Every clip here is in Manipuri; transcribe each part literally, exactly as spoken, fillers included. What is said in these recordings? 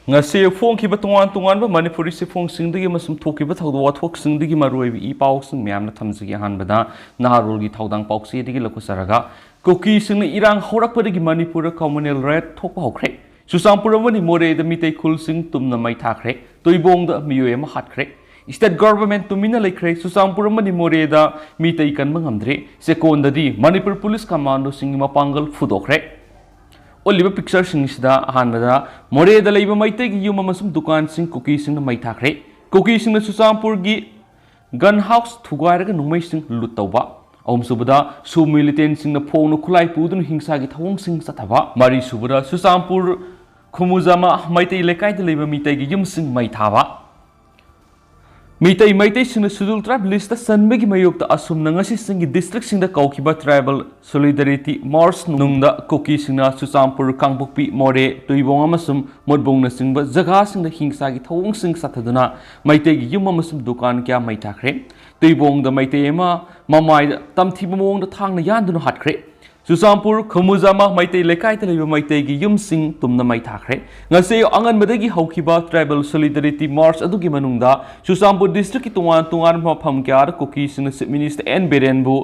ꯉꯁꯤ ꯐꯣꯡꯈꯤꯕ ꯇꯣꯉꯥꯟ ꯇꯣꯉꯥꯟꯕ ꯃꯅꯤꯄꯨꯔꯤ ꯆꯦꯐꯣꯡꯁꯤꯡꯗꯒꯤ ꯑꯃꯁꯨꯡ ꯊꯣꯛꯈꯤꯕ ꯊꯧꯗꯣꯛ ꯋꯥꯊꯣꯛꯁꯤꯡꯗꯒꯤ ꯃꯔꯨꯑꯣꯏꯕ ꯏ ꯄꯥꯎꯁꯤꯡ ꯃꯌꯥꯝꯅ ꯊꯝꯖꯒꯦ꯫ ꯑꯍꯥꯟꯕꯗ ꯅꯍꯥꯔꯣꯜꯒꯤ ꯊꯧꯗꯥꯡ ꯄꯥꯎꯆꯦꯗꯒꯤ ꯂꯧꯈꯠꯆꯔꯒ, ꯀꯨꯀꯤꯁꯤꯡꯅ ꯏꯔꯥꯡ ꯍꯧꯔꯛꯄꯗꯒꯤ ꯃꯅꯤꯄꯨꯔꯗ communal riot ꯊꯣꯛꯄ ꯍꯧꯈ꯭ꯔꯦ꯫ ꯆꯨꯔꯆꯥꯟꯄꯨꯔ ꯑꯃꯗꯤ ꯃꯣꯔꯦꯗ ꯃꯤꯇꯩ ꯈꯨꯜꯁꯤꯡ ꯇꯨꯝꯅ ꯃꯩ ꯊꯥꯈ꯭ꯔꯦ꯫ ꯇꯨꯏꯕꯣꯡꯗ ꯃꯤꯑꯣꯏ ꯑꯃ ꯍꯥꯠꯈ꯭ꯔꯦ꯫ State government ꯇꯨꯃꯤꯟꯅ ꯂꯩꯈ꯭ꯔꯦ꯫ ꯆꯨꯔꯆꯥꯟꯄꯨꯔ ꯑꯃꯗꯤ ꯃꯣꯔꯦꯗ ꯃꯤꯇꯩ ꯀꯟꯕ ꯉꯝꯗ꯭ꯔꯦ꯫ ꯆꯦꯛꯀꯣꯟꯗꯗꯤ ꯃꯅꯤꯄꯨꯔ ꯄꯨꯂꯤꯁ ꯀꯃꯥꯟꯗꯣꯁꯤꯡꯒꯤ ꯃꯄꯥꯡꯒꯜ ꯐꯨꯗꯣꯛꯈ꯭ꯔꯦ꯫ ꯎꯠꯂꯤꯕ ꯄꯤꯛꯆꯔꯁꯤꯡꯁꯤꯗ ꯑꯍꯥꯟꯕꯗ ꯃꯣꯔꯦꯗ ꯂꯩꯕ ꯃꯩꯇꯩꯒꯤ ꯌꯨꯝ ꯑꯃꯁꯨꯡ ꯗꯨꯀꯥꯟꯁꯤꯡ ꯀꯨꯀꯤꯁꯤꯡꯅ ꯃꯩ ꯊꯥꯈ꯭ꯔꯦ꯫ ꯀꯨꯀꯤꯁꯤꯡꯅ ꯆꯨꯔꯆꯥꯟꯄꯨꯔꯒꯤ gun house ꯊꯨꯒꯥꯏꯔꯒ ꯅꯣꯡꯃꯩꯁꯤꯡ ꯂꯨꯠ ꯇꯧꯕ꯫ ꯑꯍꯨꯝꯁꯨꯕꯗ ꯁꯨ militantꯁꯤꯡꯅ ꯐꯣꯡꯅ ꯈꯨꯠꯂꯥꯏ ꯄꯨꯗꯨꯅ ꯍꯤꯡꯁꯥꯒꯤ ꯊꯧꯑꯣꯡꯁꯤꯡ ꯆꯠꯊꯕ꯫ ꯃꯔꯤꯁꯨꯕꯗ ꯆꯨꯔꯆꯥꯟꯄꯨꯔ ꯈꯨꯃꯨꯖꯥꯃꯥ ꯃꯩꯇꯩ ꯂꯩꯀꯥꯏꯗ ꯂꯩꯕ ꯃꯤꯇꯩꯒꯤ ꯌꯨꯝꯁꯤꯡ ꯃꯩ ꯊꯥꯕ꯫ ꯃꯤꯇꯩ ꯃꯩꯇꯩꯁꯤꯡꯅ Scheduled Tribe listꯇ ꯆꯟꯕꯒꯤ ꯃꯥꯌꯣꯛꯇ ꯑꯁꯨꯝꯅ ꯉꯁꯤ ꯆꯤꯡꯒꯤ districtꯁꯤꯡꯗ ꯀꯧꯈꯤꯕ Tribal Solidarity March ꯅꯨꯡꯗ ꯀꯨꯀꯤꯁꯤꯡꯅ ꯆꯨꯔꯆꯥꯟꯄꯨꯔ, ꯀꯥꯡꯄꯣꯛꯄꯤ, ꯃꯣꯔꯦ, ꯇꯨꯏꯕꯣꯡ ꯑꯃꯁꯨꯡ ꯃꯣꯠꯕꯣꯡꯅꯆꯤꯡꯕ ꯖꯒꯥꯁꯤꯡꯗ ꯍꯤꯡꯁꯥꯒꯤ ꯊꯧꯑꯣꯡꯁꯤꯡ ꯆꯠꯊꯗꯨꯅ ꯃꯩꯇꯩꯒꯤ ꯌꯨꯝ ꯑꯃꯁꯨꯡ ꯗꯨꯀꯥꯟ ꯀꯌꯥ ꯃꯩ ꯊꯥꯈ꯭ꯔꯦ꯫ ꯇꯨꯏꯕꯣꯡꯗ ꯃꯩꯇꯩ ꯑꯃ ꯃꯃꯥꯏꯗ ꯇꯝꯊꯤꯕ ꯃꯑꯣꯡꯗ ꯊꯥꯡꯅ ꯌꯥꯟꯗꯨꯅ ꯍꯥꯠꯈ꯭ꯔꯦ꯫ ꯆꯨꯔꯆꯥꯟꯄꯨꯔ ꯈꯨꯃꯨꯖꯥꯃꯥ ꯃꯩꯇꯩ ꯂꯩꯀꯥꯏꯗ ꯂꯩꯕ ꯃꯩꯇꯩꯒꯤ ꯌꯨꯝꯁꯤꯡ ꯇꯨꯝꯅ ꯃꯩ ꯊꯥꯈ꯭ꯔꯦ꯫ ꯉꯁꯤ ꯑꯉꯟꯕꯗꯒꯤ ꯍꯧꯈꯤꯕ Tribal Solidarity March ꯑꯗꯨꯒꯤ ꯃꯅꯨꯡꯗ ꯆꯨꯔꯆꯥꯟꯄꯨꯔ districtꯀꯤ ꯇꯣꯉꯥꯟ ꯇꯣꯉꯥꯟꯕ ꯃꯐꯝ ꯀꯌꯥꯗ ꯀꯨꯀꯤꯁꯤꯡꯅ Chief Minister ꯑꯦꯟ ꯕꯤꯔꯦꯟꯕꯨ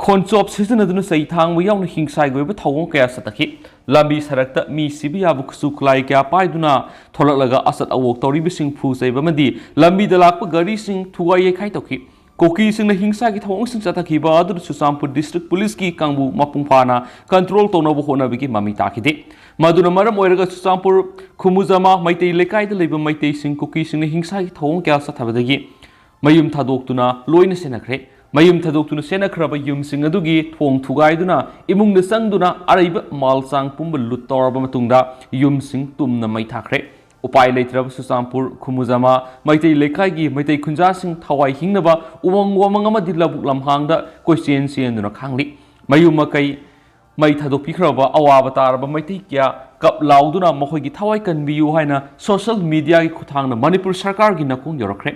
ꯈꯣꯟꯆꯣꯞ ꯁꯤꯖꯤꯟꯅꯗꯨꯅ ꯆꯩ ꯊꯥꯡꯕ ꯌꯥꯎꯅ ꯍꯤꯡꯁꯥꯒꯤ ꯑꯣꯏꯕ ꯊꯧꯑꯣꯡ ꯀꯌꯥ ꯆꯠꯊꯈꯤ꯫ ꯂꯝꯕꯤ ꯁꯔꯛꯇ ꯃꯤ ꯁꯤꯕ ꯌꯥꯕ ꯈꯨꯠꯁꯨ ꯈꯨꯠꯂꯥꯏ ꯀꯌꯥ ꯄꯥꯏꯗꯨꯅ ꯊꯣꯛꯂꯛꯂꯒ ꯑꯆꯠ ꯑꯋꯣꯛ ꯇꯧꯔꯤꯕꯁꯤꯡ ꯐꯨ ꯆꯩꯕ ꯑꯃꯗꯤ ꯂꯝꯕꯤꯗ ꯂꯥꯛꯄ ꯒꯥꯔꯤꯁꯤꯡ ꯊꯨꯒꯥꯏ ꯌꯩꯈꯥꯏ ꯇꯧꯈꯤ꯫ ꯀꯨꯀꯤꯁꯤꯡꯅ ꯍꯤꯡꯁꯥꯒꯤ ꯊꯧꯑꯣꯡꯁꯤꯡ ꯆꯠꯊꯈꯤꯕ ꯑꯗꯨꯗ ꯆꯨꯔꯆꯥꯟꯄꯨꯔ district ꯄꯨꯂꯤꯁꯀꯤ ꯀꯥꯡꯕꯨ ꯃꯄꯨꯡ ꯐꯥꯅ control ꯇꯧꯅꯕ ꯍꯣꯠꯅꯕꯒꯤ ꯃꯃꯤ ꯇꯥꯈꯤꯗꯦ꯫ ꯃꯗꯨꯅ ꯃꯔꯝ ꯑꯣꯏꯔꯒ ꯆꯨꯔꯆꯥꯟꯄꯨꯔ ꯈꯨꯃꯨꯖꯥꯃꯥ ꯃꯩꯇꯩ ꯂꯩꯀꯥꯏꯗ ꯂꯩꯕ ꯃꯩꯇꯩꯁꯤꯡ ꯀꯨꯀꯤꯁꯤꯡꯅ ꯍꯤꯡꯁꯥꯒꯤ ꯊꯧꯑꯣꯡ ꯀꯌꯥ ꯆꯠꯊꯕꯗꯒꯤ ꯃꯌꯨꯝ ꯊꯥꯗꯣꯛꯇꯨꯅ ꯂꯣꯏꯅ ꯆꯦꯟꯅꯈ꯭ꯔꯦ꯫ ꯃꯌꯨꯝ ꯊꯥꯗꯣꯛꯇꯨꯅ ꯆꯦꯟꯅꯈ꯭ꯔꯕ ꯌꯨꯝꯁꯤꯡ ꯑꯗꯨꯒꯤ ꯊꯣꯡ ꯊꯨꯒꯥꯏꯗꯨꯅ ꯏꯃꯨꯡꯗ ꯆꯪꯗꯨꯅ ꯑꯔꯩꯕ ꯃꯥꯜ ꯆꯥꯡ ꯄꯨꯝꯕ ꯂꯨꯠ ꯇꯧꯔꯕ ꯃꯇꯨꯡꯗ ꯌꯨꯝꯁꯤꯡ ꯇꯨꯝꯅ ꯃꯩ ꯊꯥꯈ꯭ꯔꯦ꯫ ꯎꯄꯥꯏ ꯂꯩꯇ꯭ꯔꯕ ꯆꯨꯔꯆꯥꯟꯄꯨꯔ ꯈꯨꯃꯨꯖꯥꯃꯥ ꯃꯩꯇꯩ ꯂꯩꯀꯥꯏꯒꯤ ꯃꯩꯇꯩ ꯈꯨꯟꯖꯥꯁꯤꯡ ꯊꯋꯥꯏ ꯍꯤꯡꯅꯕ ꯎꯃꯪ ꯋꯥꯃꯪ ꯑꯃꯗꯤ ꯂꯧꯕꯨꯛ ꯂꯝꯍꯥꯡꯗ ꯀꯣꯏꯆꯦꯟ ꯆꯦꯟꯗꯨꯅ ꯈꯥꯡꯂꯤ꯫ ꯃꯌꯨꯝ ꯃꯀꯩ ꯃꯩ ꯊꯥꯗꯣꯛꯄꯤꯈ꯭ꯔꯕ ꯑꯋꯥꯕ ꯇꯥꯔꯕ ꯃꯩꯇꯩ ꯀꯌꯥ ꯀꯞ ꯂꯥꯎꯗꯨꯅ ꯃꯈꯣꯏꯒꯤ ꯊꯋꯥꯏ ꯀꯟꯕꯤꯌꯨ ꯍꯥꯏꯅ social mediaꯒꯤ ꯈꯨꯠꯊꯥꯡꯗ ꯃꯅꯤꯄꯨꯔ ꯁꯔꯀꯥꯔꯒꯤ ꯅꯀꯣꯡ ꯌꯧꯔꯛꯈ꯭ꯔꯦ꯫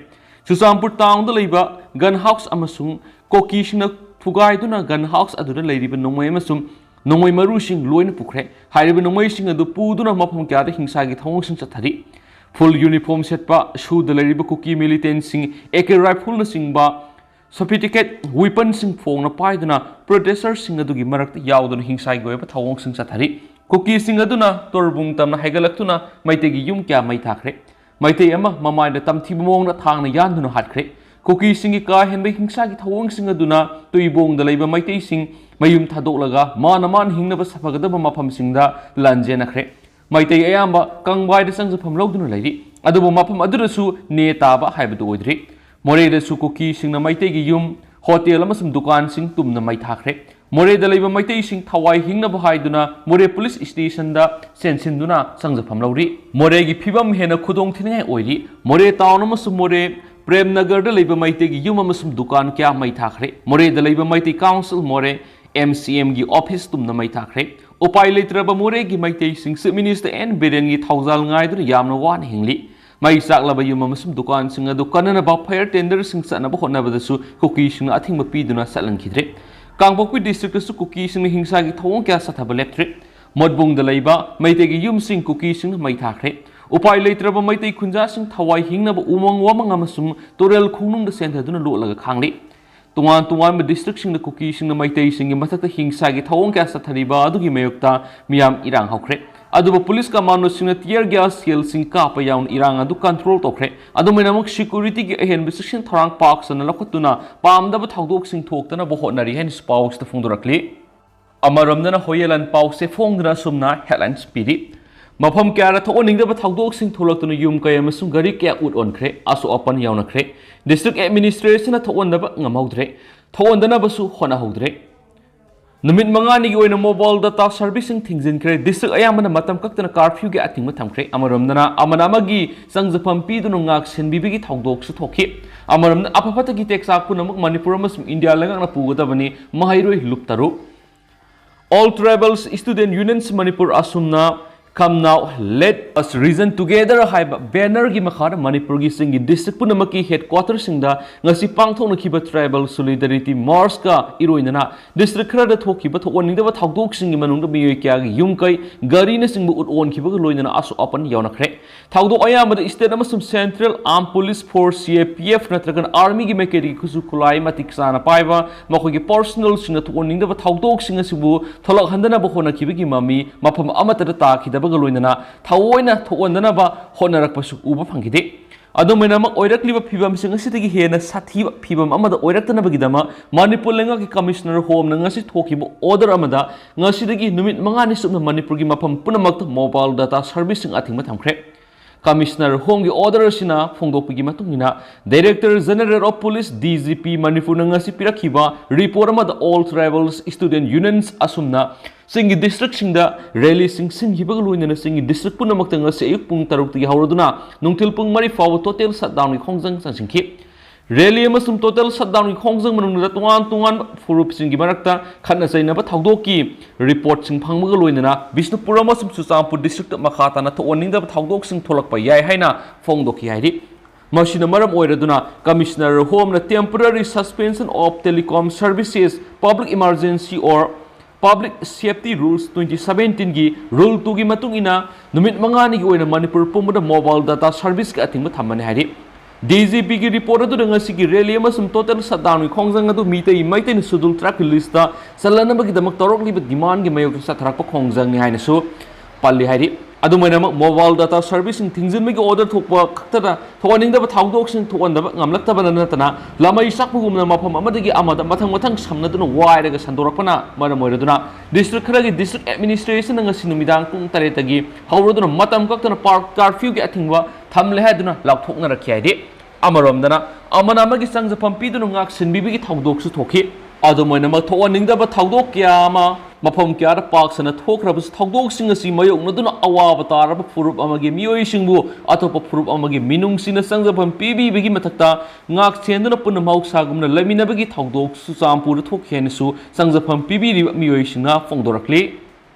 ꯆꯨꯔꯆꯥꯟꯄꯨꯔ townꯗ ꯂꯩꯕ gun house ꯑꯃꯁꯨꯡ ꯀꯨꯀꯤꯁꯤꯡꯅ ꯊꯨꯒꯥꯏꯗꯨꯅ gun house ꯑꯗꯨꯗ ꯂꯩꯔꯤꯕ ꯅꯣꯡꯃꯩ ꯑꯃꯁꯨꯡ ꯅꯣꯡꯃꯩ ꯃꯔꯨꯁꯤꯡ ꯂꯣꯏꯅ ꯄꯨꯈ꯭ꯔꯦ꯫ ꯍꯥꯏꯔꯤꯕ ꯅꯣꯡꯃꯩꯁꯤꯡ ꯑꯗꯨ ꯄꯨꯗꯨꯅ ꯃꯐꯝ ꯀꯌꯥꯗ ꯍꯤꯡꯁꯥꯒꯤ ꯊꯧꯑꯣꯡꯁꯤꯡ ꯆꯠꯊꯔꯤ꯫ Full uniform ꯁꯦꯠꯄ, ꯁꯨꯗ ꯂꯩꯔꯤꯕ ꯀꯨꯀꯤ militant ꯁꯤꯡ A K rifle ꯅꯆꯤꯡꯕ sophisticated weapon ꯁꯤꯡ ꯐꯣꯡꯅ ꯄꯥꯏꯗꯨꯅ protester ꯁꯤꯡ ꯑꯗꯨꯒꯤ ꯃꯔꯛꯇ ꯌꯥꯎꯗꯨꯅ ꯍꯤꯡꯁꯥꯒꯤ ꯑꯣꯏꯕ ꯊꯧꯑꯣꯡꯁꯤꯡ ꯆꯠꯊꯔꯤ꯫ ꯀꯨꯀꯤꯁꯤꯡ ꯑꯗꯨꯅ ꯇꯣꯔꯕꯨꯡ ꯇꯝꯅ ꯍꯥꯏꯒꯠꯂꯛꯇꯨꯅ ꯃꯩꯇꯩꯒꯤ ꯌꯨꯝ ꯀꯌꯥ ꯃꯩ ꯊꯥꯈ꯭ꯔꯦ꯫ ꯃꯩꯇꯩ ꯑꯃ ꯃꯃꯥꯏꯗ ꯇꯝꯊꯤꯕ ꯃꯑꯣꯡꯗ ꯊꯥꯡꯅ ꯌꯥꯟꯗꯨꯅ ꯍꯥꯠꯈ꯭ꯔꯦ꯫ ꯀꯨꯀꯤꯁꯤꯡꯒꯤ ꯀꯥ ꯍꯦꯟꯕ ꯍꯤꯡꯁꯥꯒꯤ ꯊꯧꯑꯣꯡꯁꯤꯡ ꯑꯗꯨꯅ ꯇꯨꯏꯕꯣꯡꯗ ꯂꯩꯕ ꯃꯩꯇꯩꯁꯤꯡ ꯃꯌꯨꯝ ꯊꯥꯗꯣꯛꯂꯒ ꯃꯥꯅ ꯃꯥꯅ ꯍꯤꯡꯅꯕ ꯁꯥꯐꯒꯗꯕ ꯃꯐꯝꯁꯤꯡꯗ ꯂꯥꯟꯖꯦꯟꯅꯈ꯭ꯔꯦ꯫ ꯃꯩꯇꯩ ꯑꯌꯥꯝꯕ ꯀꯪꯕꯥꯏꯗ ꯆꯪꯖꯐꯝ ꯂꯧꯗꯨꯅ ꯂꯩꯔꯤ꯫ ꯑꯗꯨꯕꯨ ꯃꯐꯝ ꯑꯗꯨꯗꯁꯨ ꯅꯦ ꯇꯥꯕ ꯍꯥꯏꯕꯗꯨ ꯑꯣꯏꯗ꯭ꯔꯤ꯫ ꯃꯣꯔꯦꯗꯁꯨ ꯀꯨꯀꯤꯁꯤꯡꯅ ꯃꯩꯇꯩꯒꯤ ꯌꯨꯝ, ꯍꯣꯇꯦꯜ ꯑꯃꯁꯨꯡ ꯗꯨꯀꯥꯟꯁꯤꯡ ꯇꯨꯝꯅ ꯃꯩ ꯊꯥꯈ꯭ꯔꯦ꯫ ꯃꯣꯔꯦꯗ ꯂꯩꯕ ꯃꯩꯇꯩꯁꯤꯡ ꯊꯋꯥꯏ ꯍꯤꯡꯅꯕ ꯍꯥꯏꯗꯨꯅ ꯃꯣꯔꯦ ꯄꯨꯂꯤꯁ ꯁ꯭ꯇꯦꯁꯟꯗ ꯆꯦꯟꯁꯤꯟꯗꯨꯅ ꯆꯪꯖꯐꯝ ꯂꯧꯔꯤ꯫ ꯃꯣꯔꯦꯒꯤ ꯐꯤꯕꯝ ꯍꯦꯟꯅ ꯈꯨꯗꯣꯡ ꯊꯤꯅꯤꯡꯉꯥꯏ ꯑꯣꯏꯔꯤ꯫ ꯃꯣꯔꯦ ꯇꯥꯎꯟ ꯑꯃꯁꯨꯡ ꯃꯣꯔꯦ ꯄ꯭ꯔꯦꯝ ꯅꯒꯔꯗ ꯂꯩꯕ ꯃꯩꯇꯩꯒꯤ ꯌꯨꯝ ꯑꯃꯁꯨꯡ ꯗꯨꯀꯥꯟ ꯀꯌꯥ ꯃꯩ ꯊꯥꯈ꯭ꯔꯦ꯫ ꯃꯣꯔꯦꯗ ꯂꯩꯕ ꯃꯩꯇꯩ ꯀꯥꯎꯟꯁꯤꯜ ꯃꯣꯔꯦ, M C M ꯒꯤ ꯑꯣꯐꯤꯁ ꯇꯨꯝꯅ ꯃꯩ ꯊꯥꯈ꯭ꯔꯦ꯫ ꯎꯄꯥꯏ ꯂꯩꯇ꯭ꯔꯕ ꯃꯣꯔꯦꯒꯤ ꯃꯩꯇꯩꯁꯤꯡ ꯆꯤꯐ ꯃꯤꯅꯤꯁꯇꯔ ꯑꯦꯟ ꯕꯤꯔꯦꯟꯒꯤ ꯊꯧꯖꯥꯜ ꯉꯥꯏꯗꯨꯅ ꯌꯥꯝꯅ ꯋꯥꯅ ꯍꯤꯡꯂꯤ꯫ ꯃꯩ ꯆꯥꯛꯂꯕ ꯌꯨꯝ ꯑꯃꯁꯨꯡ ꯗꯨꯀꯥꯟꯁꯤꯡ ꯑꯗꯨ ꯀꯟꯅꯅꯕ ꯐꯥꯌꯔ ꯇꯦꯟꯗꯔꯁꯤꯡ ꯆꯠꯅꯕ ꯍꯣꯠꯅꯕꯗꯁꯨ ꯀꯨꯀꯤꯁꯤꯡꯅ ꯑꯊꯤꯡꯕ ꯄꯤꯗꯨꯅ ꯆꯠꯍꯟꯈꯤꯗ꯭ꯔꯦ꯫ ꯀꯥꯡꯄꯣꯛꯄꯤ ꯗꯤꯁꯇ꯭ꯔꯤꯛꯇꯁꯨ ꯀꯨꯀꯤꯁꯤꯡꯅ ꯍꯤꯡꯁꯥꯒꯤ ꯊꯧꯑꯣꯡ ꯀꯌꯥ ꯆꯠꯊꯕ ꯂꯦꯞꯇ꯭ꯔꯤ꯫ ꯃꯣꯠꯕꯨꯡꯗ ꯂꯩꯕ ꯃꯩꯇꯩꯒꯤ ꯌꯨꯝꯁꯤꯡ ꯀꯨꯀꯤꯁꯤꯡꯅ ꯃꯩ ꯊꯥꯈ꯭ꯔꯦ꯫ ꯎꯄꯥꯏ ꯂꯩꯇ꯭ꯔꯕ ꯃꯩꯇꯩ ꯈꯨꯟꯖꯥꯁꯤꯡ ꯊꯋꯥꯏ ꯍꯤꯡꯅꯕ ꯎꯃꯪ ꯋꯥꯃꯪ ꯑꯃꯁꯨꯡ ꯇꯨꯔꯦꯜ ꯈꯣꯡꯅꯨꯡꯗ ꯆꯦꯟꯊꯗꯨꯅ ꯂꯣꯠꯂꯒ ꯈꯥꯡꯂꯤ꯫ ꯇꯣꯉꯥꯟ ꯇꯣꯉꯥꯟꯕ ꯗꯤꯁꯇ꯭ꯔꯤꯛꯁꯤꯡꯗ ꯀꯨꯀꯤꯁꯤꯡꯅ ꯃꯩꯇꯩꯁꯤꯡꯒꯤ ꯃꯊꯛꯇ ꯍꯤꯡꯁꯥꯒꯤ ꯊꯧꯑꯣꯡ ꯀꯌꯥ ꯆꯠꯊꯔꯤꯕ ꯑꯗꯨꯒꯤ ꯃꯥꯌꯣꯛꯇ ꯃꯤꯌꯥꯝ ꯏꯔꯥꯡ ꯍꯧꯈ꯭ꯔꯦ꯫ ꯑꯗꯨꯕꯨ ꯄꯨꯂꯤꯁ ꯀꯃꯥꯟꯗꯣꯁꯤꯡꯅ tear gas ꯁꯦꯜꯁꯤꯡ ꯀꯥꯞꯄ ꯌꯥꯎꯅ ꯏꯔꯥꯡ ꯑꯗꯨ ꯀꯟꯇ꯭ꯔꯣꯜ ꯇꯧꯈ꯭ꯔꯦ꯫ ꯑꯗꯨꯃꯥꯏꯅꯃꯛ ꯁꯦꯀ꯭ꯌꯨꯔꯤꯇꯤꯒꯤ ꯑꯍꯦꯟꯕ ꯆꯦꯛꯁꯤꯟ ꯊꯧꯔꯥꯡ ꯄꯥꯛ ꯁꯟꯅ ꯂꯧꯈꯠꯇꯨꯅ ꯄꯥꯝꯗꯕ ꯊꯧꯗꯣꯛꯁꯤꯡ ꯊꯣꯛꯇꯅꯕ ꯍꯣꯠꯅꯔꯤ ꯍꯥꯏꯅꯁꯨ ꯄꯥꯎꯁꯤꯗ ꯐꯣꯡꯗꯣꯔꯛꯂꯤ꯫ ꯑꯃꯔꯣꯝꯗꯅ ꯍꯣꯌꯦꯂꯥꯟ ꯄꯥꯎꯁꯦ ꯐꯣꯡꯗꯨꯅ ꯑꯁꯨꯝꯅ headlines ꯄꯤꯔꯤ꯫ ꯃꯐꯝ ꯀꯌꯥꯗ ꯊꯣꯛꯍꯟꯅꯤꯡꯗꯕ ꯊꯧꯗꯣꯛꯁꯤꯡ ꯊꯣꯛꯂꯛꯇꯨꯅ ꯌꯨꯝ ꯀꯩ ꯑꯃꯁꯨꯡ ꯒꯥꯔꯤ ꯀꯌꯥ ꯎꯠ ꯑꯣꯟꯈ꯭ꯔꯦ, ꯑꯁꯣꯛ ꯑꯄꯟ ꯌꯥꯎꯅꯈ꯭ꯔꯦ꯫ ꯗꯤꯁꯇ꯭ꯔꯤꯛ ꯑꯦꯗꯃꯤꯅꯤꯁꯇ꯭ꯔꯦꯁꯟꯅ ꯊꯣꯛꯍꯟꯗꯕ ꯉꯝꯍꯧꯗ꯭ꯔꯦ, ꯊꯣꯛꯍꯟꯗꯅꯕꯁꯨ ꯍꯣꯠꯅꯍꯧꯗ꯭ꯔꯦ꯫ ꯅꯨꯃꯤꯠ ꯃꯉꯥꯅꯤꯒꯤ ꯑꯣꯏꯅ ꯃꯣꯕꯥꯏꯜ ꯗꯇꯥ ꯁꯔꯚꯤꯁꯁꯤꯡ ꯊꯤꯡꯖꯤꯟꯈ꯭ꯔꯦ꯫ ꯗꯤꯁꯇ꯭ꯔꯤꯛ ꯑꯌꯥꯝꯕꯅ ꯃꯇꯝ ꯀꯛꯇꯅ ꯀꯥꯔꯐ꯭ꯌꯨꯒꯤ ꯑꯊꯤꯡꯕ ꯊꯝꯈ꯭ꯔꯦ꯫ ꯑꯃꯔꯣꯝꯗꯅ ꯑꯃꯅ ꯑꯃꯒꯤ ꯆꯪꯖꯐꯝ ꯄꯤꯗꯨꯅ ꯉꯥꯛ ꯁꯦꯟꯕꯤꯕꯒꯤ ꯊꯧꯗꯣꯛꯁꯨ ꯊꯣꯛꯈꯤ꯫ ꯑꯃꯔꯣꯝꯗ ꯑꯐ ꯐꯠꯇꯒꯤ ꯇꯦꯛꯆꯥꯛ ꯄꯨꯝꯅꯃꯛ ꯃꯅꯤꯄꯨꯔ ꯑꯃꯁꯨꯡ ꯏꯟꯗꯤꯌꯥ ꯂꯩꯉꯥꯛꯅ ꯄꯨꯒꯗꯕꯅꯤ, ꯃꯍꯩꯔꯣꯏ ꯂꯨꯞ ꯇꯔꯨꯛ꯫ All Tribals Student Unions Manipur ꯑꯁꯨꯝꯅ Come now, let us reason together ꯍꯥꯏꯕ banner ꯒꯤ ꯃꯈꯥꯗ ꯃꯅꯤꯄꯨꯔꯒꯤ ꯆꯤꯡꯒꯤ district ꯄꯨꯝꯅꯃꯛꯀꯤ headquarter ꯁꯤꯡꯗ ꯉꯁꯤ ꯄꯥꯡꯊꯣꯛꯅꯈꯤꯕ Tribal Solidarity March ꯀ ꯏꯔꯣꯏꯅꯅ district ꯈꯔꯗ ꯊꯣꯛꯈꯤꯕ ꯊꯣꯛꯍꯟꯅꯤꯡꯗꯕ ꯊꯧꯗꯣꯛꯁꯤꯡꯒꯤ ꯃꯅꯨꯡꯗ ꯃꯤꯑꯣꯏ ꯀꯌꯥꯒꯤ ꯌꯨꯝ ꯀꯩ, ꯒꯥꯔꯤꯅꯆꯤꯡꯕ ꯎꯠ ꯑꯣꯟꯈꯤꯕꯒ ꯂꯣꯏꯅꯅ ꯑꯁꯣꯛ ꯑꯄꯟ ꯌꯥꯎꯅꯈ꯭ꯔꯦ꯫ ꯊꯧꯗꯣꯛ ꯑꯌꯥꯝꯕꯗ state ꯑꯃꯁꯨꯡ Central Armed Police Force, C A P F, ꯅꯠꯇ꯭ꯔꯒꯅ army ꯒꯤ ꯃꯥꯏꯀꯩꯗꯒꯤ ꯈꯨꯠꯁꯨ ꯈꯨꯠꯂꯥꯏ ꯃꯇꯤꯛ ꯆꯥꯅ ꯄꯥꯏꯕ ꯃꯈꯣꯏꯒꯤ personnel ꯁꯤꯡꯅ ꯊꯣꯛꯍꯟꯅꯤꯡꯗꯕ ꯊꯧꯗꯣꯛꯁꯤꯡ ꯑꯁꯤꯕꯨ ꯊꯣꯛꯂꯛꯍꯟꯗꯅꯕ ꯍꯣꯠꯅꯈꯤꯕꯒꯤ ꯃꯃꯤ ꯃꯐꯝ ꯑꯃꯠꯇꯗ ꯇꯥꯈꯤꯗꯕꯒ ꯂꯣꯏꯅꯅ ꯊꯑꯣꯏꯅ ꯊꯣꯛꯍꯟꯗꯅꯕ ꯍꯣꯠꯅꯔꯛꯄꯁꯨ ꯎꯕ ꯐꯪꯈꯤꯗꯦ꯫ ꯑꯗꯨꯝ ꯑꯣꯏꯅꯃꯛ, ꯑꯣꯏꯔꯛꯂꯤꯕ ꯐꯤꯕꯝꯁꯤꯡ ꯑꯁꯤꯗꯒꯤ ꯍꯦꯟꯅ ꯁꯥꯊꯤꯕ ꯐꯤꯕꯝ ꯑꯃꯗ ꯑꯣꯏꯔꯛꯇꯅꯕꯒꯤꯗꯃꯛ ꯃꯅꯤꯄꯨꯔ ꯂꯩꯉꯥꯛꯀꯤ Commissioner Home ꯅ ꯉꯁꯤ ꯊꯣꯛꯈꯤꯕ order ꯑꯃꯗ ꯉꯁꯤꯗꯒꯤ ꯅꯨꯃꯤꯠ ꯃꯉꯥꯅꯤ ꯆꯨꯞꯅ ꯃꯅꯤꯄꯨꯔꯒꯤ ꯃꯐꯝ ꯄꯨꯝꯅꯃꯛꯇ mobile data service ꯁꯤꯡ ꯑꯊꯤꯡꯕ ꯊꯝꯈ꯭ꯔꯦ꯫ Commissioner Home ꯒꯤ order ꯑꯁꯤꯅ ꯐꯣꯡꯗꯣꯛꯄꯒꯤ ꯃꯇꯨꯡ ꯏꯟꯅ, Director General of Police, D G P, ꯃꯅꯤꯄꯨꯔꯅ ꯉꯁꯤ ꯄꯤꯔꯛꯈꯤꯕ report ꯑꯃꯗ All Tribals Student Unions ꯑꯁꯨꯝꯅ ꯆꯤꯡꯒꯤ district ꯁꯤꯡꯗ rally ꯁꯤꯡ ꯁꯤꯟꯈꯤꯕꯒ ꯂꯣꯏꯅꯅ ꯆꯤꯡꯒꯤ district ꯄꯨꯝꯅꯃꯛꯇ ꯉꯁꯤ ꯑꯌꯨꯛ ꯄꯨꯡ ꯇꯔꯨꯛꯇꯒꯤ ꯍꯧꯔꯗꯨꯅ ꯅꯨꯡꯊꯤꯜ ꯄꯨꯡ ꯃꯔꯤ ꯐꯥꯎꯕ total shutdown ꯒꯤ ꯈꯣꯡꯖꯪ ꯆꯪꯁꯤꯟꯈꯤ꯫ Rally ꯑꯃꯁꯨꯡ total shutdown ꯒꯤ ꯈꯣꯡꯖꯪ ꯃꯅꯨꯡꯗ ꯇꯣꯉꯥꯟ ꯇꯣꯉꯥꯟꯕ ꯐꯨꯔꯨꯞꯁꯤꯡꯒꯤ ꯃꯔꯛꯇ ꯈꯠꯅ ꯆꯩꯅꯕ ꯊꯧꯗꯣꯛꯀꯤ report ꯁꯤꯡ ꯐꯪꯕꯒ ꯂꯣꯏꯅꯅ ꯕꯤꯁꯅꯨꯄꯨꯔ ꯑꯃꯁꯨꯡ ꯆꯨꯔꯆꯥꯟꯄꯨꯔ district ꯇ ꯃꯈꯥ ꯇꯥꯅ ꯊꯣꯛꯍꯟꯅꯤꯡꯗꯕ ꯊꯧꯗꯣꯛꯁꯤꯡ ꯊꯣꯛꯂꯛꯄ ꯌꯥꯏ ꯍꯥꯏꯅ ꯐꯣꯡꯗꯣꯛꯈꯤ ꯍꯥꯏꯔꯤ꯫ ꯃꯁꯤꯅ ꯃꯔꯝ ꯑꯣꯏꯔꯗꯨꯅ Commissioner Home ꯅ temporary suspension of telecom services, public emergency or Public Safety Rules twenty seventeen ꯒꯤ Rule two ꯒꯤ ꯃꯇꯨꯡ ꯏꯟꯅ ꯅꯨꯃꯤꯠ ꯃꯉꯥꯅꯤꯒꯤ ꯑꯣꯏꯅ ꯃꯅꯤꯄꯨꯔ ꯄꯨꯝꯕꯗ mobile data service ꯀ ꯑꯊꯤꯡꯕ ꯊꯝꯕꯅꯤ ꯍꯥꯏꯔꯤ꯫ D G P ꯒꯤ report ꯑꯗꯨꯗ ꯉꯁꯤꯒꯤ rally ꯑꯃꯁꯨꯡ total shutdown ꯒꯤ ꯈꯣꯡꯖꯪ ꯑꯗꯨ ꯃꯤꯇꯩ ꯃꯩꯇꯩꯅ Scheduled Tribe ꯀꯤ list ꯇ ꯆꯜꯂꯅꯕꯒꯤꯗꯃꯛ ꯇꯧꯔꯛꯂꯤꯕ demand ꯒꯤ ꯃꯥꯌꯣꯛꯇ ꯆꯠꯊꯔꯛꯄ ꯈꯣꯡꯖꯪꯅꯤ ꯍꯥꯏꯅꯁꯨ ꯄꯜꯂꯤ ꯍꯥꯏꯔꯤ꯫ ꯑꯗꯨꯝ ꯑꯣꯏꯅꯃꯛ, mobile data service ꯁꯤꯡ ꯊꯤꯡꯖꯤꯟꯕꯒꯤ order ꯊꯣꯛꯄ ꯈꯛꯇꯗ ꯊꯣꯛꯍꯟꯅꯤꯡꯗꯕ ꯊꯧꯗꯣꯛꯁꯤꯡ ꯊꯣꯛꯍꯟꯗꯕ ꯉꯝꯂꯛꯇꯕꯅ ꯅꯠꯇꯅ, ꯂꯥꯃꯩ ꯆꯥꯛꯄꯒꯨꯝꯅ ꯃꯐꯝ ꯑꯃꯗꯒꯤ ꯑꯃꯗ ꯃꯊꯪ ꯃꯊꯪ ꯁꯝꯅꯗꯨꯅ ꯋꯥꯏꯔꯒ ꯁꯟꯗꯣꯔꯛꯄꯅ ꯃꯔꯝ ꯑꯣꯏꯔꯗꯨꯅ district ꯈꯔꯒꯤ district administration ꯅ ꯉꯁꯤ ꯅꯨꯃꯤꯗꯥꯡ ꯄꯨꯡ ꯇꯔꯦꯠꯇꯒꯤ ꯍꯧꯔꯗꯨꯅ ꯃꯇꯝ ꯀꯛꯇꯅ park curfew ꯒꯤ ꯑꯊꯤꯡꯕ ꯊꯝꯂꯦ ꯍꯥꯏꯗꯨꯅ ꯂꯥꯎꯊꯣꯛꯅꯔꯛꯈꯤ ꯍꯥꯏꯔꯤ꯫ ꯑꯃꯔꯣꯝꯗꯅ, ꯑꯃꯅ ꯑꯃꯒꯤ ꯆꯪꯖꯐꯝ ꯄꯤꯗꯨꯅ ꯉꯥꯛ ꯁꯦꯟꯕꯤꯕꯒꯤ ꯊꯧꯗꯣꯛꯁꯨ ꯊꯣꯛꯈꯤ꯫ ꯑꯗꯨꯝ ꯑꯣꯏꯅꯃꯛ, ꯊꯣꯛꯍꯟꯅꯤꯡꯗꯕ ꯊꯧꯗꯣꯛ ꯀꯌꯥ ꯑꯃ ꯃꯐꯝ ꯀꯌꯥꯗ ꯄꯥꯛ ꯁꯟꯅ ꯊꯣꯛꯈ꯭ꯔꯕꯁꯨ, ꯊꯧꯗꯣꯛꯁꯤꯡ ꯑꯁꯤ ꯃꯥꯌꯣꯛꯅꯗꯨꯅ ꯑꯋꯥꯕ ꯇꯥꯔꯕ ꯐꯨꯔꯨꯞ ꯑꯃꯒꯤ ꯃꯤꯑꯣꯏꯁꯤꯡꯕꯨ ꯑꯇꯣꯞꯄ ꯐꯨꯔꯨꯞ ꯑꯃꯒꯤ ꯃꯤꯅꯨꯡꯁꯤꯅ ꯆꯪꯖꯐꯝ ꯄꯤꯕꯤꯕꯒꯤ ꯃꯊꯛꯇ, ꯉꯥꯛ ꯁꯦꯟꯗꯨꯅ ꯄꯨꯟꯅ ꯃꯍꯧꯁꯥꯒꯨꯝꯅ ꯂꯩꯃꯤꯟꯅꯕꯒꯤ ꯊꯧꯗꯣꯛ ꯆꯨꯔꯆꯥꯟꯄꯨꯔꯗ ꯊꯣꯛꯈꯤ ꯍꯥꯏꯅꯁꯨ ꯆꯪꯖꯐꯝ ꯄꯤꯕꯤꯔꯤꯕ ꯃꯤꯑꯣꯏꯁꯤꯡꯅ ꯐꯣꯡꯗꯣꯔꯛꯂꯤ꯫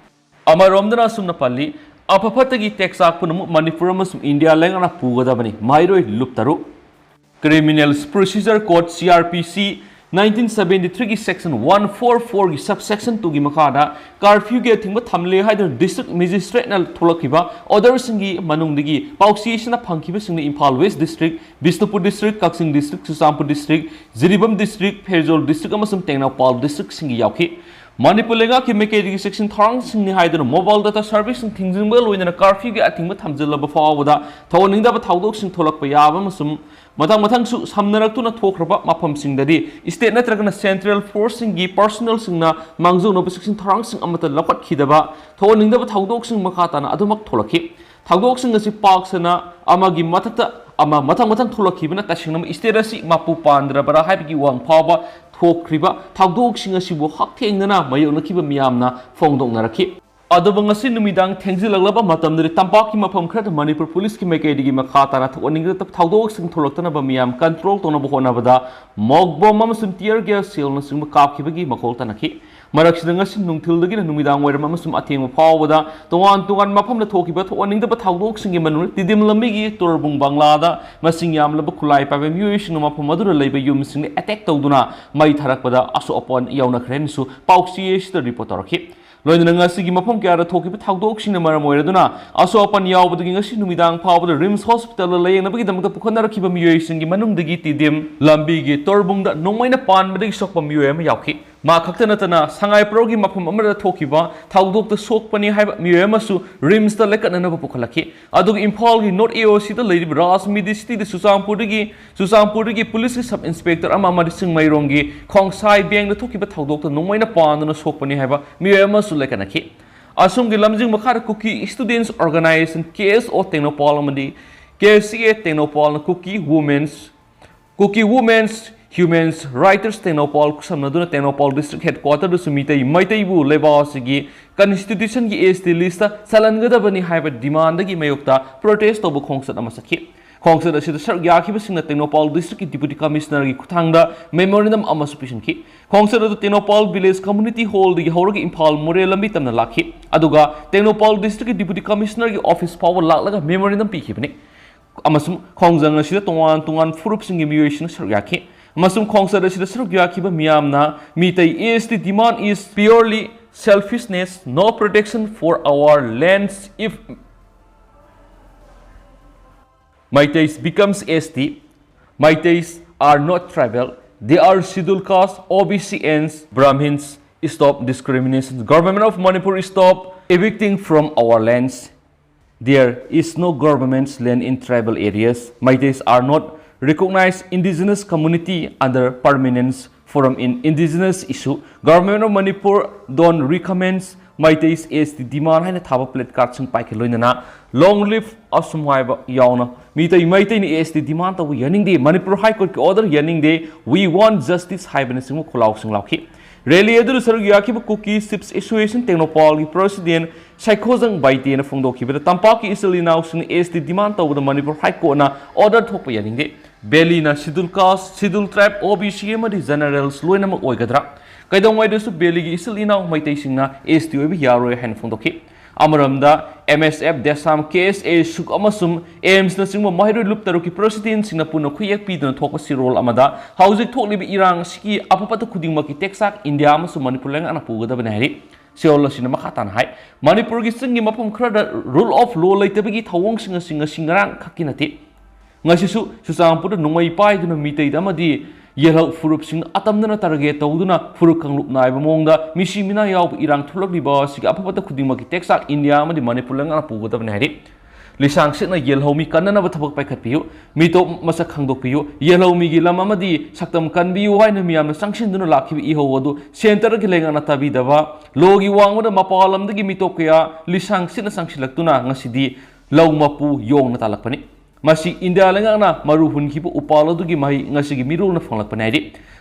ꯑꯃꯔꯣꯝꯗꯅ ꯑꯁꯨꯝꯅ ꯄꯜꯂꯤ, ꯑꯐ ꯐꯠꯇꯒꯤ ꯇꯦꯛꯆꯥꯛ ꯄꯨꯝꯅꯃꯛ ꯃꯅꯤꯄꯨꯔ ꯑꯃꯁꯨꯡ ꯏꯟꯗꯤꯌꯥ ꯂꯩꯉꯥꯛꯅ ꯄꯨꯒꯗꯕꯅꯤ꯫ ꯃꯍꯩꯔꯣꯏ ꯂꯨꯞ ꯇꯔꯨꯛ꯫ Criminal Procedure Code, C R P C, nineteen seventy three ꯒꯤ section one four four ꯒꯤ subsection two ꯒꯤ ꯃꯈꯥꯗ curfew ꯒꯤ ꯑꯊꯤꯡꯕ ꯊꯝꯂꯦ ꯍꯥꯏꯗꯨꯅ district magistrate ꯅ ꯊꯣꯛꯂꯛꯈꯤꯕ order ꯁꯤꯡꯒꯤ ꯃꯅꯨꯡꯗꯒꯤ ꯄꯥꯎꯆꯦꯁꯤꯅ ꯐꯪꯈꯤꯕꯁꯤꯡꯅ Imphal West District, Bishnupur District, ꯀꯛꯆꯤꯡ District, Churachandpur District, Jiribam District, Pherzawl District ꯑꯃꯁꯨꯡ ꯇꯦꯡꯅꯧꯄꯥꯜ District ꯁꯤꯡꯒꯤ ꯌꯥꯎꯈꯤ꯫ ꯃꯅꯤꯄꯨꯔ ꯂꯩꯉꯥꯛꯀꯤ ꯃꯥꯏꯀꯩꯗꯒꯤ ꯆꯦꯛꯁꯤꯟ ꯊꯧꯔꯥꯡꯁꯤꯡꯅꯤ ꯍꯥꯏꯗꯨꯅ mobile data service ꯁꯤꯡ ꯊꯤꯡꯖꯤꯟꯕꯒ ꯂꯣꯏꯅꯅ curfew ꯒꯤ ꯑꯊꯤꯡꯕ ꯊꯝꯖꯤꯜꯂꯕ ꯐꯥꯎꯕꯗ ꯊꯧꯑꯣꯟꯅꯤꯡꯗꯕ ꯊꯧꯗꯣꯛꯁꯤꯡ ꯊꯣꯛꯂꯛꯄ ꯌꯥꯕ ꯑꯃꯁꯨꯡ ꯃꯊꯪ ꯃꯊꯪꯁꯨ ꯁꯝꯅꯔꯛꯇꯨꯅ ꯊꯣꯛꯈ꯭ꯔꯕ ꯃꯐꯝꯁꯤꯡꯗꯗꯤ state ꯅꯠꯇ꯭ꯔꯒꯅ central force ꯁꯤꯡꯒꯤ personnel ꯁꯤꯡꯅ ꯃꯥꯡꯖꯧꯅꯕ ꯆꯦꯛꯁꯤꯟ ꯊꯧꯔꯥꯡꯁꯤꯡ ꯑꯃꯠꯇ ꯂꯧꯈꯠꯈꯤꯗꯕ ꯊꯧꯑꯣꯟꯅꯤꯡꯗꯕ ꯊꯧꯗꯣꯛꯁꯤꯡ ꯃꯈꯥ ꯇꯥꯅ ꯑꯗꯨꯃꯛ ꯊꯣꯛꯂꯛꯈꯤ꯫ ꯊꯧꯗꯣꯛꯁꯤꯡ ꯑꯁꯤ ꯄꯥꯛ ꯁꯟꯅ ꯑꯃꯒꯤ ꯃꯊꯛꯇ ꯑꯃ ꯃꯊꯪ ꯃꯊꯪ ꯊꯣꯛꯂꯛꯈꯤꯕꯅ ꯇꯁꯦꯡꯅ state ꯑꯁꯤ ꯃꯄꯨ ꯄꯥꯟꯗ꯭ꯔꯕꯔꯥ ꯍꯥꯏꯕꯒꯤ ꯋꯥꯍꯪ ꯐꯥꯎꯕ ꯊꯣꯛꯈ꯭ꯔꯤꯕ ꯊꯧꯗꯣꯛꯁꯤꯡ ꯑꯁꯤꯕꯨ ꯍꯛꯊꯦꯡꯅꯅ ꯃꯥꯌꯣꯛꯅꯈꯤꯕ ꯃꯤꯌꯥꯝꯅ ꯐꯣꯡꯗꯣꯛꯅꯔꯛꯈꯤ꯫ ꯑꯗꯨꯕꯨ ꯉꯁꯤ ꯅꯨꯃꯤꯗꯥꯡ ꯊꯦꯡꯖꯤꯜꯂꯛꯂꯕ ꯃꯇꯝꯗꯗꯤ ꯇꯝꯄꯥꯛꯀꯤ ꯃꯐꯝ ꯈꯔꯗ ꯃꯅꯤꯄꯨꯔ ꯄꯨꯂꯤꯁꯀꯤ ꯃꯥꯏꯀꯩꯗꯒꯤ ꯃꯈꯥ ꯇꯥꯅ ꯊꯣꯛꯍꯟꯅꯤꯡꯗꯕ ꯊꯧꯗꯣꯛꯁꯤꯡ ꯊꯣꯛꯂꯛꯇꯅꯕ ꯃꯤꯌꯥꯝ control ꯇꯧꯅꯕ ꯍꯣꯠꯅꯕꯗ mog bomb ꯑꯃꯁꯨꯡ tear gas shell ꯅꯆꯤꯡꯕ ꯀꯥꯞꯈꯤꯕꯒꯤ ꯃꯈꯣꯜ ꯇꯥꯅꯈꯤ꯫ ꯃꯔꯛꯁꯤꯗ ꯉꯁꯤ ꯅꯨꯡꯊꯤꯜꯗꯒꯤꯅ ꯅꯨꯃꯤꯗꯥꯡ ꯋꯥꯏꯔꯝ ꯑꯃꯁꯨꯡ ꯑꯊꯦꯡꯕ ꯐꯥꯎꯕꯗ ꯇꯣꯉꯥꯟ ꯇꯣꯉꯥꯟꯕ ꯃꯐꯝꯗ ꯊꯣꯛꯈꯤꯕ ꯊꯣꯛꯍꯟꯅꯤꯡꯗꯕ ꯊꯧꯗꯣꯛꯁꯤꯡꯒꯤ ꯃꯅꯨꯡꯗ ꯇꯤꯗꯤꯝ ꯂꯝꯕꯤꯒꯤ ꯇꯣꯔꯕꯨꯡ ꯕꯪꯂꯥꯗ ꯃꯁꯤꯡ ꯌꯥꯝꯂꯕ ꯈꯨꯠꯂꯥꯏ ꯄꯥꯏꯕ ꯃꯤꯑꯣꯏꯁꯤꯡꯅ ꯃꯐꯝ ꯑꯗꯨꯗ ꯂꯩꯕ ꯌꯨꯝꯁꯤꯡꯗ attack ꯇꯧꯗꯨꯅ ꯃꯩ ꯊꯥꯔꯛꯄꯗ ꯑꯁꯣꯛ ꯑꯄꯟ ꯌꯥꯎꯅꯈ꯭ꯔꯦ ꯍꯥꯏꯅꯁꯨ ꯄꯥꯎꯆꯦ ꯑꯁꯤꯗ report ꯇꯧꯔꯛꯈꯤ꯫ ꯂꯣꯏꯅꯅ ꯉꯁꯤꯒꯤ ꯃꯐꯝ ꯀꯌꯥꯗ ꯊꯣꯛꯈꯤꯕ ꯊꯧꯗꯣꯛꯁꯤꯡꯅ ꯃꯔꯝ ꯑꯣꯏꯔꯗꯨꯅ ꯑꯁꯣꯛ ꯑꯄꯟ ꯌꯥꯎꯕꯗꯒꯤ ꯉꯁꯤ ꯅꯨꯃꯤꯗꯥꯡ ꯐꯥꯎꯕꯗ ꯔꯤꯝꯁ ꯍꯣꯁꯄꯤꯇꯥꯜꯗ ꯂꯥꯌꯦꯡꯅꯕꯒꯤꯗꯃꯛꯇ ꯄꯨꯈꯠꯅꯔꯛꯈꯤꯕ ꯃꯤꯑꯣꯏꯁꯤꯡꯒꯤ ꯃꯅꯨꯡꯗꯒꯤ ꯇꯤꯗꯤꯝ ꯂꯝꯕꯤꯒꯤ ꯇꯣꯔꯕꯨꯡꯗ ꯅꯣꯡꯃꯩꯅ ꯄꯥꯟꯕꯗꯒꯤ ꯁꯣꯛꯄ ꯃꯤꯑꯣꯏ ꯑꯃ ꯌꯥꯎꯈꯤ꯫ ꯃꯥ ꯈꯛꯇ ꯅꯠꯇꯅ ꯁꯉꯥꯏꯄ꯭ꯔꯧꯒꯤ ꯃꯐꯝ ꯑꯃꯗ ꯊꯣꯛꯈꯤꯕ ꯊꯧꯗꯣꯛꯇ ꯁꯣꯛꯄꯅꯤ ꯍꯥꯏꯕ ꯃꯤꯑꯣꯏ ꯑꯃꯁꯨ ꯔꯤꯝꯁꯇ ꯂꯩꯈꯠꯅꯅꯕ ꯄꯨꯈꯠꯂꯛꯈꯤ꯫ ꯑꯗꯨꯒ ꯏꯝꯐꯥꯜꯒꯤ North A O Cꯗ ꯂꯩꯔꯤꯕ ꯔꯥꯖ ꯃꯤꯗꯤ ꯁꯤꯇꯤꯗ ꯆꯨꯔꯆꯥꯟꯄꯨꯔꯗꯒꯤ ꯆꯨꯔꯆꯥꯟꯄꯨꯔꯗꯒꯤ ꯄꯨꯂꯤꯁꯀꯤ sub inspector ꯑꯃ ꯑꯃꯗꯤ ꯆꯤꯡꯃꯩꯔꯣꯡꯒꯤ ꯈꯣꯡꯁꯥꯏ ꯕꯦꯡꯗ ꯊꯣꯛꯈꯤꯕ ꯊꯧꯗꯣꯛꯇ ꯅꯣꯡꯃꯩꯅ ꯄꯥꯟꯗꯨꯅ ꯁꯣꯛꯄꯅꯤ ꯍꯥꯏꯕ ꯃꯤꯑꯣꯏ ꯑꯃꯁꯨ ꯂꯩꯈꯠꯅꯈꯤ꯫ ꯑꯁꯣꯝꯒꯤ ꯂꯝꯖꯤꯡ ꯃꯈꯥꯗ ꯀꯨꯀꯤ Students Organisation, K S O, Tengnoupal ꯑꯃꯗꯤ K C A ꯇꯦꯡꯅꯧꯄꯥꯜꯅ Kuki Women's, Kuki Women's Human Rights Tengnoupal ꯈꯨꯠꯁꯝꯅꯗꯨꯅ Tengnoupal district headquarterꯗꯁꯨ Meitei ꯃꯩꯇꯩꯕꯨ ꯂꯩꯕꯥꯛ ꯑꯁꯤꯒꯤ constitutionꯒꯤ S T listꯇ ꯆꯜꯍꯟꯒꯗꯕꯅꯤ ꯍꯥꯏꯕ demandꯗꯒꯤ ꯃꯥꯌꯣꯛꯇ protest ꯇꯧꯕ ꯈꯣꯡꯆꯠ ꯑꯃ ꯆꯠꯈꯤ꯫ ꯈꯣꯡꯆꯠ ꯑꯁꯤꯗ ꯁꯔꯨꯛ ꯌꯥꯈꯤꯕꯁꯤꯡꯅ ꯇꯦꯡꯅꯧꯄꯥꯜ ꯗꯤꯁꯇ꯭ꯔꯤꯛꯀꯤ ꯗꯤꯄꯨꯇꯤ ꯀꯃꯤꯁꯅꯔꯒꯤ ꯈꯨꯠꯊꯥꯡꯗ ꯃꯦꯃꯣꯔꯦꯟꯗꯝ ꯑꯃꯁꯨ ꯄꯤꯁꯤꯟꯈꯤ꯫ ꯈꯣꯡꯆꯠ ꯑꯗꯨ ꯇꯦꯡꯅꯧꯄꯥꯜ ꯚꯤꯂꯦꯖ ꯀꯝꯃ꯭ꯌꯨꯅꯤꯇꯤ ꯍꯣꯜꯗꯒꯤ ꯍꯧꯔꯒ ꯏꯝꯐꯥꯜ ꯃꯣꯔꯦ ꯂꯝꯕꯤ ꯇꯝꯅ ꯂꯥꯛꯈꯤ꯫ ꯑꯗꯨꯒ ꯇꯦꯡꯅꯧꯄꯥꯜ ꯗꯤꯁꯇ꯭ꯔꯤꯛꯀꯤ ꯗꯤꯄꯨꯇꯤ ꯀꯃꯤꯁꯅꯔꯒꯤ ꯑꯣꯐꯤꯁ ꯐꯥꯎꯕ ꯂꯥꯛꯂꯒ ꯃꯦꯃꯣꯔꯦꯟꯗꯝ ꯄꯤꯈꯤꯕꯅꯤ꯫ ꯑꯃꯁꯨꯡ ꯈꯣꯡꯖꯪ ꯑꯁꯤꯗ ꯇꯣꯉꯥꯟ ꯇꯣꯉꯥꯟ ꯐꯨꯔꯨꯞꯁꯤꯡꯒꯤ ꯃꯤꯑꯣꯏꯁꯤꯡꯅ ꯁꯔꯨꯛ ꯌꯥꯈꯤ꯫ ꯑꯃꯁꯨꯡ ꯈꯣꯡꯆꯠ ꯑꯁꯤꯗ ꯁꯔꯨꯛ ꯌꯥꯈꯤꯕ ꯃꯤꯌꯥꯝꯅ Meitei S T demand is purely selfishness, no protection for our lands. If Meiteis becomes S T, Meiteis are not tribal, they are scheduled caste, O B C and Brahmins. Stop discrimination. Government of Manipur, stop evicting from our lands. There is no government's land in tribal areas. Meiteis are not recognized indigenous community under Permanent Forum in Indigenous Issue. Government of Manipur don't recommend Meiteis S T demand ꯍꯥꯏꯅ ꯊꯥꯕ placard ꯁꯤꯡ ꯄꯥꯏꯈꯤ ꯂꯣꯏꯅꯅ Long live Assam ꯍꯥꯏꯕ ꯌꯥꯎꯅ ꯃꯤꯇꯩ ꯃꯩꯇꯩꯅ S T demand ꯇꯧꯕ ꯌꯥꯅꯤꯡꯗꯦ, ꯃꯅꯤꯄꯨꯔ High Court ꯀꯤ order ꯌꯥꯅꯤꯡꯗꯦ, We want justice ꯍꯥꯏꯕꯅꯆꯤꯡꯕ ꯈꯣꯜꯂꯥꯎꯁꯤꯡ ꯂꯥꯎꯈꯤ꯫ Rally ꯑꯗꯨꯗ ꯁꯔꯨꯛ ꯌꯥꯈꯤꯕ Kuki Chiefs Association ꯇꯦꯡꯅꯧꯄꯥꯜꯒꯤ President ꯁꯥꯏꯈꯣꯖꯪ ꯕꯥꯏꯇꯦꯅ ꯐꯣꯡꯗꯣꯛꯈꯤꯕꯗ ꯇꯝꯄꯥꯛꯀꯤ ꯏꯆꯤꯜ ꯏꯅꯥꯎꯁꯤꯡꯅ S T demand ꯇꯧꯕꯗ ꯃꯅꯤꯄꯨꯔ High Court ꯅ order ꯊꯣꯛꯄ ꯌꯥꯅꯤꯡꯗꯦ꯫ Valley ꯅ Scheduled Caste, Scheduled Tribe, O B C ꯑꯃꯗꯤ Generals ꯂꯣꯏꯅꯃꯛ ꯑꯣꯏꯒꯗ꯭ꯔꯥ? ꯀꯩꯗꯧꯉꯩꯗꯁꯨ Valley ꯒꯤ ꯏꯆꯤꯜ ꯏꯅꯥꯎ ꯃꯩꯇꯩꯁꯤꯡꯅ S T ꯑꯣꯏꯕ ꯌꯥꯔꯣꯏ ꯍꯥꯏꯅ ꯐꯣꯡꯗꯣꯛꯈꯤ꯫ ꯑꯃꯔꯣꯝꯗ M S F, DESAM, K S A, SUK ꯑꯃꯁꯨꯡ AIIMS ꯅꯆꯤꯡꯕ ꯃꯍꯩꯔꯣꯏ ꯂꯨꯞ ꯇꯔꯨꯛꯀꯤ President ꯁꯤꯡꯅ ꯄꯨꯟꯅ ꯈꯨꯌꯦꯛ ꯄꯤꯗꯨꯅ ꯊꯣꯛꯄ ꯁꯤꯔꯣꯜ ꯑꯃꯗ ꯍꯧꯖꯤꯛ ꯊꯣꯛꯂꯤꯕ ꯏꯔꯥꯡ ꯑꯁꯤꯒꯤ ꯑꯐ ꯐꯠꯇ ꯈꯨꯗꯤꯡꯃꯛꯀꯤ ꯇꯦꯛꯆꯥꯛ ꯏꯟꯗꯤꯌꯥ ꯑꯃꯁꯨꯡ ꯃꯅꯤꯄꯨꯔ ꯂꯩꯉꯥꯛꯅ ꯄꯨꯒꯗꯕꯅꯤ ꯍꯥꯏꯔꯤ꯫ ꯁꯤꯔꯣꯜ ꯑꯁꯤꯅ ꯃꯈꯥ ꯇꯥꯅ ꯍꯥꯏ, ꯃꯅꯤꯄꯨꯔꯒꯤ ꯆꯤꯡꯒꯤ ꯃꯐꯝ ꯈꯔꯗ rule of law ꯂꯩꯇꯕꯒꯤ ꯊꯧꯑꯣꯡꯁꯤꯡ ꯑꯁꯤ ꯉꯁꯤ ꯉꯔꯥꯡ ꯈꯛꯀꯤ ꯅꯠꯇꯦ꯫ ꯉꯁꯤꯁꯨ ꯆꯨꯔꯆꯥꯟꯄꯨꯔꯗ ꯅꯣꯡꯃꯩ ꯄꯥꯏꯗꯨꯅ ꯃꯤꯇꯩꯗ ꯑꯃꯗꯤ ꯌꯦꯜꯍꯧ ꯐꯨꯔꯨꯞꯁꯤꯡ ꯑꯇꯝꯅꯅ target ꯇꯧꯗꯨꯅ ꯐꯨꯔꯨꯞ ꯀꯥꯡꯂꯨꯞ ꯅꯥꯏꯕ ꯃꯑꯣꯡꯗ ꯃꯤꯁꯤ ꯃꯤꯅꯥ ꯌꯥꯎꯕ ꯏꯔꯥꯡ ꯊꯣꯛꯂꯛꯂꯤꯕ ꯑꯁꯤꯒꯤ ꯑꯐ ꯐꯠꯇ ꯈꯨꯗꯤꯡꯃꯛꯀꯤ ꯇꯦꯛꯆꯥꯛ ꯏꯟꯗꯤꯌꯥ ꯑꯃꯗꯤ ꯃꯅꯤꯄꯨꯔ ꯂꯩꯉꯥꯛꯅ ꯄꯨꯒꯗꯕꯅꯤ ꯍꯥꯏꯔꯤ꯫ ꯂꯤꯁꯥꯡ ꯁꯤꯠꯅ ꯌꯦꯜꯍꯧꯃꯤ ꯀꯟꯅꯅꯕ ꯊꯕꯛ ꯄꯥꯏꯈꯠꯄꯤꯌꯨ꯫ ꯃꯤꯇꯣꯞ ꯃꯁꯛ ꯈꯪꯗꯣꯛꯄꯤꯌꯨ꯫ ꯌꯦꯜꯍꯧꯃꯤꯒꯤ ꯂꯝ ꯑꯃꯗꯤ ꯁꯛꯇꯝ ꯀꯟꯕꯤꯌꯨ ꯍꯥꯏꯅ ꯃꯤꯌꯥꯝꯅ ꯆꯪꯁꯤꯟꯗꯨꯅ ꯂꯥꯛꯈꯤꯕ ꯏꯍꯧ ꯑꯗꯨ centre ꯒꯤ ꯂꯩꯉꯥꯛꯅ ꯇꯥꯕꯤꯗꯕ, law ꯒꯤ ꯋꯥꯡꯃꯗ ꯃꯄꯥꯟ ꯂꯝꯗꯒꯤ ꯃꯤꯇꯣꯞ ꯀꯌꯥ ꯂꯤꯁꯥꯡ ꯁꯤꯠꯅ ꯆꯪꯁꯤꯜꯂꯛꯇꯨꯅ ꯉꯁꯤꯗꯤ ꯂꯧ ꯃꯄꯨ ꯌꯣꯡꯅ ꯇꯥꯜꯂꯛꯄꯅꯤ꯫ ꯃꯁꯤ ꯏꯟꯗꯤꯌꯥ ꯂꯩꯉꯥꯛꯅ ꯃꯔꯨ ꯍꯨꯟꯈꯤꯕ ꯎꯄꯥꯜ ꯑꯗꯨꯒꯤ ꯃꯍꯩ ꯉꯁꯤꯒꯤ ꯃꯤꯔꯣꯜꯅ ꯐꯪꯂꯛꯄꯅꯤ ꯍꯥꯏꯔꯤ꯫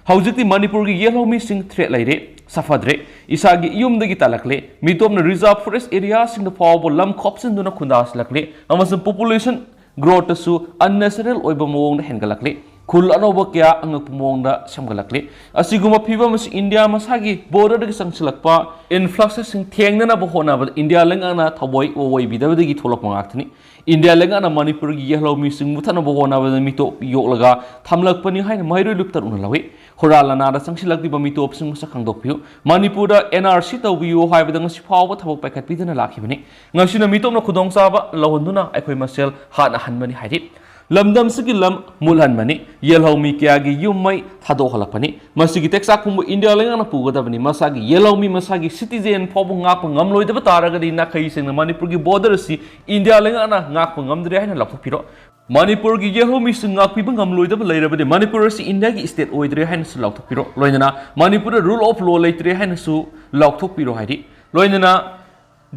ꯍꯧꯖꯤꯛꯇꯤ ꯃꯅꯤꯄꯨꯔꯒꯤ ꯌꯦꯜꯍꯧꯃꯤꯁꯤꯡ threat ꯂꯩꯔꯦ, ꯁꯥꯐꯗ꯭ꯔꯦ, ꯏꯁꯥꯒꯤ ꯌꯨꯝꯗꯒꯤ ꯇꯥꯜꯂꯛꯂꯦ, ꯃꯤꯇꯣꯞꯅ reserve forest area ꯁꯤꯡꯗ ꯐꯥꯎꯕ ꯂꯝ ꯈꯣꯞꯆꯤꯟꯗꯨꯅ ꯈꯨꯟꯗꯥꯁꯤꯜꯂꯛꯂꯦ ꯑꯃꯁꯨꯡ population ꯒ꯭ꯔꯣꯠꯇꯁꯨ ꯑꯟꯅꯦꯆꯔꯦꯜ ꯑꯣꯏꯕ ꯃꯑꯣꯡꯗ ꯍꯦꯟꯒꯠꯂꯛꯂꯤ꯫ ꯈꯨꯜ ꯑꯅꯧꯕ ꯀꯌꯥ ꯑꯉꯛꯄ ꯃꯑꯣꯡꯗ ꯁꯦꯝꯒꯠꯂꯛꯂꯤ꯫ ꯑꯁꯤꯒꯨꯝꯕ ꯐꯤꯕꯝ ꯑꯁꯤ ꯏꯟꯗꯤꯌꯥ ꯃꯁꯥꯒꯤ ꯕꯣꯔꯗꯔꯗꯒꯤ ꯆꯪꯁꯤꯜꯂꯛꯄ ꯏꯟꯐ꯭ꯂꯛꯁꯁꯤꯡ ꯊꯦꯡꯅꯅꯕ ꯍꯣꯠꯅꯕꯗ ꯏꯟꯗꯤꯌꯥ ꯂꯩꯉꯥꯛꯅ ꯊꯑꯣꯏ ꯑꯣꯏꯕꯤꯗꯕꯗꯒꯤ ꯊꯣꯛꯂꯛꯄ ꯉꯥꯛꯇꯅꯤ꯫ ꯏꯟꯗꯤꯌꯥ ꯂꯩꯉꯥꯛꯅ ꯃꯅꯤꯄꯨꯔꯒꯤ ꯌꯦꯜꯍꯧꯃꯤꯁꯤꯡ ꯃꯨꯊꯠꯅꯕ ꯍꯣꯠꯅꯕꯗ ꯃꯤꯇꯣꯞ ꯌꯣꯛꯂꯒ ꯊꯝꯂꯛꯄꯅꯤ ꯍꯥꯏꯅ ꯃꯍꯩꯔꯣꯏ ꯂꯨꯞꯇꯔꯨꯅ ꯂꯧꯏ꯫ ꯍꯨꯔꯥꯟ ꯂꯅꯥꯗ ꯆꯪꯁꯤꯜꯂꯛꯂꯤꯕ ꯃꯤꯇꯣꯞꯁꯤꯡ ꯃꯁꯛ ꯈꯪꯗꯣꯛꯄꯤꯌꯨ꯫ ꯃꯅꯤꯄꯨꯔꯗ ꯑꯦꯟ ꯑꯥꯔ ꯁꯤ ꯇꯧꯕꯤꯌꯨ ꯍꯥꯏꯕꯗ ꯉꯁꯤ ꯐꯥꯎꯕ ꯊꯕꯛ ꯄꯥꯏꯈꯠꯄꯤꯗꯅ ꯂꯥꯛꯈꯤꯕꯅꯤ꯫ ꯉꯁꯤꯅ ꯃꯤꯇꯣꯞꯅ ꯈꯨꯗꯣꯡꯆꯥꯕ ꯂꯧꯍꯟꯗꯨꯅ ꯑꯩꯈꯣꯏ ꯃꯁꯦꯜ ꯍꯥꯠꯅꯍꯟꯕꯅꯤ ꯍꯥꯏꯔꯤ꯫ ꯂꯝꯗꯝꯁꯤꯒꯤ ꯂꯝ ꯃꯨꯠꯍꯟꯕꯅꯤ꯫ ꯌꯦꯜꯍꯧꯃꯤ ꯀꯌꯥꯒꯤ ꯌꯨꯝ ꯃꯩ ꯊꯥꯗꯣꯛꯍꯜꯂꯛꯄꯅꯤ꯫ ꯃꯁꯤꯒꯤ ꯇꯦꯛꯆꯥꯛ ꯄꯨꯝꯕ ꯏꯟꯗꯤꯌꯥ ꯂꯩꯉꯥꯛꯅ ꯄꯨꯒꯗꯕꯅꯤ꯫ ꯃꯁꯥꯒꯤ ꯌꯦꯜꯍꯧꯃꯤ, ꯃꯁꯥꯒꯤ ꯁꯤꯇꯤꯖꯦꯟ ꯐꯥꯎꯕ ꯉꯥꯛꯄ ꯉꯝꯂꯣꯏꯗꯕ ꯇꯥꯔꯒꯗꯤ ꯅꯥꯈꯩꯁꯤꯡꯅ ꯃꯅꯤꯄꯨꯔꯒꯤ ꯕꯣꯔꯗꯔ ꯑꯁꯤ ꯏꯟꯗꯤꯌꯥ ꯂꯩꯉꯥꯛꯅ ꯉꯥꯛꯄ ꯉꯝꯗ꯭ꯔꯦ ꯍꯥꯏꯅ ꯂꯥꯎꯊꯣꯛꯄꯤꯔꯣ꯫ ꯃꯅꯤꯄꯨꯔꯒꯤ ꯌꯦꯜꯍꯧꯃꯤꯁꯤꯡ ꯉꯥꯛꯄꯤꯕ ꯉꯝꯂꯣꯏꯗꯕ ꯂꯩꯔꯕꯗꯤ ꯃꯅꯤꯄꯨꯔ ꯑꯁꯤ ꯏꯟꯗꯤꯌꯥꯒꯤ ꯁ꯭ꯇꯦꯠ ꯑꯣꯏꯗ꯭ꯔꯦ ꯍꯥꯏꯅꯁꯨ ꯂꯥꯎꯊꯣꯛꯄꯤꯔꯣ꯫ ꯂꯣꯏꯅꯅ ꯃꯅꯤꯄꯨꯔꯗ ꯔꯨꯜ ꯑꯣꯐ ꯂꯣ ꯂꯩꯇ꯭ꯔꯦ ꯍꯥꯏꯅꯁꯨ ꯂꯥꯎꯊꯣꯛꯄꯤꯔꯣ ꯍꯥꯏꯔꯤ꯫ ꯂꯣꯏꯅꯅ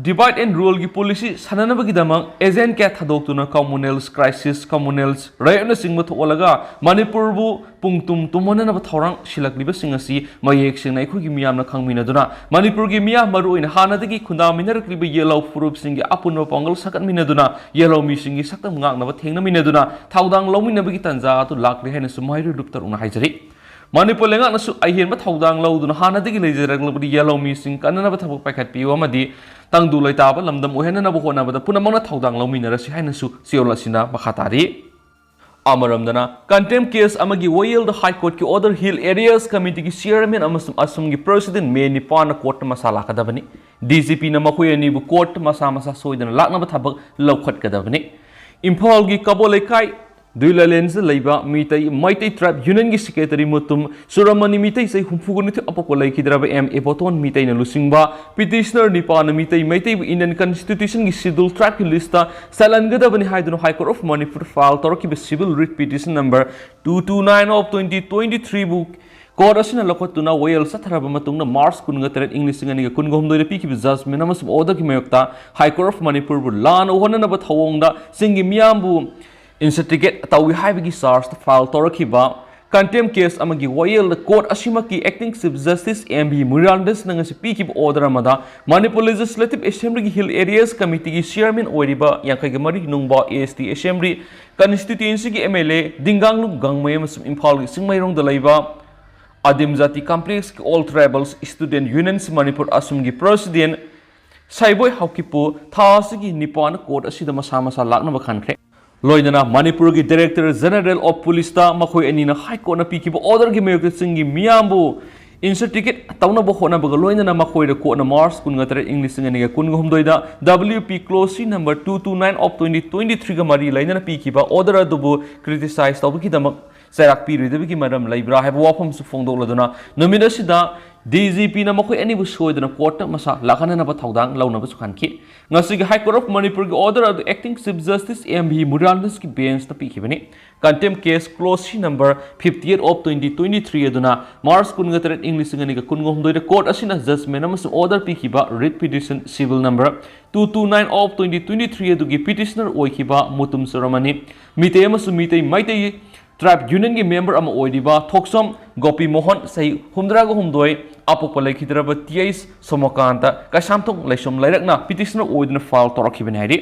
ꯗꯤꯚꯥꯏꯠ ꯑꯦꯟ ꯔꯨꯜꯒꯤ ꯄꯣꯂꯤꯁꯤ ꯁꯥꯟꯅꯅꯕꯒꯤꯗꯃꯛ ꯑꯦꯖꯦꯟ ꯀꯌꯥ ꯊꯥꯗꯣꯛꯇꯨꯅ ꯀꯝꯃꯨꯅꯦꯜꯁ ꯀ꯭ꯔꯥꯏꯁꯤꯁ, ꯀꯝꯃꯨꯅꯦꯜꯁ ꯔꯥꯏꯑꯣꯠꯅꯆꯤꯡꯕ ꯊꯣꯛꯍꯜꯂꯒ ꯃꯅꯤꯄꯨꯔꯕꯨ ꯄꯨꯡ ꯇꯨꯝ ꯇꯨꯝꯍꯟꯅꯅꯕ ꯊꯧꯔꯥꯡ ꯁꯤꯜꯂꯛꯂꯤꯕꯁꯤꯡ ꯑꯁꯤ ꯃꯌꯦꯛ ꯁꯦꯡꯅ ꯑꯩꯈꯣꯏꯒꯤ ꯃꯤꯌꯥꯝꯅ ꯈꯪꯃꯤꯟꯅꯗꯨꯅ ꯃꯅꯤꯄꯨꯔꯒꯤ ꯃꯤꯌꯥꯝ, ꯃꯔꯨꯑꯣꯏꯅ ꯍꯥꯟꯅꯗꯒꯤ ꯈꯨꯟꯗꯥꯃꯤꯟꯅꯔꯛꯂꯤꯕ ꯌꯦꯜꯍꯧ ꯐꯨꯔꯨꯞꯁꯤꯡꯒꯤ ꯑꯄꯨꯟꯕ ꯄꯥꯡꯒꯜ ꯁꯥꯒꯠꯃꯤꯟꯅꯗꯨꯅ ꯌꯦꯜꯍꯧ ꯃꯤꯁꯤꯡꯒꯤ ꯁꯛꯇꯝ ꯉꯥꯛꯅꯕ ꯊꯦꯡꯅꯃꯤꯟꯅꯗꯨꯅ ꯊꯧꯗꯥꯡ ꯂꯧꯃꯤꯟꯅꯕꯒꯤ ꯇꯥꯟꯖꯥ ꯑꯗꯨ ꯂꯥꯛꯂꯦ ꯍꯥꯏꯅꯁꯨ ꯃꯍꯩꯔꯣꯏ ꯂꯨꯞ ꯇꯔꯨꯛꯅ ꯍꯥꯏꯖꯔꯤ꯫ ꯃꯅꯤꯄꯨꯔ ꯂꯩꯉꯥꯛꯅꯁꯨ ꯑꯍꯦꯟꯕ ꯊꯧꯗꯥꯡ ꯂꯧꯗꯨꯅ ꯍꯥꯟꯅꯗꯒꯤ ꯂꯩꯖꯔꯛꯂꯕꯗꯤ ꯌꯦꯜꯍꯧ ꯃꯤꯁꯤꯡ ꯀꯟꯅꯅꯕ ꯊꯕꯛ ꯄꯥꯏꯈꯠꯄꯤꯌꯨ ꯑꯃꯗꯤ ꯇꯪꯗꯨ ꯂꯩꯇꯥꯕ ꯂꯝꯗꯝ ꯑꯣꯏꯍꯟꯅꯅꯕ ꯍꯣꯠꯅꯕꯗ ꯄꯨꯝꯅꯃꯛꯅ ꯊꯧꯗꯥꯡ ꯂꯧꯃꯤꯟꯅꯔꯁꯤ ꯍꯥꯏꯅꯁꯨ ꯆꯦꯌꯣꯜ ꯑꯁꯤꯅ ꯃꯈꯥ ꯇꯥꯔꯤ꯫ ꯑꯃꯔꯣꯝꯗꯅ, ꯀꯟꯇꯦꯝ ꯀꯦꯁ ꯑꯃꯒꯤ ꯋꯥꯌꯦꯜꯗ ꯍꯥꯏ ꯀꯣꯔꯠꯀꯤ ꯑꯣꯔꯗꯔ ꯍꯤꯜ ꯑꯦꯔꯤꯌꯥꯁ ꯀꯃꯤꯇꯤꯒꯤ ꯆꯤꯌꯔꯃꯦꯟ ꯑꯃꯁꯨꯡ ꯑꯁꯣꯝꯒꯤ ꯄ꯭ꯔꯦꯁꯤꯗꯦꯟ ꯃꯦ ꯅꯤꯄꯥꯟꯅ ꯀꯣꯔꯠꯇ ꯃꯁꯥ ꯂꯥꯛꯀꯗꯕꯅꯤ꯫ ꯗꯤ ꯖꯤ ꯄꯤꯅ ꯃꯈꯣꯏ ꯑꯅꯤꯕꯨ ꯀꯣꯔꯠꯇ ꯃꯁꯥ ꯃꯁꯥ ꯁꯣꯏꯗꯅ ꯂꯥꯛꯅꯕ ꯊꯕꯛ ꯂꯧꯈꯠꯀꯗꯕꯅꯤ꯫ ꯏꯝꯐꯥꯜꯒꯤ ꯀꯕꯣ ꯂꯩꯀꯥꯏ ꯗꯨꯏꯂꯥꯂꯦꯟꯁꯗ ꯂꯩꯕ ꯃꯤꯇꯩ, ꯃꯩꯇꯩ ꯇ꯭ꯔꯥꯏꯕ ꯌꯨꯅꯤꯌꯟꯒꯤ ꯁꯦꯀ꯭ꯔꯦꯇꯔꯤ ꯃꯨꯇꯨꯝ ꯁꯨꯔꯃꯅꯤ ꯃꯤꯇꯩ ꯆꯍꯤ ꯍꯨꯝꯐꯨꯒ ꯅꯤꯊꯣꯏ ꯑꯄꯣꯛꯄ ꯂꯩꯈꯤꯗ꯭ꯔꯕ ꯑꯦꯝ ꯏꯕꯣꯇꯣꯟ ꯃꯤꯇꯩꯅ ꯂꯨꯆꯤꯡꯕ ꯄꯤꯇꯤꯁꯅꯔ ꯅꯤꯄꯥꯅ ꯃꯤꯇꯩ, ꯃꯩꯇꯩꯕꯨ ꯏꯟꯗꯤꯌꯟ ꯀꯟꯁꯇꯤꯇ꯭ꯌꯨꯁꯟꯒꯤ ꯁꯤꯗꯨꯜ ꯇ꯭ꯔꯥꯏꯕꯀꯤ ꯂꯤꯁꯇ ꯆꯜꯍꯟꯒꯗꯕꯅꯤ ꯍꯥꯏꯗꯨꯅ high court of Manipur file ꯇꯧꯔꯛꯈꯤꯕ civil writ petition number two two nine of twenty twenty ꯊ꯭ꯔꯤꯕꯨ ꯀꯣꯔꯠ ꯑꯁꯤꯅ ꯂꯧꯈꯠꯇꯨꯅ ꯋꯥꯌꯦꯜ ꯆꯠꯊꯔꯕ ꯃꯇꯨꯡꯗ ꯃꯥꯔꯆ ꯀꯨꯟꯒ ꯇꯔꯦꯠ, ꯏꯪ ꯂꯤꯁꯤꯡ ꯑꯅꯤꯒ ꯀꯨꯟꯒ ꯍꯨꯝꯗꯣꯏꯗ ꯄꯤꯈꯤꯕ ꯖꯖꯃꯦꯟ ꯑꯃꯁꯨꯡ ꯑꯣꯔꯗꯔꯒꯤ ꯃꯥꯌꯣꯛꯇ ꯍꯥꯏ ꯀꯣꯔꯠ ꯑꯣꯐ ꯃꯅꯤꯄꯨꯔꯕꯨ ꯂꯥꯟꯅ ꯑꯣꯍꯟꯅꯅꯕ ꯊꯧꯑꯣꯡꯗ ꯆꯤꯡꯒꯤ ꯃꯤꯌꯥꯝꯕꯨ ꯏꯟꯁꯇꯤꯒꯦꯠ ꯇꯧꯏ ꯍꯥꯏꯕꯒꯤ ꯆꯥꯔꯖꯇ ꯐꯥꯏꯜ ꯇꯧꯔꯛꯈꯤꯕ Contempt case ꯑꯃꯒꯤ ꯋꯥꯌꯦꯜꯗ court ꯑꯁꯤꯃꯛꯀꯤ Acting Chief Justice M V Muruganathanꯅ ꯉꯁꯤ ꯄꯤꯈꯤꯕ order ꯑꯃꯗ Manipur Legislative Assemblyꯒꯤ Hill Areas Committeeꯒꯤ chairman ꯑꯣꯏꯔꯤꯕ ꯌꯥꯡꯈꯩꯒ ꯃꯔꯤ ꯅꯨꯡꯕ A S T Assembly constituencyꯒꯤ M L A ꯗꯤꯡꯒꯥꯡꯂꯨꯡ ꯒꯥꯡꯃꯩ ꯑꯃꯁꯨꯡ ꯏꯝꯐꯥꯜꯒꯤ ꯆꯤꯡꯃꯩꯔꯣꯡꯗ ꯂꯩꯕ Adim Jati Complexꯀꯤ All Tribals Student Unions Manipur ꯑꯁꯨꯝꯒꯤ president ꯁꯥꯏꯕꯣꯏ ꯍꯥꯎꯀꯤꯞꯄꯨ ꯊꯥ ꯑꯁꯤꯒꯤ ꯅꯤꯄꯥꯟ court ꯑꯁꯤꯗ ꯃꯁꯥ ꯃꯁꯥ ꯂꯥꯛꯅꯕ ꯈꯟꯈ꯭ꯔꯦ꯫ ꯂꯣꯏꯅꯅ ꯃꯅꯤꯄꯨꯔꯒꯤ Director General of Policeꯇ ꯃꯈꯣꯏ ꯑꯅꯤꯅ High Courtꯅ ꯄꯤꯈꯤꯕ orderꯒꯤ ꯃꯥꯌꯣꯛꯇ ꯆꯤꯡꯒꯤ ꯃꯤꯌꯥꯝꯕꯨ intricate ꯇꯧꯅꯕ ꯍꯣꯠꯅꯕꯒ ꯂꯣꯏꯅꯅ ꯃꯈꯣꯏꯗ courtꯅ March ꯀꯨꯟꯒ ꯇꯔꯦꯠ, ꯏꯪ ꯂꯤꯁꯤꯡ ꯑꯅꯤꯒ ꯀꯨꯟꯒ ꯍꯨꯝꯗꯣꯏꯗ W P clause C number two two nine of twenty twenty-threeꯒ ꯃꯔꯤ ꯂꯩꯅꯅ ꯄꯤꯈꯤꯕ order ꯑꯗꯨꯕꯨ criticize ꯇꯧꯕꯒꯤꯗꯃꯛ ꯆꯩꯔꯥꯛ ꯄꯤꯔꯣꯏꯗꯕꯒꯤ ꯃꯔꯝ ꯂꯩꯕ꯭ꯔꯥ ꯍꯥꯏꯕ ꯋꯥꯐꯝꯁꯨ ꯐꯣꯡꯗꯣꯛꯂꯗꯨꯅ ꯅꯨꯃꯤꯠ ꯑꯁꯤꯗ D G Pꯅ ꯃꯈꯣꯏ ꯑꯅꯤꯕꯨ ꯁꯣꯏꯗꯅ courtꯇ ꯃꯁꯥ ꯂꯥꯛꯍꯟꯅꯅꯕ ꯊꯧꯗꯥꯡ ꯂꯧꯅꯕꯁꯨ ꯈꯟꯈꯤ꯫ ꯉꯁꯤꯒꯤ High Court of Manipurꯒꯤ order ꯑꯗꯨ Acting Chief Justice M V Muruganathanꯒꯤ benchꯇ ꯄꯤꯈꯤꯕꯅꯤ꯫ Contempt case clause C number fifty-eight of twenty twenty-three ꯑꯗꯨꯅ March ꯀꯨꯟꯒ ꯇꯔꯦꯠ, ꯏꯪ ꯂꯤꯁꯤꯡ ꯑꯅꯤꯒ ꯀꯨꯟꯒ ꯍꯨꯝꯗꯣꯏꯗ court ꯑꯁꯤꯅ judgment ꯑꯃꯁꯨꯡ order ꯄꯤꯈꯤꯕ writ petition civil number two two nine of twenty twenty-three ꯑꯗꯨꯒꯤ petitioner ꯑꯣꯏꯈꯤꯕ ꯃꯨꯇꯨꯝ ꯆꯨꯔꯥꯃꯅꯤ, ꯃꯤꯇꯩ ꯑꯃꯁꯨꯡ ꯃꯤꯇꯩ ꯃꯩꯇꯩ tribe unionꯒꯤ member ꯑꯃ ꯑꯣꯏꯔꯤꯕ ꯊꯣꯛꯆꯣꯝ ꯒꯣꯄꯤ ꯃꯣꯍꯟ, ꯆꯍꯤ ꯍꯨꯝꯗ꯭ꯔꯥꯒ ꯍꯨꯝꯗꯣꯏ, ꯑꯄꯣꯛꯄ ꯂꯩꯈꯤꯗ꯭ꯔꯕ T H ꯁꯣꯃꯣꯀꯥꯟꯇ, ꯀꯩꯁꯥꯝꯊꯣꯡ ꯂꯩꯁꯣꯝ ꯂꯩꯔꯛꯅ petitioner ꯑꯣꯏꯗꯨꯅ file ꯇꯧꯔꯛꯈꯤꯕꯅꯤ ꯍꯥꯏꯔꯤ꯫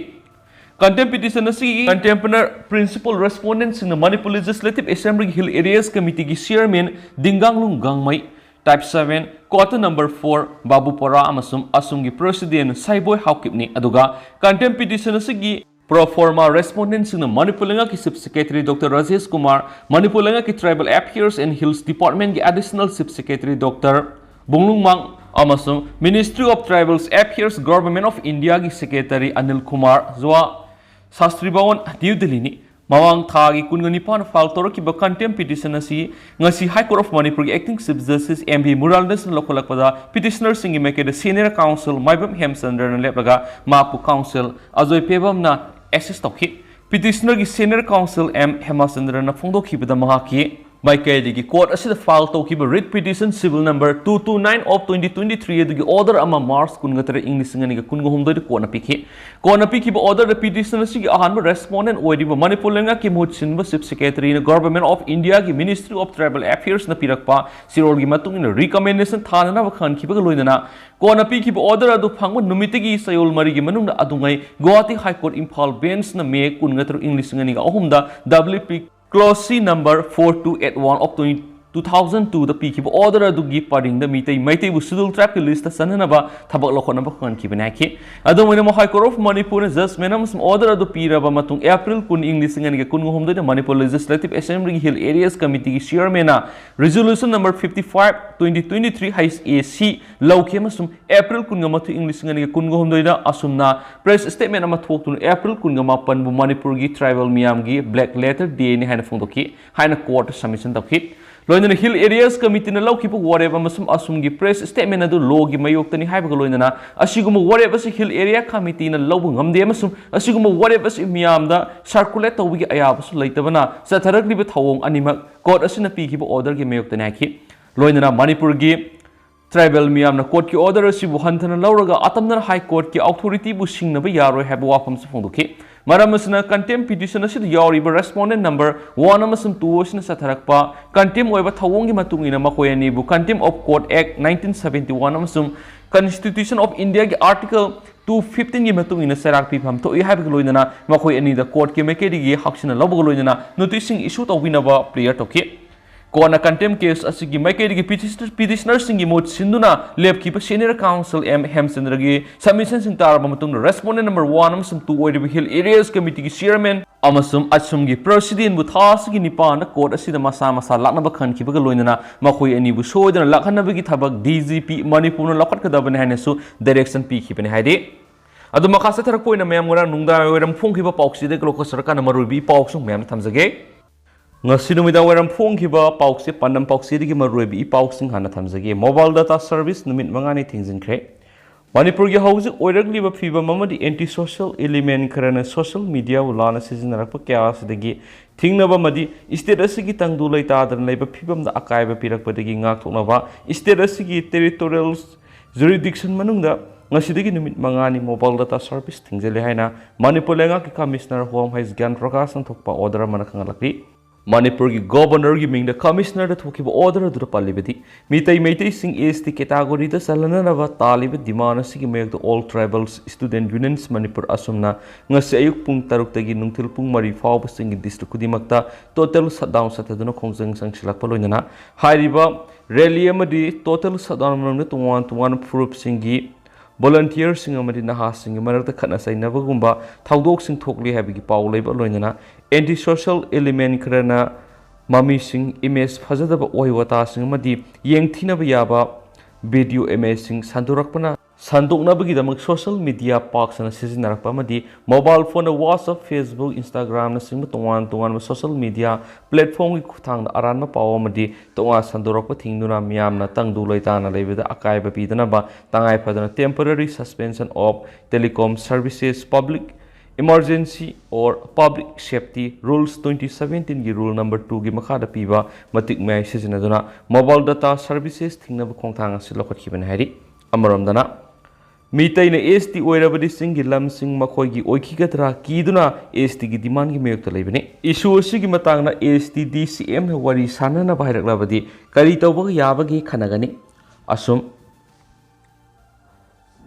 Contempt petition ꯑꯁꯤꯒꯤ contemptꯅ principal respondentꯁꯤꯡꯅ Manipur Legislative Assemblyꯒꯤ Hill Areas Committeeꯒꯤ chairman ꯗꯤꯡꯒꯥꯡꯂꯨꯡ ꯒꯥꯡꯃꯩ, type seven, quarter number four, ꯕꯥꯕꯨꯄꯣꯔꯥ ꯑꯃꯁꯨꯡ ꯑꯁꯨꯝꯒꯤ president ꯁꯥꯏꯕꯣꯏ ꯍꯥꯎꯀꯤꯞꯅꯤ꯫ ꯑꯗꯨꯒ contempt petition ꯑꯁꯤꯒꯤ pro forma respondentꯁꯤꯡꯅ ꯃꯅꯤꯄꯨꯔ ꯂꯩꯉꯥꯛꯀꯤ Chief Secretary Doctor Rajesh Kumar, Manipur ꯂꯩꯉꯥꯛꯀꯤ Tribal Affairs and Hills Departmentꯀꯤ Additional Chief Secretary Doctor ꯕꯨꯡꯂꯨꯡꯃꯥꯡ ꯑꯃꯁꯨꯡ Ministry of Tribal Affairs, Government of Indiaꯒꯤ Secretary ꯑꯅꯤꯜ ꯀꯨꯃꯥꯔ ꯖ꯭ꯋꯥ, ꯁꯥꯁꯇ꯭ꯔꯤ ꯚꯋꯟ, ꯅ꯭ꯌꯨ ꯗꯤꯜꯂꯤꯅꯤ꯫ ꯃꯃꯥꯡ ꯊꯥꯒꯤ ꯀꯨꯟꯒ ꯅꯤꯄꯥꯟ file ꯇꯧꯔꯛꯈꯤꯕ contempt petition ꯑꯁꯤ ꯉꯁꯤ High Court of Manipurꯒꯤ Acting Chief Justice M V Muruganathanꯅ ꯂꯧꯈꯠꯂꯛꯄꯗ petitionerꯁꯤꯡꯒꯤ ꯃꯥꯏꯀꯩꯗ senior counsel ꯃꯥꯏꯕꯝ ꯍꯦꯝꯆꯟꯗ꯭ꯔꯅ ꯂꯦꯞꯂꯒ ꯃꯍꯥꯛꯄꯨ counsel ꯑꯖꯣꯏ ꯄꯦꯕꯝꯅ assist ꯇꯧꯈꯤ꯫ Petitionerꯒꯤ senior counsel M ꯍꯦꯃꯆꯟꯗ꯭ꯔꯅ ꯐꯣꯡꯗꯣꯛꯈꯤꯕꯗ ꯃꯍꯥꯛꯀꯤ ꯃꯥꯏꯀꯩꯗꯒꯤ ꯀꯣꯔꯠ ꯑꯁꯤꯗ ꯐꯥꯏꯜ ꯇꯧꯈꯤꯕ read petition civil number two two nine of twenty twenty three ꯑꯗꯨꯒꯤ ꯑꯣꯔꯗꯔ ꯑꯃ ꯃꯥꯔꯆ ꯀꯨꯟꯒ ꯇꯔꯦꯠ, ꯏꯪ ꯂꯤꯁꯤꯡ ꯑꯅꯤꯒ ꯀꯨꯟꯒ ꯍꯨꯝꯗꯣꯏꯗ ꯀꯣꯔꯠꯅ ꯄꯤꯈꯤ꯫ ꯀꯣꯔꯠꯅ ꯄꯤꯈꯤꯕ ꯑꯣꯔꯗꯔꯗ ꯄꯤꯇꯤꯁꯟ ꯑꯁꯤꯒꯤ ꯑꯍꯥꯟꯕ ꯔꯦꯁꯄꯣꯟꯗꯦꯟ ꯑꯣꯏꯔꯤꯕ ꯃꯅꯤꯄꯨꯔ ꯂꯩꯉꯥꯛꯀꯤ ꯃꯍꯨꯠ ꯁꯤꯟꯕ ꯆꯤꯐ ꯁꯦꯀ꯭ꯔꯦꯇꯔꯤꯅ ꯒꯚꯔꯟꯃꯦꯟꯠ ꯑꯣꯐ ꯏꯟꯗꯤꯌꯥꯒꯤ ꯃꯤꯅꯤꯁꯇ꯭ꯔꯤ ꯑꯣꯐ ꯇ꯭ꯔꯥꯏꯕꯦꯜ ꯑꯦꯐꯤꯌꯔꯁꯅ ꯄꯤꯔꯛꯄ ꯆꯦꯔꯣꯜꯒꯤ ꯃꯇꯨꯡ ꯏꯟꯅ ꯔꯤꯀꯃꯦꯟꯗꯦꯁꯟ ꯊꯥꯅꯅꯕ ꯈꯪꯍꯟꯈꯤꯕꯒ ꯂꯣꯏꯅꯅ ꯀꯣꯔꯠꯅ ꯄꯤꯈꯤꯕ ꯑꯣꯔꯗꯔ ꯑꯗꯨ ꯐꯪꯕ ꯅꯨꯃꯤꯠꯇꯒꯤ ꯆꯌꯣꯜ ꯃꯔꯤꯒꯤ ꯃꯅꯨꯡꯗ ꯑꯗꯨꯉꯩ ꯒꯨꯋꯥꯍꯥꯇꯤ ꯍꯥꯏ ꯀꯣꯔꯠ ꯏꯝꯐꯥꯜ ꯕꯦꯟꯁꯅ ꯃꯦ ꯀꯨꯟꯒ ꯇꯔꯨꯛ, ꯏꯪ ꯂꯤꯁꯤꯡ ꯑꯅꯤꯒ ꯑꯍꯨꯝꯗ ꯗꯕ꯭ꯂꯤꯎ ꯄꯤ ꯀ꯭ꯂꯣꯁꯤ number four two eight one of twenty two thousand ꯇꯨꯗ ꯄꯤꯈꯤꯕ ꯑꯣꯔꯗꯔ ꯑꯗꯨꯒꯤ ꯄꯔꯤꯡꯗ ꯃꯤꯇꯩ ꯃꯩꯇꯩꯕꯨ ꯁꯦꯗ꯭ꯌꯨꯜ ꯇ꯭ꯔꯥꯏꯕꯀꯤ ꯂꯤꯁꯇ ꯆꯟꯅꯅꯕ ꯊꯕꯛ ꯂꯧꯈꯠꯅꯕ ꯈꯪꯍꯟꯈꯤꯕꯅꯤ ꯍꯥꯏꯈꯤ꯫ ꯑꯗꯨꯝ ꯑꯣꯏꯅ ꯃꯍꯥꯏ ꯀꯣꯔꯠ ꯑꯣꯐ ꯃꯅꯤꯄꯨꯔꯅ ꯖꯖꯃꯦꯟ ꯑꯃꯁꯨꯡ ꯑꯣꯔꯗꯔ ꯑꯗꯨ ꯄꯤꯔꯕ ꯃꯇꯨꯡ ꯑꯦꯄ꯭ꯔꯤꯜ ꯀꯨꯟ, ꯏꯪ ꯂꯤꯁꯤꯡ ꯑꯅꯤꯒ ꯀꯨꯟꯒ ꯍꯨꯝꯗꯣꯏꯗ ꯃꯅꯤꯄꯨꯔ ꯂꯦꯖꯤꯁꯂꯦꯇꯤꯚ ꯑꯦꯁꯦꯝꯕ꯭ꯂꯤꯒꯤ ꯍꯤꯜ ꯑꯦꯔꯤꯌꯥꯁ ꯀꯃꯤꯇꯤꯒꯤ ꯆꯤꯌꯔꯃꯦꯟꯅ resolution number fifty five, twenty twenty three H A C ꯂꯧꯈꯤ ꯑꯃꯁꯨꯡ ꯑꯦꯄ꯭ꯔꯤꯜ ꯀꯨꯟꯒ ꯃꯥꯊꯣꯏ, ꯏꯪ ꯂꯤꯁꯤꯡ ꯑꯅꯤꯒ ꯀꯨꯟꯒ ꯍꯨꯝꯗꯣꯏꯗ ꯑꯁꯨꯝꯅ ꯄ꯭ꯔꯦꯁ ꯁ꯭ꯇꯦꯠꯃꯦꯟ ꯑꯃ ꯊꯣꯛꯇꯨꯅ ꯑꯦꯄ꯭ꯔꯤꯜ ꯀꯨꯟꯒ ꯃꯥꯄꯟꯕꯨ ꯃꯅꯤꯄꯨꯔꯒꯤ ꯇ꯭ꯔꯥꯏꯕꯦꯜ ꯃꯤꯌꯥꯝꯒꯤ ꯕ꯭ꯂꯦꯛ ꯂꯦꯇꯔ ꯗꯦꯅꯤ ꯍꯥꯏꯅ ꯐꯣꯡꯗꯣꯛꯈꯤ ꯍꯥꯏꯅ ꯀꯣꯔꯠꯇ ꯁꯕꯃꯤꯁꯟ ꯇꯧꯈꯤ꯫ ꯂꯣꯏꯅꯅ ꯍꯤꯜ ꯑꯦꯔꯤꯌꯥꯁ ꯀꯃꯤꯇꯤꯅ ꯂꯧꯈꯤꯕ ꯋꯥꯔꯦꯞ ꯑꯃꯁꯨꯡ ꯑꯁꯨꯝꯒꯤ ꯄ꯭ꯔꯦꯁ ꯁ꯭ꯇꯦꯠꯃꯦꯟ ꯑꯗꯨ ꯂꯣꯒꯤ ꯃꯥꯌꯣꯛꯇꯅꯤ ꯍꯥꯏꯕꯒ ꯂꯣꯏꯅꯅ ꯑꯁꯤꯒꯨꯝꯕ ꯋꯥꯔꯦꯞ ꯑꯁꯤ ꯍꯤꯜ ꯑꯦꯔꯤꯌꯥ ꯀꯃꯤꯇꯤꯅ ꯂꯧꯕ ꯉꯝꯗꯦ ꯑꯃꯁꯨꯡ ꯑꯁꯤꯒꯨꯝꯕ ꯋꯥꯔꯦꯞ ꯑꯁꯤ ꯃꯤꯌꯥꯝꯗ ꯁꯔꯀꯨꯂꯦꯠ ꯇꯧꯕꯒꯤ ꯑꯌꯥꯕꯁꯨ ꯂꯩꯇꯕꯅ ꯆꯠꯊꯔꯛꯂꯤꯕ ꯊꯧꯑꯣꯡ ꯑꯅꯤꯃꯛ ꯀꯣꯔꯠ ꯑꯁꯤꯅ ꯄꯤꯈꯤꯕ ꯑꯣꯔꯗꯔꯒꯤ ꯃꯥꯌꯣꯛꯇꯅꯤ ꯍꯥꯏꯈꯤ꯫ ꯂꯣꯏꯅꯅ ꯃꯅꯤꯄꯨꯔꯒꯤ ꯇ꯭ꯔꯥꯏꯕꯦꯜ ꯃꯤꯌꯥꯝꯅ ꯀꯣꯔꯠꯀꯤ ꯑꯣꯔꯗꯔ ꯑꯁꯤꯕꯨ ꯍꯟꯊꯅ ꯂꯧꯔꯒ ꯑꯇꯝꯅꯅ ꯍꯥꯏ ꯀꯣꯔꯠꯀꯤ ꯑꯣꯊꯣꯔꯤꯇꯤꯕꯨ ꯁꯤꯡꯅꯕ ꯌꯥꯔꯣꯏ ꯍꯥꯏꯕ ꯋꯥꯐꯝꯁꯨ ꯐꯣꯡꯗꯣꯛꯈꯤ꯫ ꯃꯔꯝ ꯑꯁꯤꯅ ꯀꯟꯇꯦꯝ ꯄꯤꯇꯤꯁꯟ ꯑꯁꯤꯗ ꯌꯥꯎꯔꯤꯕ ꯔꯦꯁꯄꯣꯟꯗꯦꯟ ꯅꯝꯕꯔ ꯋꯥꯟ ꯑꯃꯁꯨꯡ ꯇꯨ ꯑꯁꯤꯅ ꯆꯠꯊꯔꯛꯄ ꯀꯟꯇꯦꯝ ꯑꯣꯏꯕ ꯊꯧꯑꯣꯡꯒꯤ ꯃꯇꯨꯡ ꯏꯟꯅ ꯃꯈꯣꯏ ꯑꯅꯤꯕꯨ contempt of court act nineteen seventy one ꯑꯃꯁꯨꯡ ꯀꯟꯁꯇꯤꯇ꯭ꯌꯨꯁꯟ ꯑꯣꯐ ꯏꯟꯗꯤꯌꯥꯒꯤ ꯑꯥꯔꯇꯤꯀꯜ ꯇꯨ ꯐꯤꯐꯇꯤꯟꯒꯤ ꯃꯇꯨꯡ ꯏꯟꯅ ꯆꯩꯔꯥꯛ ꯄꯤꯐꯝ ꯊꯣꯛꯏ ꯍꯥꯏꯕꯒ ꯂꯣꯏꯅꯅ ꯃꯈꯣꯏ ꯑꯅꯤꯗ ꯀꯣꯔꯠꯀꯤ ꯃꯥꯏꯀꯩꯗꯒꯤ ꯍꯛꯁꯤꯟꯅ ꯂꯧꯕꯒ ꯂꯣꯏꯅꯅ ꯅꯣꯇꯤꯁꯁꯤꯡ ꯏꯁꯨ ꯇꯧꯕꯤꯅꯕ ꯄ꯭ꯔꯦꯌꯔ ꯇꯧꯈꯤ꯫ ꯀꯣꯔꯠꯅ ꯀꯟꯇꯦꯝ ꯀꯦꯁ ꯑꯁꯤꯒꯤ ꯃꯥꯏꯀꯩꯗꯒꯤ ꯄꯤꯇꯤꯁ-, ꯄꯤꯇꯤꯁꯅꯔꯁꯤꯡꯒꯤ ꯃꯍꯨꯠ ꯁꯤꯟꯗꯨꯅ ꯂꯦꯞꯈꯤꯕ ꯁꯦꯅꯤꯌꯔ ꯀꯥꯎꯟꯁꯤꯜ ꯑꯦꯝ ꯍꯦꯝꯆꯟꯗ꯭ꯔꯒꯤ ꯁꯕꯃꯤꯁꯟꯁꯤꯡ ꯇꯥꯔꯕ ꯃꯇꯨꯡꯗ ꯔꯦꯁꯄꯣꯟꯗꯦꯟ ꯅꯝꯕꯔ ꯋꯥꯟ ꯑꯃꯁꯨꯡ ꯇꯨ ꯑꯣꯏꯔꯤꯕ ꯍꯤꯜ ꯑꯦꯔꯤꯌꯥꯁ ꯀꯃꯤꯇꯤꯒꯤ ꯆꯤꯌꯔꯃꯦꯟ ꯑꯃꯁꯨꯡ ꯑꯁꯨꯝꯒꯤ ꯄ꯭ꯔꯁꯤꯗꯦꯟꯕꯨ ꯊꯥ ꯑꯁꯤꯒꯤ ꯅꯤꯄꯥꯟꯗ ꯀꯣꯔꯠ ꯑꯁꯤꯗ ꯃꯁꯥ ꯃꯁꯥ ꯂꯥꯛꯅꯕ ꯈꯟꯈꯤꯕꯒ ꯂꯣꯏꯅꯅ ꯃꯈꯣꯏ ꯑꯅꯤꯕꯨ ꯁꯣꯏꯗꯅ ꯂꯥꯛꯍꯟꯅꯕꯒꯤ ꯊꯕꯛ ꯗꯤ ꯖꯤ ꯄꯤ ꯃꯅꯤꯄꯨꯔꯅ ꯂꯧꯈꯠꯀꯗꯕꯅꯤ ꯍꯥꯏꯅꯁꯨ ꯗꯥꯏꯔꯦꯛꯁꯟ ꯄꯤꯈꯤꯕꯅꯤ ꯍꯥꯏꯔꯤ꯫ ꯑꯗꯨ ꯃꯈꯥ ꯆꯠꯊꯔꯛꯄ ꯑꯣꯏꯅ ꯃꯌꯥꯝ ꯉꯔꯥꯡ ꯅꯨꯡꯗꯥꯡ ꯋꯥꯏꯔꯝ ꯐꯣꯡꯈꯤꯕ ꯄꯥꯎꯆꯦꯗꯒꯤ ꯂꯧꯈꯠꯆꯔꯀꯥꯟꯗ ꯃꯔꯨꯑꯣꯏꯕ ꯏ ꯄꯥꯎꯁꯤꯡ ꯃꯌꯥꯝꯗ ꯊꯝꯖꯒꯦ꯫ ꯉꯁꯤ ꯅꯨꯃꯤꯗꯥꯡ ꯋꯥꯏꯔꯝ ꯐꯣꯡꯈꯤꯕ ꯄꯥꯎꯆꯦ, ꯄꯥꯟꯗꯝ ꯄꯥꯎꯆꯦꯗꯒꯤ ꯃꯔꯨꯑꯣꯏꯕ ꯏ ꯄꯥꯎꯁꯤꯡ ꯍꯥꯟꯅ ꯊꯝꯖꯒꯦ꯫ ꯃꯣꯕꯥꯏꯜ ꯗꯇꯥ ꯁꯔꯚꯤꯁ ꯅꯨꯃꯤꯠ ꯃꯉꯥꯅꯤ ꯊꯤꯡꯖꯤꯟꯈ꯭ꯔꯦ꯫ ꯃꯅꯤꯄꯨꯔꯒꯤ ꯍꯧꯖꯤꯛ ꯑꯣꯏꯔꯛꯂꯤꯕ ꯐꯤꯕꯝ ꯑꯃꯗꯤ ꯑꯦꯟꯇꯤ ꯁꯣꯁꯤꯌꯦꯜ ꯏꯂꯤꯃꯦꯟ ꯈꯔꯅ ꯁꯣꯁꯤꯌꯦꯜ ꯃꯤꯗꯤꯌꯥꯕꯨ ꯂꯥꯟꯅ ꯁꯤꯖꯤꯟꯅꯔꯛꯄ ꯀꯌꯥ ꯑꯁꯤꯗꯒꯤ ꯊꯤꯡꯅꯕ ꯑꯃꯗꯤ state ꯑꯁꯤꯒꯤ ꯇꯪꯗꯨ ꯂꯩꯇꯥꯗꯅ ꯂꯩꯕ ꯐꯤꯕꯝꯗ ꯑꯀꯥꯏꯕ ꯄꯤꯔꯛꯄꯗꯒꯤ ꯉꯥꯛꯊꯣꯛꯅꯕ state ꯑꯁꯤꯒꯤ territorial jurisdiction ꯃꯅꯨꯡꯗ ꯉꯁꯤꯗꯒꯤ ꯅꯨꯃꯤꯠ ꯃꯉꯥꯅꯤ mobile data service ꯊꯤꯡꯖꯤꯜꯂꯦ ꯍꯥꯏꯅ ꯃꯅꯤꯄꯨꯔ ꯂꯩꯉꯥꯛꯀꯤ Commissioner Home Hais ꯒ꯭ꯌꯥꯟ ꯄ꯭ꯔꯀꯥꯁꯅ ꯊꯣꯛꯄ order ꯑꯃꯅ ꯈꯪꯍꯜꯂꯛꯂꯤ꯫ ꯃꯅꯤꯄꯨꯔꯒꯤ Governorꯒꯤ ꯃꯤꯡꯗ Commissionerꯗ ꯊꯣꯛꯈꯤꯕ order ꯑꯗꯨꯗ ꯄꯜꯂꯤꯕꯗꯤ, ꯃꯤꯇꯩ ꯃꯩꯇꯩꯁꯤꯡ ST categoryꯗ ꯆꯜꯍꯟꯅꯅꯕ ꯇꯥꯜꯂꯤꯕ demand ꯑꯁꯤꯒꯤ ꯃꯥꯌꯣꯛꯇ All Tribals Student Unions Manipur ꯑꯁꯨꯝꯅ ꯉꯁꯤ ꯑꯌꯨꯛ ꯄꯨꯡ ꯇꯔꯨꯛꯇꯒꯤ ꯅꯨꯡꯊꯤꯜ ꯄꯨꯡ ꯃꯔꯤ ꯐꯥꯎꯕ ꯆꯤꯡꯒꯤ district ꯈꯨꯗꯤꯡꯃꯛꯇ total shutdown ꯆꯠꯊꯗꯨꯅ ꯈꯣꯡꯖꯪ ꯆꯪꯁꯤꯜꯂꯛꯄ ꯂꯣꯏꯅꯅ ꯍꯥꯏꯔꯤꯕ rally ꯑꯃꯗꯤ total shutdown ꯃꯅꯨꯡꯗ ꯇꯣꯉꯥꯟ ꯇꯣꯉꯥꯟꯕ ꯐꯨꯔꯨꯞꯁꯤꯡꯒꯤ volunteerꯁꯤꯡ ꯑꯃꯗꯤ ꯅꯍꯥꯁꯤꯡꯒꯤ ꯃꯔꯛꯇ ꯈꯠꯅ ꯆꯩꯅꯕꯒꯨꯝꯕ ꯊꯧꯗꯣꯛꯁꯤꯡ ꯊꯣꯛꯂꯤ ꯍꯥꯏꯕꯒꯤ ꯄꯥꯎ ꯂꯩꯕ ꯂꯣꯏꯅꯅ anti social element ꯈꯔꯅ ꯃꯃꯤꯁꯤꯡ, image ꯐꯖꯗꯕ ꯋꯥꯍꯩ ꯋꯥꯇꯥꯁꯤꯡ ꯑꯃꯗꯤ ꯌꯦꯡꯊꯤꯅꯕ ꯌꯥꯕ video imageꯁꯤꯡ ꯁꯟꯗꯣꯔꯛꯄꯅ ꯁꯟꯗꯣꯛꯅꯕꯒꯤꯗꯃꯛ social media ꯄꯥꯛ ꯁꯟꯅ ꯁꯤꯖꯤꯟꯅꯔꯛꯄ ꯑꯃꯗꯤ mobile phoneꯗ WhatsApp, Facebook, Instagramꯅꯆꯤꯡꯕ ꯇꯣꯉꯥꯟ ꯇꯣꯉꯥꯟꯕ social media platformꯒꯤ ꯈꯨꯠꯊꯥꯡꯗ ꯑꯔꯥꯟꯕ ꯄꯥꯎ ꯑꯃꯗꯤ ꯇꯣꯉꯥꯟ ꯁꯟꯗꯣꯔꯛꯄ ꯊꯤꯡꯗꯨꯅ ꯃꯤꯌꯥꯝꯅ ꯇꯪꯗꯨ ꯂꯩꯇꯥꯅ ꯂꯩꯕꯗ ꯑꯀꯥꯏꯕ ꯄꯤꯗꯅꯕ ꯇꯉꯥꯏ ꯐꯗꯅ temporary suspension of telecom services, public emergency or public safety rules twenty seventeenꯒꯤ rule number twoꯒꯤ ꯃꯈꯥꯗ ꯄꯤꯕ ꯃꯇꯤꯛ ꯃꯌꯥꯏ ꯁꯤꯖꯤꯟꯅꯗꯨꯅ mobile data services ꯊꯤꯡꯅꯕ ꯈꯣꯡꯊꯥꯡ ꯑꯁꯤ ꯂꯧꯈꯠꯈꯤꯕꯅꯤ ꯍꯥꯏꯔꯤ꯫ ꯑꯃꯔꯣꯝꯗꯅ ꯃꯤꯇꯩꯅ ST ꯑꯣꯏꯔꯕꯗꯤ ꯆꯤꯡꯒꯤ ꯂꯝꯁꯤꯡ ꯃꯈꯣꯏꯒꯤ ꯑꯣꯏꯈꯤꯒꯗ꯭ꯔꯥ ꯀꯤꯗꯨꯅ STꯒꯤ demandꯒꯤ ꯃꯥꯌꯣꯛꯇ ꯂꯩꯕꯅꯤ꯫ Issue ꯑꯁꯤꯒꯤ ꯃꯇꯥꯡꯗ ST DCMꯅ ꯋꯥꯔꯤ ꯁꯥꯟꯅꯅꯕ ꯍꯥꯏꯔꯛꯂꯕꯗꯤ ꯀꯔꯤ ꯇꯧꯕ ꯌꯥꯕꯒꯦ ꯈꯟꯅꯒꯅꯤ꯫ ꯑꯁꯨꯝ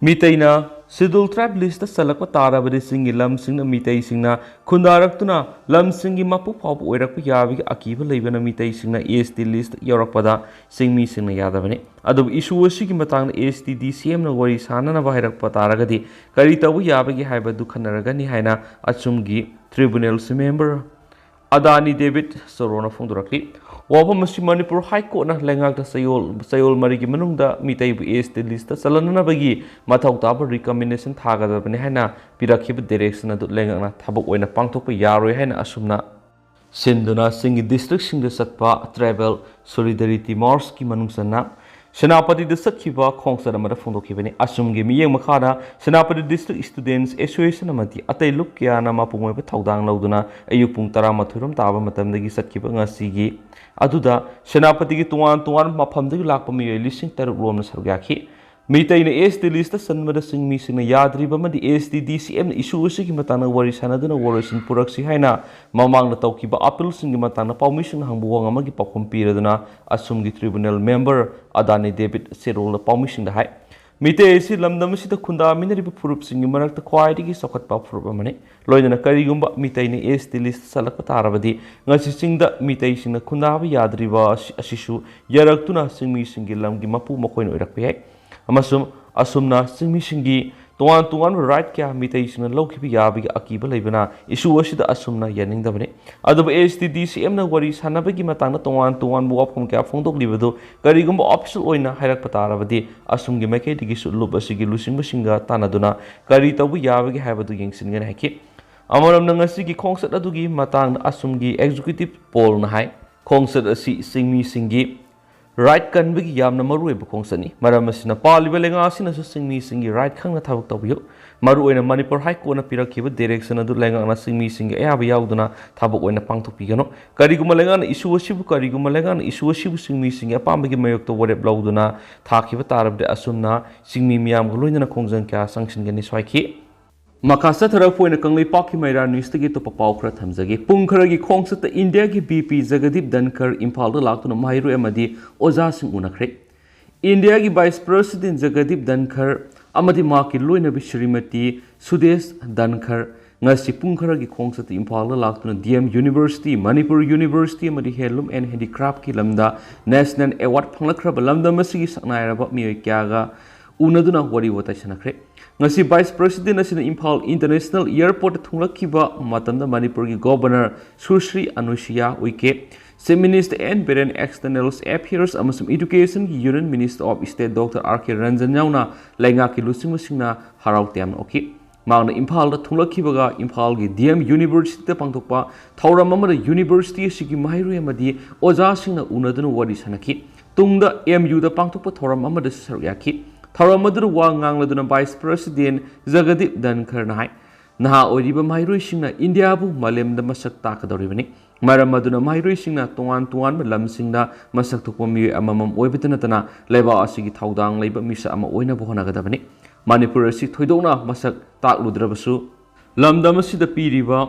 ꯃꯤꯇꯩꯅ Scheduled Tribe listꯇ ꯆꯜꯂꯛꯄ ꯇꯥꯔꯕꯗꯤ ꯆꯤꯡꯒꯤ ꯂꯝꯁꯤꯡꯅ ꯃꯤꯇꯩꯁꯤꯡꯅ ꯈꯨꯟꯗꯥꯔꯛꯇꯨꯅ ꯂꯝꯁꯤꯡꯒꯤ ꯃꯄꯨ ꯐꯥꯎꯕ ꯑꯣꯏꯔꯛꯄ ꯌꯥꯕꯒꯤ ꯑꯀꯤꯕ ꯂꯩꯕꯅ ꯃꯤꯇꯩꯁꯤꯡꯅ ST listꯇ ꯌꯧꯔꯛꯄꯗ ꯆꯤꯡꯃꯤꯁꯤꯡꯅ ꯌꯥꯗꯕꯅꯤ꯫ ꯑꯗꯨꯕꯨ issue ꯑꯁꯤꯒꯤ ꯃꯇꯥꯡꯗ ST DCMꯅ ꯋꯥꯔꯤ ꯁꯥꯟꯅꯅꯕ ꯍꯥꯏꯔꯛꯄ ꯇꯥꯔꯒꯗꯤ ꯀꯔꯤ ꯇꯧꯕ ꯌꯥꯕꯒꯦ ꯍꯥꯏꯕꯗꯨ ꯈꯟꯅꯔꯒꯅꯤ ꯍꯥꯏꯅ ꯑꯆꯨꯝꯒꯤ tribunalꯁꯤ member ꯑꯗꯥꯅꯤ ꯗꯦꯕꯤꯠ ꯁꯣꯔꯣꯅ ꯐꯣꯡꯗꯣꯔꯛꯂꯤ꯫ ꯋꯥꯐꯝ ꯑꯁꯤ ꯃꯅꯤꯄꯨꯔ High Courtꯅ ꯂꯩꯉꯥꯛꯇ ꯆꯌꯣꯜ, ꯆꯌꯣꯜ ꯃꯔꯤꯒꯤ ꯃꯅꯨꯡꯗ ꯃꯤꯇꯩꯕꯨ ST listꯇ ꯆꯜꯍꯟꯅꯕꯒꯤ ꯃꯊꯧ ꯇꯥꯕ recommendation ꯊꯥꯒꯗꯕꯅꯤ ꯍꯥꯏꯅ ꯄꯤꯔꯛꯈꯤꯕ direction ꯑꯗꯨ ꯂꯩꯉꯥꯛꯅ ꯊꯕꯛ ꯑꯣꯏꯅ ꯄꯥꯡꯊꯣꯛꯄ ꯌꯥꯔꯣꯏ ꯍꯥꯏꯅ ꯑꯁꯨꯝꯅ ꯁꯤꯟꯗꯨꯅ ꯆꯤꯡꯒꯤ districtꯁꯤꯡꯗ ꯆꯠꯄ Tribal Solidarity Marchꯀꯤ ꯃꯅꯨꯡ ꯆꯟꯅ ꯁꯦꯅꯥꯄꯇꯤꯗ ꯆꯠꯈꯤꯕ ꯈꯣꯡꯆꯠ ꯑꯃꯗ ꯐꯣꯡꯗꯣꯛꯈꯤꯕꯅꯤ꯫ ꯑꯁꯨꯝꯒꯤ ꯃꯤꯠꯌꯦꯡ ꯃꯈꯥꯗ ꯁꯦꯅꯥꯄꯇꯤ District Students Association ꯑꯃꯗꯤ ꯑꯇꯩ ꯂꯨꯞ ꯀꯌꯥꯅ ꯃꯄꯨꯡ ꯑꯣꯏꯕ ꯊꯧꯗꯥꯡ ꯂꯧꯗꯨꯅ ꯑꯌꯨꯛ ꯄꯨꯡ ꯇꯔꯥꯃꯥꯊꯣꯏ ꯔꯣꯝ ꯇꯥꯕ ꯃꯇꯝꯗꯒꯤ ꯆꯠꯈꯤꯕ ꯉꯁꯤꯒꯤ ꯑꯗꯨꯗ ꯁꯦꯅꯥꯄꯇꯤꯒꯤ ꯇꯣꯉꯥꯟ ꯇꯣꯉꯥꯟꯕ ꯃꯐꯝꯗꯒꯤ ꯂꯥꯛꯄ ꯃꯤꯑꯣꯏ ꯂꯤꯁꯤꯡ ꯇꯔꯨꯛ ꯔꯣꯝꯅ ꯁꯔꯨꯛ ꯌꯥꯈꯤ꯫ ꯃꯤꯇꯩꯅ S T list ꯆꯟꯕꯗ ꯆꯤꯡꯃꯤꯁꯤꯡꯅ ꯌꯥꯗ꯭ꯔꯤꯕ ꯑꯃꯗꯤ S T D C M ꯅ issue ꯑꯁꯤꯒꯤ ꯃꯇꯥꯡꯗ ꯋꯥꯔꯤ ꯁꯥꯟꯅꯗꯨꯅ ꯋꯥꯔꯣꯏꯁꯤꯟ ꯄꯨꯔꯛꯁꯤ ꯍꯥꯏꯅ ꯃꯃꯥꯡꯗ ꯇꯧꯈꯤꯕ appeal ꯁꯤꯡꯒꯤ ꯃꯇꯥꯡꯗ ꯄꯥꯎꯃꯤꯁꯤꯡꯅ ꯍꯪꯕ ꯋꯥꯍꯪ ꯑꯃꯒꯤ ꯄꯥꯎꯈꯨꯝ ꯄꯤꯔꯗꯨꯅ ꯑꯁꯨꯝꯒꯤ tribunal member ꯑꯗꯥꯅꯤ ꯗꯦꯕꯤꯠ ꯁꯦꯔꯣꯜꯅ ꯄꯥꯎꯃꯤꯁꯤꯡꯗ ꯍꯥꯏ꯫ ꯃꯤꯇꯩ ꯑꯁꯤ ꯂꯝꯗꯝ ꯑꯁꯤꯗ ꯈꯨꯟꯗꯥꯃꯤꯟꯅꯔꯤꯕ ꯐꯨꯔꯨꯞꯁꯤꯡꯒꯤ ꯃꯔꯛꯇ ꯈ꯭ꯋꯥꯏꯗꯒꯤ ꯆꯥꯎꯈꯠꯄ ꯐꯨꯔꯨꯞ ꯑꯃꯅꯤ꯫ ꯂꯣꯏꯅꯅ ꯀꯔꯤꯒꯨꯝꯕ ꯃꯤꯇꯩꯅ S T list ꯆꯜꯂꯛꯄ ꯇꯥꯔꯕꯗꯤ ꯉꯁꯤ ꯆꯤꯡꯗ ꯃꯤꯇꯩꯁꯤꯡꯅ ꯈꯨꯟꯗꯥꯕ ꯌꯥꯗ꯭ꯔꯤꯕ ꯑꯁꯤ-, ꯑꯁꯤꯁꯨ ꯌꯥꯔꯛꯇꯨꯅ ꯆꯤꯡꯃꯤꯁꯤꯡꯒꯤ ꯂꯝꯒꯤ ꯃꯄꯨ ꯃꯈꯣꯏꯅ ꯑꯣꯏꯔꯛꯄ ꯌꯥꯏ꯫ ꯑꯃꯁꯨꯡ ꯑꯁꯨꯝꯅ ꯆꯤꯡꯃꯤꯁꯤꯡꯒꯤ ꯇꯣꯉꯥꯟ ꯇꯣꯉꯥꯟꯕ right ꯀꯌꯥ ꯃꯤꯇꯩꯁꯤꯡꯅ ꯂꯧꯈꯤꯕ ꯌꯥꯕꯒꯤ ꯑꯀꯤꯕ ꯂꯩꯕꯅ issue ꯑꯁꯤꯗ ꯑꯁꯨꯝꯅ ꯌꯥꯅꯤꯡꯗꯕꯅꯤ꯫ ꯑꯗꯨꯕꯨ S T D C M ꯅ ꯋꯥꯔꯤ ꯁꯥꯟꯅꯕꯒꯤ ꯃꯇꯥꯡꯗ ꯇꯣꯉꯥꯟ ꯇꯣꯉꯥꯟꯕ ꯋꯥꯐꯝ ꯀꯌꯥ ꯐꯣꯡꯗꯣꯛꯂꯤꯕꯗꯨ ꯀꯔꯤꯒꯨꯝꯕ official ꯑꯣꯏꯅ ꯍꯥꯏꯔꯛꯄ ꯇꯥꯔꯕꯗꯤ ꯑꯁꯨꯝꯒꯤ ꯃꯥꯏꯀꯩꯗꯒꯤꯁꯨ ꯂꯨꯞ ꯑꯁꯤꯒꯤ ꯂꯨꯆꯤꯡꯕꯁꯤꯡꯒ ꯇꯥꯟꯅꯗꯨꯅ ꯀꯔꯤ ꯇꯧꯕ ꯌꯥꯕꯒꯦ ꯍꯥꯏꯕꯗꯨ ꯌꯦꯡꯁꯤꯟꯒꯅꯤ ꯍꯥꯏꯈꯤ꯫ ꯑꯃꯔꯣꯝꯗ ꯉꯁꯤꯒꯤ ꯈꯣꯡꯆꯠ ꯑꯗꯨꯒꯤ ꯃꯇꯥꯡꯗ ꯑꯁꯨꯝꯒꯤ executive ꯄꯣꯜꯅ ꯍꯥꯏ, ꯈꯣꯡꯆꯠ ꯑꯁꯤ ꯆꯤꯡꯃꯤꯁꯤꯡꯒꯤ right ꯀꯟꯕꯒꯤ ꯌꯥꯝꯅ ꯃꯔꯨꯑꯣꯏꯕ ꯈꯣꯡꯆꯠꯅꯤ꯫ ꯃꯔꯝ ꯑꯁꯤꯅ ꯄꯥꯜꯂꯤꯕ ꯂꯩꯉꯥꯛ ꯑꯁꯤꯅꯁꯨ ꯆꯤꯡꯃꯤꯁꯤꯡꯒꯤ right ꯈꯪꯅ ꯊꯕꯛ ꯇꯧꯕꯤꯌꯨ꯫ ꯃꯔꯨꯑꯣꯏꯅ ꯃꯅꯤꯄꯨꯔ High Court ꯅ ꯄꯤꯔꯛꯈꯤꯕ direction ꯑꯗꯨ ꯂꯩꯉꯥꯛꯅ ꯆꯤꯡꯃꯤꯁꯤꯡꯒꯤ ꯑꯌꯥꯕ ꯌꯥꯎꯗꯅ ꯊꯕꯛ ꯑꯣꯏꯅ ꯄꯥꯡꯊꯣꯛꯄꯤꯒꯅꯨ꯫ ꯀꯔꯤꯒꯨꯝꯕ ꯂꯩꯉꯥꯛꯅ issue ꯑꯁꯤꯕꯨ, ꯀꯔꯤꯒꯨꯝꯕ ꯂꯩꯉꯥꯛꯅ issue ꯑꯁꯤꯕꯨ ꯆꯤꯡꯃꯤꯁꯤꯡꯒꯤ ꯑꯄꯥꯝꯕꯒꯤ ꯃꯥꯌꯣꯛꯇ ꯋꯥꯔꯦꯞ ꯂꯧꯗꯨꯅ ꯊꯥꯈꯤꯕ ꯇꯥꯔꯕꯗꯤ ꯑꯁꯨꯝꯅ ꯆꯤꯡꯃꯤ ꯃꯤꯌꯥꯝꯒ ꯂꯣꯏꯅꯅ ꯈꯣꯡꯖꯪ ꯀꯌꯥ ꯆꯪꯁꯤꯟꯒꯅꯤ ꯍꯥꯏꯈꯤ꯫ ꯃꯈꯥ ꯆꯠꯊꯔꯛꯄ ꯑꯣꯏꯅ ꯀꯪꯂꯩꯄꯥꯛꯀꯤ ꯃꯩꯔꯥ news ꯇꯒꯤ ꯑꯇꯣꯞꯄ ꯄꯥꯎ ꯈꯔ ꯊꯝꯖꯒꯦ꯫ ꯄꯨꯡ ꯈꯔꯒꯤ ꯈꯣꯡꯆꯠꯇ ꯏꯟꯗꯤꯌꯥꯒꯤ V P ꯖꯒꯗꯤꯞ ꯙꯟꯈꯔ ꯏꯝꯐꯥꯜꯗ ꯂꯥꯛꯇꯨꯅ ꯃꯍꯩꯔꯣꯏ ꯑꯃꯗꯤ ꯑꯣꯖꯥꯁꯤꯡ ꯎꯅꯈ꯭ꯔꯦ꯫ ꯏꯟꯗꯤꯌꯥꯒꯤ Vice President ꯖꯒꯗꯤꯞ ꯙꯟꯈꯔ ꯑꯃꯗꯤ ꯃꯍꯥꯛꯀꯤ ꯂꯣꯏꯅꯕꯤ ꯁ꯭ꯔꯤꯃꯇꯤ ꯁꯨꯗꯦꯁ ꯙꯟꯈꯔ ꯉꯁꯤ ꯄꯨꯡ ꯈꯔꯒꯤ ꯈꯣꯡꯆꯠꯇ ꯏꯝꯐꯥꯜꯗ ꯂꯥꯛꯇꯨꯅ D M University, Manipur University ꯑꯃꯗꯤ Handloom and Handicraft ꯀꯤ ꯂꯝꯗ national award ꯐꯪꯂꯛꯈ꯭ꯔꯕ ꯂꯝꯗꯝ ꯑꯁꯤꯒꯤ ꯁꯛꯅꯥꯏꯔꯕ ꯃꯤꯑꯣꯏ ꯀꯌꯥꯒ ꯎꯅꯗꯨꯅ ꯋꯥꯔꯤ ꯋꯥꯇꯥꯏ ꯁꯥꯟꯅꯈ꯭ꯔꯦ꯫ ꯉꯁꯤ Vice President ꯑꯁꯤꯅ ꯏꯝꯐꯥꯜ International Airport ꯊꯨꯡꯂꯛꯈꯤꯕ ꯃꯇꯝꯗ ꯃꯅꯤꯄꯨꯔꯒꯤ Governor ꯁꯨꯁ꯭ꯔꯤ ꯑꯅꯨꯁꯨꯌꯥ ꯎꯏꯀꯦ, Chief Minister N Biren, External Affairs ꯑꯃꯁꯨꯡ Education ꯒꯤ Union Minister of State Doctor R K Ranjan ꯌꯥꯎꯅ ꯂꯩꯉꯥꯛꯀꯤ ꯂꯨꯆꯤꯡꯕꯁꯤꯡꯅ ꯍꯔꯥꯎ ꯇꯌꯥꯝꯅ ꯑꯣꯛꯈꯤ꯫ ꯃꯍꯥꯛꯅ ꯏꯝꯐꯥꯜꯗ ꯊꯨꯡꯂꯛꯈꯤꯕꯒ ꯏꯝꯐꯥꯜꯒꯤ D M University ꯗ ꯄꯥꯡꯊꯣꯛꯄ ꯊꯧꯔꯝ ꯑꯃꯗ university ꯑꯁꯤꯒꯤ ꯃꯍꯩꯔꯣꯏ ꯑꯃꯗꯤ ꯑꯣꯖꯥꯁꯤꯡꯅ ꯎꯅꯗꯨꯅ ꯋꯥꯔꯤ ꯁꯥꯅꯈꯤ꯫ ꯇꯨꯡꯗ ꯑꯦꯝ ꯌꯨꯗ ꯄꯥꯡꯊꯣꯛꯄ ꯊꯧꯔꯝ ꯑꯃꯗꯁꯨ ꯁꯔꯨꯛ ꯌꯥꯈꯤ꯫ ꯊꯧꯔꯝ ꯑꯗꯨꯗ ꯋꯥ ꯉꯥꯡꯂꯗꯨꯅ Vice President ꯖꯒꯗꯤꯞ ꯙꯟꯈꯔꯅ ꯍꯥꯏ, ꯅꯍꯥ ꯑꯣꯏꯔꯤꯕ ꯃꯍꯩꯔꯣꯏꯁꯤꯡꯅ ꯏꯟꯗꯤꯌꯥꯕꯨ ꯃꯥꯂꯦꯝꯗ ꯃꯁꯛ ꯇꯥꯛꯀꯗꯧꯔꯤꯕꯅꯤ꯫ ꯃꯔꯝ ꯑꯗꯨꯅ ꯃꯍꯩꯔꯣꯏꯁꯤꯡꯅ ꯇꯣꯉꯥꯟ ꯇꯣꯉꯥꯟꯕ ꯂꯝꯁꯤꯡꯗ ꯃꯁꯛ ꯊꯣꯛꯄ ꯃꯤꯑꯣꯏ ꯑꯃꯃꯝ ꯑꯣꯏꯕꯇ ꯅꯠꯇꯅ ꯂꯩꯕꯥꯛ ꯑꯁꯤꯒꯤ ꯊꯧꯗꯥꯡ ꯂꯩꯕ ꯃꯤꯁꯛ ꯑꯃ ꯑꯣꯏꯅꯕ ꯍꯣꯠꯅꯒꯗꯕꯅꯤ꯫ ꯃꯅꯤꯄꯨꯔ ꯑꯁꯤ ꯊꯣꯏꯗꯣꯛꯅ ꯃꯁꯛ ꯇꯥꯛꯂꯨꯗ꯭ꯔꯕꯁꯨ, ꯂꯝꯗꯝ ꯑꯁꯤꯗ ꯄꯤꯔꯤꯕ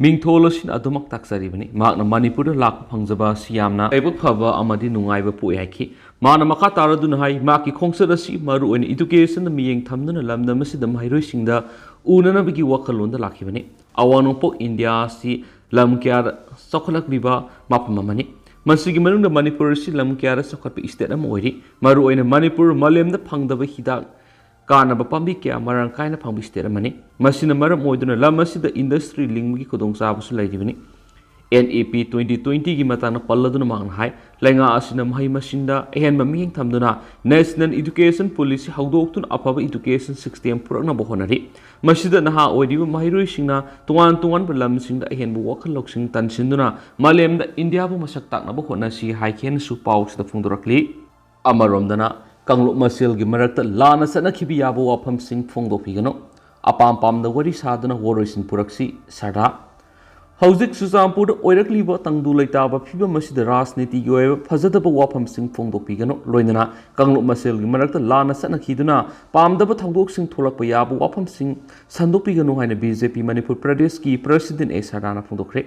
ꯃꯤꯡꯊꯣꯜ ꯑꯁꯤꯅ ꯑꯗꯨꯃꯛ ꯇꯥꯛꯆꯔꯤꯕꯅꯤ꯫ ꯃꯍꯥꯛꯅ ꯃꯅꯤꯄꯨꯔꯗ ꯂꯥꯛꯄ ꯐꯪꯖꯕ ꯑꯁꯤ ꯌꯥꯝꯅ ꯂꯥꯏꯕꯛ ꯐꯕ ꯑꯃꯗꯤ ꯅꯨꯡꯉꯥꯏꯕ ꯄꯣꯛꯏ ꯍꯥꯏꯈꯤ꯫ ꯃꯥꯅ ꯃꯈꯥ ꯇꯥꯔꯗꯨꯅ ꯍꯥꯏ, ꯃꯍꯥꯛꯀꯤ ꯈꯣꯡꯆꯠ ꯑꯁꯤ ꯃꯔꯨꯑꯣꯏꯅ educationꯗ ꯃꯤꯠꯌꯦꯡ ꯊꯝꯗꯨꯅ ꯂꯝꯗꯝ ꯑꯁꯤꯗ ꯃꯍꯩꯔꯣꯏꯁꯤꯡꯗ ꯎꯅꯅꯕꯒꯤ ꯋꯥꯈꯜꯂꯣꯟꯗ ꯂꯥꯛꯈꯤꯕꯅꯤ꯫ ꯑꯋꯥꯡ ꯅꯣꯡꯄꯣꯛ ꯏꯟꯗꯤꯌꯥ ꯑꯁꯤ ꯂꯝ ꯀꯌꯥꯗ ꯆꯥꯎꯈꯠꯂꯛꯂꯤꯕ ꯃꯐꯝ ꯑꯃꯅꯤ꯫ ꯃꯁꯤꯒꯤ ꯃꯅꯨꯡꯗ ꯃꯅꯤꯄꯨꯔ ꯑꯁꯤ ꯂꯝ ꯀꯌꯥꯗ ꯆꯥꯎꯈꯠꯄ state ꯑꯃ ꯑꯣꯏꯔꯤ꯫ ꯃꯔꯨꯑꯣꯏꯅ ꯃꯅꯤꯄꯨꯔ ꯃꯥꯂꯦꯝꯗ ꯐꯪꯗꯕ ꯍꯤꯗꯥꯛ ꯀꯥꯟꯅꯕ ꯄꯥꯝꯕꯤ ꯀꯌꯥ ꯃꯔꯥꯡ ꯀꯥꯏꯅ ꯐꯪꯕ state ꯑꯃꯅꯤ꯫ ꯃꯁꯤꯅ ꯃꯔꯝ ꯑꯣꯏꯗꯨꯅ ꯂꯝ ꯑꯁꯤꯗ industry ꯂꯤꯡꯕꯒꯤ ꯈꯨꯗꯣꯡꯆꯥꯕꯁꯨ ꯂꯩꯔꯤꯕꯅꯤ꯫ N E P twenty twentyꯒꯤ ꯃꯇꯥꯡꯗ ꯄꯜꯂꯗꯨꯅ ꯃꯍꯥꯛꯅ ꯍꯥꯏ, ꯂꯩꯉꯥꯛ ꯑꯁꯤꯅ ꯃꯍꯩ ꯃꯁꯤꯡꯗ ꯑꯍꯦꯟꯕ ꯃꯤꯠꯌꯦꯡ ꯊꯝꯗꯨꯅ National Education Policy ꯍꯧꯗꯣꯛꯇꯨꯅ ꯑꯐꯕ education system ꯄꯨꯔꯛꯅꯕ ꯍꯣꯠꯅꯔꯤ꯫ ꯃꯁꯤꯗ ꯅꯍꯥ ꯑꯣꯏꯔꯤꯕ ꯃꯍꯩꯔꯣꯏꯁꯤꯡꯅ ꯇꯣꯉꯥꯟ ꯇꯣꯉꯥꯟꯕ ꯂꯝꯁꯤꯡꯗ ꯑꯍꯦꯟꯕ ꯋꯥꯈꯜ ꯂꯧꯁꯤꯡ ꯇꯥꯟꯁꯤꯟꯗꯨꯅ ꯃꯥꯂꯦꯝꯗ ꯏꯟꯗꯤꯌꯥꯕꯨ ꯃꯁꯛ ꯇꯥꯛꯅꯕ ꯍꯣꯠꯅꯁꯤ ꯍꯥꯏꯈꯤ ꯍꯥꯏꯅꯁꯨ ꯄꯥꯎꯁꯤꯗ ꯐꯣꯡꯗꯣꯔꯛꯂꯤ꯫ ꯑꯃꯔꯣꯝꯗꯅ, ꯀꯥꯡꯂꯨꯞ ꯃꯁꯦꯜꯒꯤ ꯃꯔꯛꯇ ꯂꯥꯟꯅ ꯆꯠꯅꯈꯤꯕ ꯌꯥꯕ ꯋꯥꯐꯝꯁꯤꯡ ꯐꯣꯡꯗꯣꯛꯄꯤꯒꯅꯨ꯫ ꯑꯄꯥꯝ ꯄꯥꯝꯗ ꯋꯥꯔꯤ ꯁꯥꯗꯨꯅ ꯋꯥꯔꯣꯏꯁꯤꯟ ꯄꯨꯔꯛꯁꯤ, ꯁꯔꯗꯥ꯫ ꯍꯧꯖꯤꯛ ꯆꯨꯔꯆꯥꯟꯄꯨꯔꯗ ꯑꯣꯏꯔꯛꯂꯤꯕ ꯇꯪꯗꯨ ꯂꯩꯇꯥꯕ ꯐꯤꯕꯝ ꯑꯁꯤꯗ ꯔꯥꯖꯅꯤꯇꯤꯒꯤ ꯑꯣꯏꯕ ꯐꯖꯗꯕ ꯋꯥꯐꯝꯁꯤꯡ ꯐꯣꯡꯗꯣꯛꯄꯤꯒꯅꯨ꯫ ꯂꯣꯏꯅꯅ ꯀꯥꯡꯂꯨꯞ ꯃꯁꯦꯜꯒꯤ ꯃꯔꯛꯇ ꯂꯥꯟꯅ ꯆꯠꯅꯈꯤꯗꯨꯅ ꯄꯥꯝꯗꯕ ꯊꯧꯗꯣꯛꯁꯤꯡ ꯊꯣꯛꯂꯛꯄ ꯌꯥꯕ ꯋꯥꯐꯝꯁꯤꯡ ꯁꯟꯗꯣꯛꯄꯤꯒꯅꯨ ꯍꯥꯏꯅ B J P ꯃꯅꯤꯄꯨꯔ ꯄ꯭ꯔꯗꯦꯁꯀꯤ President A ꯁꯔꯗꯥꯅ ꯐꯣꯡꯗꯣꯛꯈ꯭ꯔꯦ꯫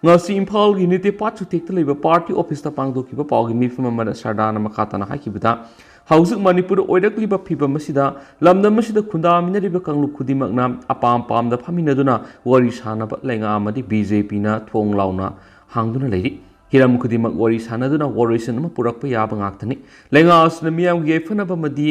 ꯉꯁꯤ ꯏꯝꯐꯥꯜꯒꯤ ꯅꯤꯇꯦ ꯄꯥꯠ ꯆꯨꯊꯦꯛꯇ ꯂꯩꯕ party officeꯇ ꯄꯥꯡꯊꯣꯛꯈꯤꯕ ꯄꯥꯎꯒꯤ ꯃꯤꯐꯝ ꯑꯃꯗ ꯁꯔꯗꯥꯅ ꯃꯈꯥ ꯇꯥꯅ ꯍꯥꯏꯈꯤꯕꯗ, ꯍꯧꯖꯤꯛ ꯃꯅꯤꯄꯨꯔꯗ ꯑꯣꯏꯔꯛꯂꯤꯕ ꯐꯤꯕꯝ ꯑꯁꯤꯗ ꯂꯝꯗꯝ ꯑꯁꯤꯗ ꯈꯨꯟꯗꯥꯃꯤꯟꯅꯔꯤꯕ ꯀꯥꯡꯂꯨꯞ ꯈꯨꯗꯤꯡꯃꯛꯅ ꯑꯄꯥꯝ ꯄꯥꯝꯗ ꯐꯝꯃꯤꯟꯅꯗꯨꯅ ꯋꯥꯔꯤ ꯁꯥꯅꯕ ꯂꯩꯉꯥꯛ ꯑꯃꯗꯤ B J Pꯅ ꯊꯣꯡ ꯂꯥꯎꯅ ꯍꯥꯡꯗꯨꯅ ꯂꯩꯔꯤ꯫ ꯍꯤꯔꯝ ꯈꯨꯗꯤꯡꯃꯛ ꯋꯥꯔꯤ ꯁꯥꯅꯗꯨꯅ ꯋꯥꯔꯣꯏꯁꯤꯟ ꯑꯃ ꯄꯨꯔꯛꯄ ꯌꯥꯕ ꯉꯥꯛꯇꯅꯤ꯫ ꯂꯩꯉꯥꯛ ꯑꯁꯤꯅ ꯃꯤꯌꯥꯝꯒꯤ ꯌꯥꯏꯐꯅꯕ ꯑꯃꯗꯤ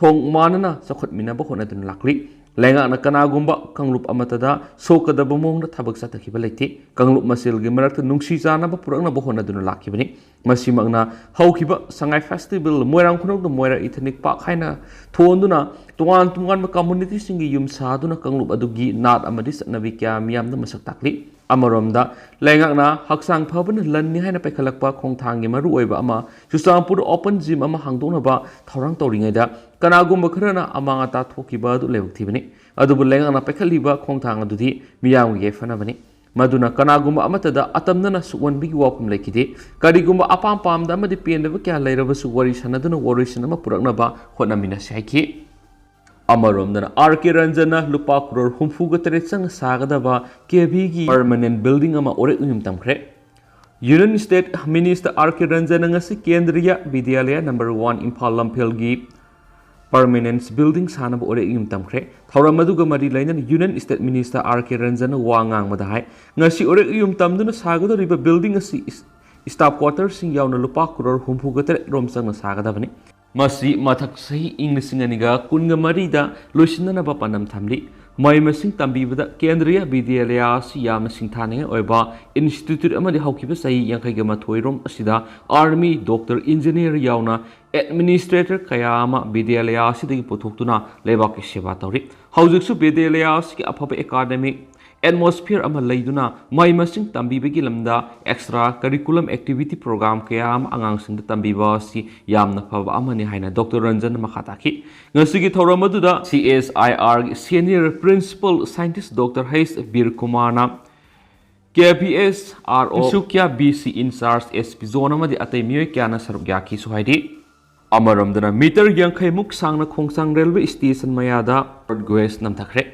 ꯊꯣꯡ ꯃꯥꯟꯅꯅ ꯆꯥꯎꯈꯠꯃꯤꯟꯅꯕ ꯍꯣꯠꯅꯗꯨꯅ ꯂꯥꯛꯂꯤ꯫ ꯂꯩꯉꯥꯛꯅ ꯀꯅꯥꯒꯨꯝꯕ ꯀꯥꯡꯂꯨꯞ ꯑꯃꯠꯇꯗ ꯁꯣꯛꯀꯗꯕ ꯃꯑꯣꯡꯗ ꯊꯕꯛ ꯆꯠꯊꯈꯤꯕ ꯂꯩꯇꯦ꯫ ꯀꯥꯡꯂꯨꯞ ꯃꯁꯦꯜꯒꯤ ꯃꯔꯛꯇ ꯅꯨꯡꯁꯤ ꯆꯥꯟꯅꯕ ꯄꯨꯔꯛꯅꯕ ꯍꯣꯠꯅꯗꯨꯅ ꯂꯥꯛꯈꯤꯕꯅꯤ꯫ ꯃꯁꯤꯃꯛꯅ ꯍꯧꯈꯤꯕ ꯁꯉꯥꯏ Festival, ꯃꯣꯏꯔꯥꯡ ꯈꯨꯅꯧꯗ ꯃꯣꯏꯔꯥꯡ Ethnic Park ꯍꯥꯏꯅ ꯊꯣꯟꯗꯨꯅ ꯇꯣꯉꯥꯟ ꯇꯣꯉꯥꯟꯕ communityꯁꯤꯡꯒꯤ ꯌꯨꯝ ꯁꯥꯗꯨꯅ ꯀꯥꯡꯂꯨꯞ ꯑꯗꯨꯒꯤ ꯅꯥꯠ ꯑꯃꯗꯤ ꯆꯠꯅꯕꯤ ꯀꯌꯥ ꯃꯤꯌꯥꯝꯗ ꯃꯁꯛ ꯇꯥꯛꯂꯤ꯫ ꯑꯃꯔꯣꯝꯗ, ꯂꯩꯉꯥꯛꯅ ꯍꯛꯆꯥꯡ ꯐꯕꯅ ꯂꯟꯅꯤ ꯍꯥꯏꯅ ꯄꯥꯏꯈꯠꯂꯛꯄ ꯈꯣꯡꯊꯥꯡꯒꯤ ꯃꯔꯨꯑꯣꯏꯕ ꯑꯃ, ꯆꯨꯔꯆꯥꯟꯄꯨꯔ ꯑꯣꯄꯟ ꯖꯤꯝ ꯑꯃ ꯍꯥꯡꯗꯣꯛꯅꯕ ꯊꯧꯔꯥꯡ ꯇꯧꯔꯤꯉꯩꯗ, ꯀꯅꯥꯒꯨꯝꯕ ꯈꯔꯅ ꯑꯃꯥꯡ ꯑꯇꯥ ꯊꯣꯛꯈꯤꯕ ꯑꯗꯨ ꯂꯥꯏꯕꯛ ꯊꯤꯕꯅꯤ꯫ ꯑꯗꯨꯕꯨ ꯂꯩꯉꯥꯛꯅ ꯄꯥꯏꯈꯠꯂꯤꯕ ꯈꯣꯡꯊꯥꯡ ꯑꯗꯨꯗꯤ ꯃꯤꯌꯥꯝꯒꯤ ꯌꯥꯏꯐꯅꯕꯅꯤ꯫ ꯃꯗꯨꯅ ꯀꯅꯥꯒꯨꯝꯕ ꯑꯃꯠꯇꯗ ꯑꯇꯝꯅꯅ ꯁꯨꯛꯑꯣꯟꯕꯒꯤ ꯋꯥꯐꯝ ꯂꯩꯈꯤꯗꯦ꯫ ꯀꯔꯤꯒꯨꯝꯕ ꯑꯄꯥꯝ ꯄꯥꯝꯗ ꯑꯃꯗꯤ ꯄꯦꯟꯗꯕ ꯀꯌꯥ ꯂꯩꯔꯕꯁꯨ ꯋꯥꯔꯤ ꯁꯥꯟꯅꯗꯨꯅ ꯋꯥꯔꯣꯏꯁꯤꯟ ꯑꯃ ꯄꯨꯔꯛꯅꯕ ꯍꯣꯠꯅꯃꯤꯟꯅꯁꯤ ꯍꯥꯏꯈꯤ꯫ ꯑꯃꯔꯣꯝꯗꯅ, ꯑꯥꯔ ꯀꯦ ꯔꯟꯖꯟꯅ ꯂꯨꯄꯥ ꯀ꯭ꯔꯣꯔ ꯍꯨꯝꯐꯨꯒ ꯇꯔꯦꯠ ꯆꯪꯅ ꯁꯥꯒꯗꯕ ꯀꯦ ꯚꯤꯒꯤ ꯄꯔꯃꯅꯦꯟ ꯕꯤꯜꯗꯤꯡ ꯑꯃ ꯑꯣꯔꯦꯛ ꯌꯨꯝ ꯇꯝꯈ꯭ꯔꯦ꯫ ꯌꯨꯅꯤꯌꯟ ꯁ꯭ꯇꯦꯠ ꯃꯤꯅꯤꯁꯇꯔ ꯑꯥꯔ ꯀꯦ ꯔꯟꯖꯟꯅ ꯉꯁꯤ ꯀꯦꯟꯗ꯭ꯔꯤꯌꯥ ꯕꯤꯗ꯭ꯌꯥꯂꯌꯥ ꯅꯝꯕꯔ ꯋꯥꯟ ꯏꯝꯐꯥꯜ ꯂꯝꯐꯦꯜꯒꯤ ꯄꯔꯃꯅꯦꯟꯁ ꯕꯤꯜꯗꯤꯡ ꯁꯥꯅꯕ ꯑꯣꯔꯦꯛ ꯌꯨꯝ ꯇꯝꯈ꯭ꯔꯦ꯫ ꯊꯧꯔꯝ ꯑꯗꯨꯒ ꯃꯔꯤ ꯂꯩꯅꯅ ꯌꯨꯅꯤꯌꯟ ꯁ꯭ꯇꯦꯠ ꯃꯤꯅꯤꯁꯇꯔ ꯑꯥꯔ ꯀꯦ ꯔꯟꯖꯟꯅ ꯋꯥ ꯉꯥꯡꯕꯗ ꯍꯥꯏ, ꯉꯁꯤ ꯑꯣꯔꯦꯛ ꯌꯨꯝ ꯇꯝꯗꯨꯅ ꯁꯥꯒꯗꯧꯔꯤꯕ ꯕꯤꯜꯗꯤꯡ ꯑꯁꯤ ꯏꯁ-, ꯁ꯭ꯇꯥꯐ ꯀ꯭ꯋꯥꯇꯔꯁꯤꯡ ꯌꯥꯎꯅ ꯂꯨꯄꯥ ꯀ꯭ꯔꯣꯔ ꯍꯨꯝꯐꯨꯒ ꯇꯔꯦꯠ ꯔꯣꯝ ꯆꯪꯅ ꯁꯥꯒꯗꯕꯅꯤ꯫ ꯃꯁꯤ ꯃꯊꯛ ꯆꯍꯤ ꯏꯪ ꯂꯤꯁꯤꯡ ꯑꯅꯤꯒ ꯀꯨꯟꯒ ꯃꯔꯤꯗ ꯂꯣꯏꯁꯤꯟꯅꯅꯕ ꯄꯥꯟꯗꯝ ꯊꯝꯂꯤ꯫ ꯃꯍꯩ ꯃꯁꯤꯡ ꯇꯝꯕꯤꯕꯗ ꯀꯦꯟꯗ꯭ꯔꯤꯌꯥ ꯕꯤꯗ꯭ꯌꯥꯂꯌꯥ ꯑꯁꯤ ꯌꯥꯝꯅ ꯁꯤꯡꯊꯥꯅꯤꯡꯉꯥꯏ ꯑꯣꯏꯕ ꯏꯟꯁꯇꯤꯇ꯭ꯌꯨꯠ ꯑꯃꯗꯤ ꯍꯧꯈꯤꯕ ꯆꯍꯤ ꯌꯥꯡꯈꯩꯒ ꯃꯥꯊꯣꯏ ꯔꯣꯝ ꯑꯁꯤꯗ ꯑꯥꯔꯃꯤ, ꯗꯣꯛꯇꯔ, ꯏꯟꯖꯤꯅꯤꯌꯔ ꯌꯥꯎꯅ ꯑꯦꯗꯃꯤꯅꯤꯁꯇ꯭ꯔꯦꯇꯔ ꯀꯌꯥ ꯑꯃ ꯕꯤꯗ꯭ꯌꯥꯂꯌꯥ ꯑꯁꯤꯗꯒꯤ ꯄꯨꯊꯣꯛꯇꯨꯅ ꯂꯩꯕꯥꯛꯀꯤ ꯁꯦꯕꯥ ꯇꯧꯔꯤ꯫ ꯍꯧꯖꯤꯛꯁꯨ ꯕꯤꯗ꯭ꯌꯥꯂꯌꯥ ꯑꯁꯤꯒꯤ ꯑꯐꯕ ꯑꯦꯀꯥꯗꯃꯤꯛ ꯑꯦꯠꯃꯣꯁꯐꯤꯌꯔ ꯑꯃ ꯂꯩꯗꯨꯅ ꯃꯍꯩ ꯃꯁꯤꯡ ꯇꯝꯕꯤꯕꯒꯤ ꯂꯝꯗ ꯑꯦꯛꯁꯇ꯭ꯔꯥ ꯀꯔꯤꯀꯨꯂꯝ ꯑꯦꯛꯇꯤꯚꯤꯇꯤ ꯄ꯭ꯔꯣꯒ꯭ꯔꯥꯝ ꯀꯌꯥ ꯑꯃ ꯑꯉꯥꯡꯁꯤꯡꯗ ꯇꯝꯕꯤꯕ ꯑꯁꯤ ꯌꯥꯝꯅ ꯐꯕ ꯑꯃꯅꯤ ꯍꯥꯏꯅ ꯗꯣꯛꯇꯔ ꯔꯟꯖꯟꯅ ꯃꯈꯥ ꯇꯥꯈꯤ꯫ ꯉꯁꯤꯒꯤ ꯊꯧꯔꯝ ꯑꯗꯨꯗ ꯁꯤ ꯑꯦꯁ ꯑꯥꯏ ꯑꯥꯔꯒꯤ ꯁꯦꯅꯤꯌꯔ ꯄ꯭ꯔꯤꯟꯁꯤꯄꯜ ꯁꯥꯏꯟꯇꯤꯁ ꯗꯣꯛꯇꯔ ꯍꯩꯁ ꯕꯤꯔ ꯀꯨꯃꯥꯔꯅ ꯀꯦ ꯚꯤ ꯑꯦꯁ ꯑꯥꯔ ꯑꯣ, Tinsukia V C in-charge S P zone ꯑꯃꯗꯤ ꯑꯇꯩ ꯃꯤꯑꯣꯏ ꯀꯌꯥꯅ ꯁꯔꯨꯛ ꯌꯥꯈꯤꯁꯨ ꯍꯥꯏꯔꯤ꯫ ꯑꯃꯔꯣꯝꯗꯅ, ꯃꯤꯇꯔ ꯌꯥꯡꯈꯩ ꯃꯨꯛ ꯁꯥꯡꯅ ꯈꯣꯡꯁꯥꯡ ꯔꯦꯜꯋꯦ ꯁ꯭ꯇꯦꯁꯟ ꯃꯌꯥꯗ ꯕ꯭ꯔꯣꯗ ꯒꯣꯖ ꯅꯝꯊꯈ꯭ꯔꯦ꯫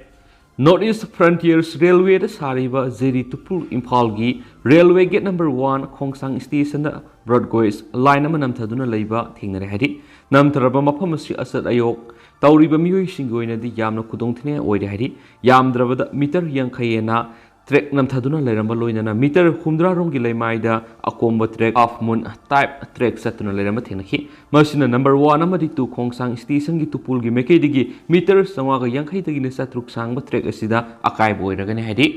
ꯅꯣꯔꯠ ꯏꯁ ꯐ꯭ꯔꯟꯇꯤꯌꯔꯁ ꯔꯦꯜꯋꯦꯗ ꯁꯥꯔꯤꯕ ꯖꯤꯔꯤ ꯇꯨꯄꯨꯜ ꯏꯝꯐꯥꯜꯒꯤ railway gate number one Khongsang ꯁ꯭ꯇꯦꯁꯟꯗ ꯕ꯭ꯔꯣꯗ ꯒꯣꯖ ꯂꯥꯏꯟ ꯑꯃ ꯅꯝꯊꯗꯨꯅ ꯂꯩꯕ ꯊꯦꯡꯅꯔꯦ ꯍꯥꯏꯔꯤ꯫ ꯅꯝꯊꯔꯕ ꯃꯐꯝ ꯑꯁꯤ ꯑꯆꯠ ꯑꯌꯣꯛ ꯇꯧꯔꯤꯕ ꯃꯤꯑꯣꯏꯁꯤꯡꯒꯤ ꯑꯣꯏꯅꯗꯤ ꯌꯥꯝꯅ ꯈꯨꯗꯣꯡꯊꯤꯅꯤꯡꯉꯥꯏ ꯑꯣꯏꯔꯦ ꯍꯥꯏꯔꯤ꯫ ꯌꯥꯝꯗ꯭ꯔꯕꯗ ꯃꯤꯇꯔ ꯌꯥꯡꯈꯩ ꯍꯦꯟꯅ ꯇ꯭ꯔꯦꯛ ꯅꯝꯊꯗꯨꯅ ꯂꯩꯔꯝꯕ ꯂꯣꯏꯅꯅ ꯃꯤꯇꯔ ꯍꯨꯝꯗ꯭ꯔꯥ ꯔꯣꯝꯒꯤ ꯂꯩꯃꯥꯏꯗ ꯑꯀꯣꯝꯕ track, half moon type track ꯆꯠꯇꯨꯅ ꯂꯩꯔꯝꯕ ꯊꯦꯡꯅꯈꯤ꯫ ꯃꯁꯤꯅ ꯅꯝꯕꯔ ꯋꯥꯟ ꯑꯃꯗꯤ ꯇꯨ ꯈꯣꯡꯁꯥꯡ ꯁ꯭ꯇꯦꯁꯟꯒꯤ ꯇꯨꯄꯨꯜꯒꯤ ꯃꯥꯏꯀꯩꯗꯒꯤ ꯃꯤꯇꯔ ꯆꯥꯝꯃꯉꯥꯒ ꯌꯥꯡꯈꯩꯗꯒꯤꯅ ꯆꯥꯇ꯭ꯔꯨꯛ ꯁꯥꯡꯕ ꯇ꯭ꯔꯦꯛ ꯑꯁꯤꯗ ꯑꯀꯥꯏꯕ ꯑꯣꯏꯔꯒꯅꯤ ꯍꯥꯏꯔꯤ꯫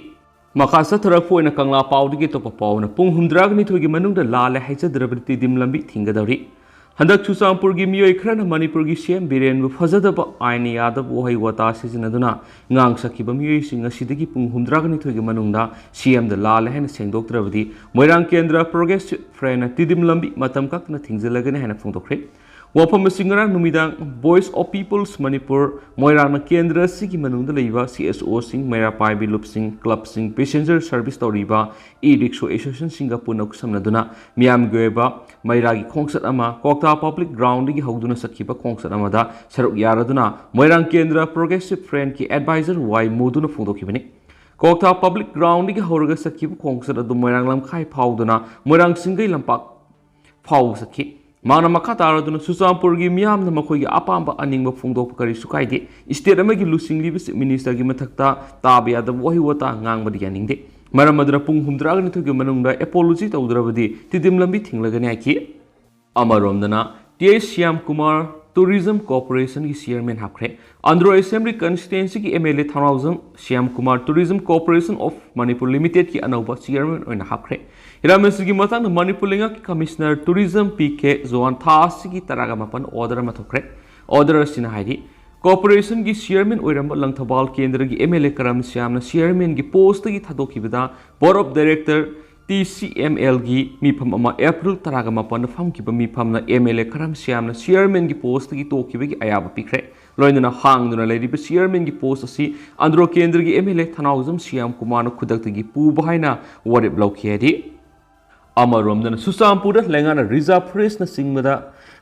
ꯃꯈꯥ ꯆꯠꯊꯔꯛꯄ ꯑꯣꯏꯅ ꯀꯪꯂꯥ ꯄꯥꯎꯗꯒꯤ ꯑꯇꯣꯞꯄ ꯄꯥꯎ ꯑꯃꯅ, ꯄꯨꯡ ꯍꯨꯝꯗ꯭ꯔꯥꯒ ꯅꯤꯊꯣꯏꯒꯤ ꯃꯅꯨꯡꯗ ꯂꯥꯜꯂꯦ ꯍꯥꯏꯖꯗ꯭ꯔꯕꯗꯤ ꯇꯤꯗꯤꯝ ꯂꯝꯕꯤ ꯊꯤꯡꯒꯗꯧꯔꯤ꯫ ꯍꯟꯗꯛ ꯆꯨꯔꯆꯥꯟꯄꯨꯔꯒꯤ ꯃꯤꯑꯣꯏ ꯈꯔꯅ ꯃꯅꯤꯄꯨꯔꯒꯤ ꯁꯤ ꯑꯦꯝ ꯕꯤꯔꯦꯟꯕꯨ ꯐꯖꯗꯕ ꯑꯥꯏꯟ ꯌꯥꯗꯕ ꯋꯥꯍꯩ ꯋꯥꯇꯥ ꯁꯤꯖꯤꯟꯅꯗꯨꯅ ꯉꯥꯡ ꯁꯛꯈꯤꯕ ꯃꯤꯑꯣꯏꯁꯤꯡ ꯑꯁꯤꯗꯒꯤ ꯄꯨꯡ ꯍꯨꯝꯗ꯭ꯔꯥꯒ ꯅꯤꯊꯣꯏꯒꯤ ꯃꯅꯨꯡꯗ ꯁꯤ ꯑꯦꯝꯗ ꯂꯥꯜꯂꯦ ꯍꯥꯏꯅ ꯁꯦꯡꯗꯣꯛꯇ꯭ꯔꯕꯗꯤ ꯃꯣꯏꯔꯥꯡ ꯀꯦꯟꯗ꯭ꯔ ꯄ꯭ꯔꯣꯒ꯭ꯔꯦꯁꯤꯚ ꯐ꯭ꯔꯟꯠꯅ ꯇꯤꯗꯤꯝ ꯂꯝꯕꯤ ꯃꯇꯝ ꯀꯛꯇꯅ ꯊꯤꯡꯖꯤꯜꯂꯒꯅꯤ ꯍꯥꯏꯅ ꯐꯣꯡꯗꯣꯛꯈ꯭ꯔꯦ꯫ ꯋꯥꯐꯝ ꯑꯁꯤ ꯉꯔꯥꯡ ꯅꯨꯃꯤꯗꯥꯡ Voice of People's Manipur ꯃꯣꯏꯔꯥꯡꯅ ꯀꯦꯟꯗ꯭ꯔ ꯑꯁꯤꯒꯤ ꯃꯅꯨꯡꯗ ꯂꯩꯕ ꯁꯤ ꯑꯦꯁ ꯑꯣꯁꯤꯡ, ꯃꯩꯔꯥ ꯄꯥꯏꯕꯤ ꯂꯨꯞꯁꯤꯡ, ꯀ꯭ꯂꯕꯁꯤꯡ, ꯄꯦꯁꯦꯟꯖꯔ ꯁꯔꯚꯤꯁ ꯇꯧꯔꯤꯕ ꯏ ꯔꯤꯛꯁꯣ ꯑꯦꯁꯣꯁꯤꯌꯦꯁꯟꯁꯤꯡꯒ ꯄꯨꯟꯅ ꯈꯨꯠꯁꯝꯅꯗꯨꯅ ꯃꯤꯌꯥꯝꯒꯤ ꯑꯣꯏꯕ ꯃꯩꯔꯥꯒꯤ ꯈꯣꯡꯆꯠ ꯑꯃ ꯀ꯭ꯋꯥꯛꯇꯥ ꯄꯕ꯭ꯂꯤꯛ ꯒ꯭ꯔꯥꯎꯟꯗꯒꯤ ꯍꯧꯗꯨꯅ ꯆꯠꯈꯤꯕ ꯈꯣꯡꯆꯠ ꯑꯃꯗ ꯁꯔꯨꯛ ꯌꯥꯔꯗꯨꯅ ꯃꯣꯏꯔꯥꯡ ꯀꯦꯟꯗ꯭ꯔ ꯄ꯭ꯔꯣꯒ꯭ꯔꯦꯁꯤꯚ ꯐ꯭ꯔꯟꯠꯀꯤ ꯑꯦꯗꯚꯥꯏꯖꯔ ꯋꯥꯏ ꯃꯣꯗꯨꯅ ꯐꯣꯡꯗꯣꯛꯈꯤꯕꯅꯤ꯫ ꯀ꯭ꯋꯥꯛꯇꯥ ꯄꯕ꯭ꯂꯤꯛ ꯒ꯭ꯔꯥꯎꯟꯗꯒꯤ ꯍꯧꯔꯒ ꯆꯠꯈꯤꯕ ꯈꯣꯡꯆꯠ ꯑꯗꯨ ꯃꯣꯏꯔꯥꯡ ꯂꯝꯈꯥꯏ ꯐꯥꯎꯗꯨꯅ ꯃꯣꯏꯔꯥꯡ ꯁꯤꯡꯒꯩ ꯂꯝꯄꯥꯛ ꯐꯥꯎꯕ ꯆꯠꯈꯤ꯫ ꯃꯍꯥꯛꯅ ꯃꯈꯥ ꯇꯥꯔꯗꯨꯅ ꯆꯨꯔꯆꯥꯟꯄꯨꯔꯒꯤ ꯃꯤꯌꯥꯝꯅ ꯃꯈꯣꯏꯒꯤ ꯑꯄꯥꯝꯕ ꯑꯅꯤꯡꯕ ꯐꯣꯡꯗꯣꯛꯄ ꯀꯔꯤꯁꯨ ꯀꯥꯏꯗꯦ, ꯏꯁꯇꯦꯠ ꯑꯃꯒꯤ ꯂꯨꯆꯤꯡꯂꯤꯕ ꯆꯤꯐ ꯃꯤꯅꯤꯁꯇꯔꯒꯤ ꯃꯊꯛꯇ ꯇꯥꯕ ꯌꯥꯗꯕ ꯋꯥꯍꯩ ꯋꯥꯇꯥ ꯉꯥꯡꯕꯗꯤ ꯌꯥꯅꯤꯡꯗꯦ꯫ ꯃꯔꯝ ꯑꯗꯨꯅ ꯄꯨꯡ ꯍꯨꯝꯗ꯭ꯔꯥꯒ ꯅꯤꯊꯣꯏꯒꯤ ꯃꯅꯨꯡꯗ ꯑꯦꯄꯣꯂꯣꯖꯤ ꯇꯧꯗ꯭ꯔꯕꯗꯤ ꯇꯤꯗꯤꯝ ꯂꯝꯕꯤ ꯊꯤꯡꯂꯒꯅꯤ ꯍꯥꯏꯈꯤ꯫ ꯑꯃꯔꯣꯝꯗꯅ T H Shyam Kumar tourism ꯀꯣꯔꯄꯣꯔꯦꯁꯟꯒꯤ ꯆꯤꯌꯔꯃꯦꯟ ꯍꯥꯞꯈ꯭ꯔꯦ꯫ ꯑꯟꯗ꯭ꯔꯣ ꯑꯦꯁꯦꯝꯕ꯭ꯂꯤ ꯀꯟꯁꯇꯤꯇ꯭ꯋꯦꯟꯁꯤꯒꯤ M L A Thounaojam Shyam Kumar tourism corporation of Manipur ꯂꯤꯃꯤꯇꯦꯗꯀꯤ ꯑꯅꯧꯕ ꯆꯤꯌꯔꯃꯦꯟ ꯑꯣꯏꯅ ꯍꯥꯞꯈ꯭ꯔꯦ꯫ ꯍꯤꯔꯝ ꯑꯁꯤꯒꯤ ꯃꯇꯥꯡꯗ ꯃꯅꯤꯄꯨꯔ ꯂꯩꯉꯥꯛꯀꯤ ꯀꯃꯤꯁꯅꯔ ꯇꯨꯔꯤꯖꯝ ꯄꯤ ꯀꯦ ꯖꯣꯍꯥꯟ ꯊꯥ ꯑꯁꯤꯒꯤ ꯇꯔꯥꯒ ꯃꯥꯄꯟ ꯑꯣꯔꯗꯔ ꯑꯃ ꯊꯣꯛꯈ꯭ꯔꯦ꯫ ꯑꯣꯔꯗꯔ ꯑꯁꯤꯅ ꯍꯥꯏꯔꯤ, ꯀꯣꯔꯄꯣꯔꯦꯁꯟꯒꯤ ꯆꯤꯌꯔꯃꯦꯟ ꯑꯣꯏꯔꯝꯕ ꯂꯪꯊꯕꯥꯜ ꯀꯦꯟꯗ꯭ꯔꯒꯤ ꯑꯦꯝ ꯑꯦꯜ ꯑꯦ ꯀꯔꯝ ꯁ꯭ꯌꯥꯝꯅ ꯆꯤꯌꯔꯃꯦꯟꯒꯤ ꯄꯣꯁꯇꯒꯤ ꯊꯥꯗꯣꯛꯈꯤꯕꯗ board of director T C M ꯑꯦꯜꯒꯤ ꯃꯤꯐꯝ ꯑꯃ ꯑꯦꯄ꯭ꯔꯤꯜ ꯇꯔꯥꯒ ꯃꯥꯄꯟꯗ ꯐꯝꯈꯤꯕ ꯃꯤꯐꯝꯅ ꯑꯦꯝ ꯑꯦꯜ ꯑꯦ ꯀꯔꯝ ꯁ꯭ꯌꯥꯝꯅ ꯆꯤꯌꯔꯃꯦꯟꯒꯤ ꯄꯣꯁꯇꯒꯤ ꯇꯣꯛꯈꯤꯕꯒꯤ ꯑꯌꯥꯕ ꯄꯤꯈ꯭ꯔꯦ꯫ ꯂꯣꯏꯅꯅ ꯍꯥꯡꯗꯨꯅ ꯂꯩꯔꯤꯕ ꯆꯤꯌꯔꯃꯦꯟꯒꯤ ꯄꯣꯁ ꯑꯁꯤ ꯑꯟꯗ꯭ꯔꯣ ꯀꯦꯟꯗ꯭ꯔꯒꯤ ꯑꯦꯝ ꯑꯦꯜ ꯑꯦ ꯊꯅꯥꯎꯖꯝ ꯁ꯭ꯌꯥꯝ ꯀꯨꯃꯥꯔꯅ ꯈꯨꯗꯛꯇꯒꯤ ꯄꯨꯕ ꯍꯥꯏꯅ ꯋꯥꯔꯦꯞ ꯂꯧꯈꯤ ꯍꯥꯏꯔꯤ꯫ ꯑꯃꯔꯣꯝꯗꯅ ꯆꯨꯔꯆꯥꯟꯄꯨꯔꯗ ꯂꯩꯉꯥꯛꯅ ꯔꯤꯖꯥꯔꯚ ꯐꯣꯔꯦꯁꯅꯆꯤꯡꯕꯗ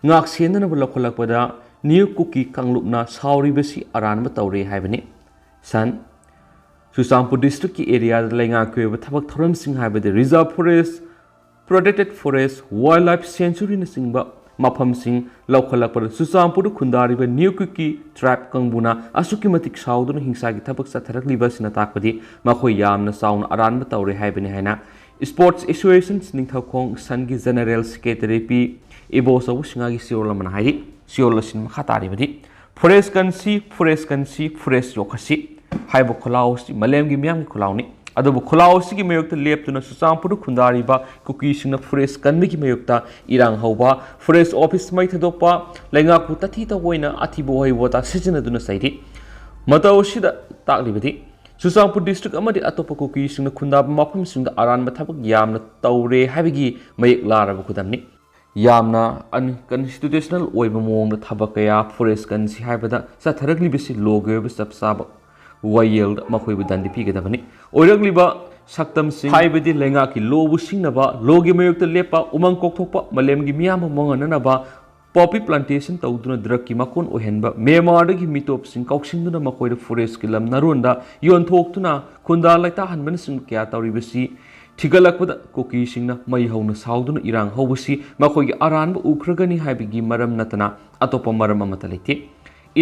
ꯉꯥꯛ ꯁꯦꯟꯅꯅꯕ ꯂꯧꯈꯠꯂꯛꯄꯗ ꯅ꯭ꯌꯨ ꯀꯨꯀꯤ ꯀꯥꯡꯂꯨꯞꯅ ꯁꯥꯎꯔꯤꯕꯁꯤ ꯑꯔꯥꯟꯕ ꯇꯧꯔꯦ ꯍꯥꯏꯕꯅꯤ꯫ ꯁꯟ, ꯆꯨꯔꯆꯥꯟꯄꯨꯔ ꯗꯤꯁꯇ꯭ꯔꯤꯛꯀꯤ ꯑꯦꯔꯤꯌꯥꯗ ꯂꯩꯉꯥꯛꯀꯤ ꯑꯣꯏꯕ ꯊꯕꯛ ꯊꯧꯔꯝꯁꯤꯡ ꯍꯥꯏꯕꯗꯤ reserve forest, protected forest, wild life ꯁꯦꯟꯆꯨꯔꯤꯅꯆꯤꯡꯕ ꯃꯐꯝꯁꯤꯡ ꯂꯧꯈꯠꯂꯛꯄꯗ ꯆꯨꯔꯆꯥꯟꯄꯨꯔꯗ ꯈꯨꯟꯗꯥꯔꯤꯕ ꯅ꯭ꯌꯨ ꯀꯨꯀꯤ ꯇ꯭ꯔꯥꯏꯕ ꯀꯥꯡꯕꯨꯅ ꯑꯁꯨꯛꯀꯤ ꯃꯇꯤꯛ ꯁꯥꯎꯗꯨꯅ ꯍꯤꯡꯁꯥꯒꯤ ꯊꯕꯛ ꯆꯠꯊꯔꯛꯂꯤꯕ ꯑꯁꯤꯅ ꯇꯥꯛꯄꯗꯤ ꯃꯈꯣꯏ ꯌꯥꯝꯅ ꯆꯥꯎꯅ ꯑꯔꯥꯟꯕ ꯇꯧꯔꯦ ꯍꯥꯏꯕꯅꯤ ꯍꯥꯏꯅ ꯏꯁꯄꯣꯔꯠꯁ ꯑꯦꯁꯣꯁꯤꯌꯦꯁꯟ ꯅꯤꯡꯊꯧꯈꯣꯡ ꯁꯟꯒꯤ ꯖꯦꯅꯔꯦꯜ ꯁꯦꯀ꯭ꯔꯦꯇꯔꯤ ꯄꯤ ꯏꯕꯣꯆꯧꯕ ꯁꯤꯡꯍꯒꯤ ꯆꯦꯔꯣꯜ ꯑꯃꯅ ꯍꯥꯏꯔꯤ꯫ ꯆꯦꯔꯣꯜ ꯑꯁꯤꯅ ꯃꯈꯥ ꯇꯥꯔꯤꯕꯗꯤ, ꯐꯣꯔꯦꯁ ꯀꯟꯁꯤ, ꯐꯣꯔꯦꯁ ꯀꯟꯁꯤ, ꯐꯣꯔꯦꯁ ꯌꯣꯛꯈꯠꯁꯤ ꯍꯥꯏꯕ ꯈꯨꯜꯂꯥꯎ ꯑꯁꯤ ꯃꯥꯂꯦꯝꯒꯤ ꯃꯤꯌꯥꯝꯒꯤ ꯈꯨꯜꯂꯥꯎꯅꯤ꯫ ꯑꯗꯨꯕꯨ ꯈꯨꯜꯂꯥꯎ ꯑꯁꯤꯒꯤ ꯃꯥꯌꯣꯛꯇ ꯂꯦꯞꯇꯨꯅ ꯆꯨꯔꯆꯥꯟꯄꯨꯔꯗ ꯈꯨꯟꯗꯥꯔꯤꯕ ꯀꯨꯀꯤꯁꯤꯡꯅ ꯐꯣꯔꯦꯁ ꯀꯟꯕꯒꯤ ꯃꯥꯌꯣꯛꯇ ꯏꯔꯥꯡ ꯍꯧꯕ, ꯐꯣꯔꯦꯁ ꯑꯣꯐꯤꯁ ꯃꯩ ꯊꯥꯗꯣꯛꯄ, ꯂꯩꯉꯥꯛꯄꯨ ꯇꯊꯤ ꯇꯑꯣꯏꯅ ꯑꯊꯤꯕ ꯋꯥꯍꯩ ꯋꯥꯇꯥ ꯁꯤꯖꯤꯟꯅꯗꯨꯅ ꯆꯩꯔꯤ꯫ ꯃꯇꯧ ꯑꯁꯤꯗ ꯇꯥꯛꯂꯤꯕꯗꯤ ꯆꯨꯔꯆꯥꯟꯄꯨꯔ ꯗꯤꯁꯇ꯭ꯔꯤꯛ ꯑꯃꯗꯤ ꯑꯇꯣꯞꯄ ꯀꯨꯀꯤꯁꯤꯡꯅ ꯈꯨꯟꯗꯥꯕ ꯃꯐꯝꯁꯤꯡꯗ ꯑꯔꯥꯟꯕ ꯊꯕꯛ ꯌꯥꯝꯅ ꯇꯧꯔꯦ ꯍꯥꯏꯕꯒꯤ ꯃꯌꯦꯛ ꯂꯥꯔꯕ ꯈꯨꯗꯝꯅꯤ꯫ ꯌꯥꯝꯅ ꯑꯟꯀꯟꯁꯇꯤꯇ꯭ꯌꯨꯁꯅꯦꯜ ꯑꯣꯏꯕ ꯃꯑꯣꯡꯗ ꯊꯕꯛ ꯀꯌꯥ ꯐꯣꯔꯦꯁ ꯀꯟꯁꯤ ꯍꯥꯏꯕꯗ ꯆꯠꯊꯔꯛꯂꯤꯕꯁꯤ ꯂꯣꯒꯤ ꯑꯣꯏꯕ ꯆꯞ ꯆꯥꯕ ꯋꯥꯌꯦꯜꯗ ꯃꯈꯣꯏꯕꯨ ꯗꯟꯗꯤ ꯄꯤꯒꯗꯕꯅꯤ꯫ ꯑꯣꯏꯔꯛꯂꯤꯕ ꯁꯛꯇꯝꯁꯤꯡ ꯍꯥꯏꯕꯗꯤ ꯂꯩꯉꯥꯛꯀꯤ ꯂꯣꯕꯨ ꯁꯤꯡꯅꯕ, ꯂꯣꯒꯤ ꯃꯥꯌꯣꯛꯇ ꯂꯦꯞꯄ, ꯎꯃꯪ ꯀꯣꯛꯊꯣꯛꯄ, ꯃꯥꯂꯦꯝꯒꯤ ꯃꯤꯌꯥꯝꯕꯨ ꯃꯥꯡꯍꯟꯅꯅꯕ ꯄꯣꯄꯤ ꯄ꯭ꯂꯥꯟꯇꯦꯁꯟ ꯇꯧꯗꯨꯅ ꯗ꯭ꯔꯒꯀꯤ ꯃꯀꯣꯟ ꯑꯣꯏꯍꯟꯕ, ꯃ꯭ꯌꯥꯟꯃꯥꯔꯗꯒꯤ ꯃꯤꯇꯣꯞꯁꯤꯡ ꯀꯧꯁꯤꯟꯗꯨꯅ ꯃꯈꯣꯏꯗ ꯐꯣꯔꯦꯁꯀꯤ ꯂꯝ ꯅꯔꯣꯟꯗ ꯌꯣꯟꯊꯣꯛꯇꯨꯅ ꯈꯨꯟꯗꯥ ꯂꯩꯇꯥꯍꯟꯕꯅꯆꯤꯡꯕ ꯀꯌꯥ ꯇꯧꯔꯤꯕꯁꯤ ꯊꯤꯒꯠꯂꯛꯄꯗ ꯀꯨꯀꯤꯁꯤꯡꯅ ꯃꯩ ꯍꯧꯅ ꯁꯥꯎꯗꯨꯅ ꯏꯔꯥꯡ ꯍꯧꯕꯁꯤ ꯃꯈꯣꯏꯒꯤ ꯑꯔꯥꯟꯕ ꯎꯈ꯭ꯔꯒꯅꯤ ꯍꯥꯏꯕꯒꯤ ꯃꯔꯝ ꯅꯠꯇꯅ ꯑꯇꯣꯞꯄ ꯃꯔꯝ ꯑꯃꯠꯇ ꯂꯩꯇꯦ꯫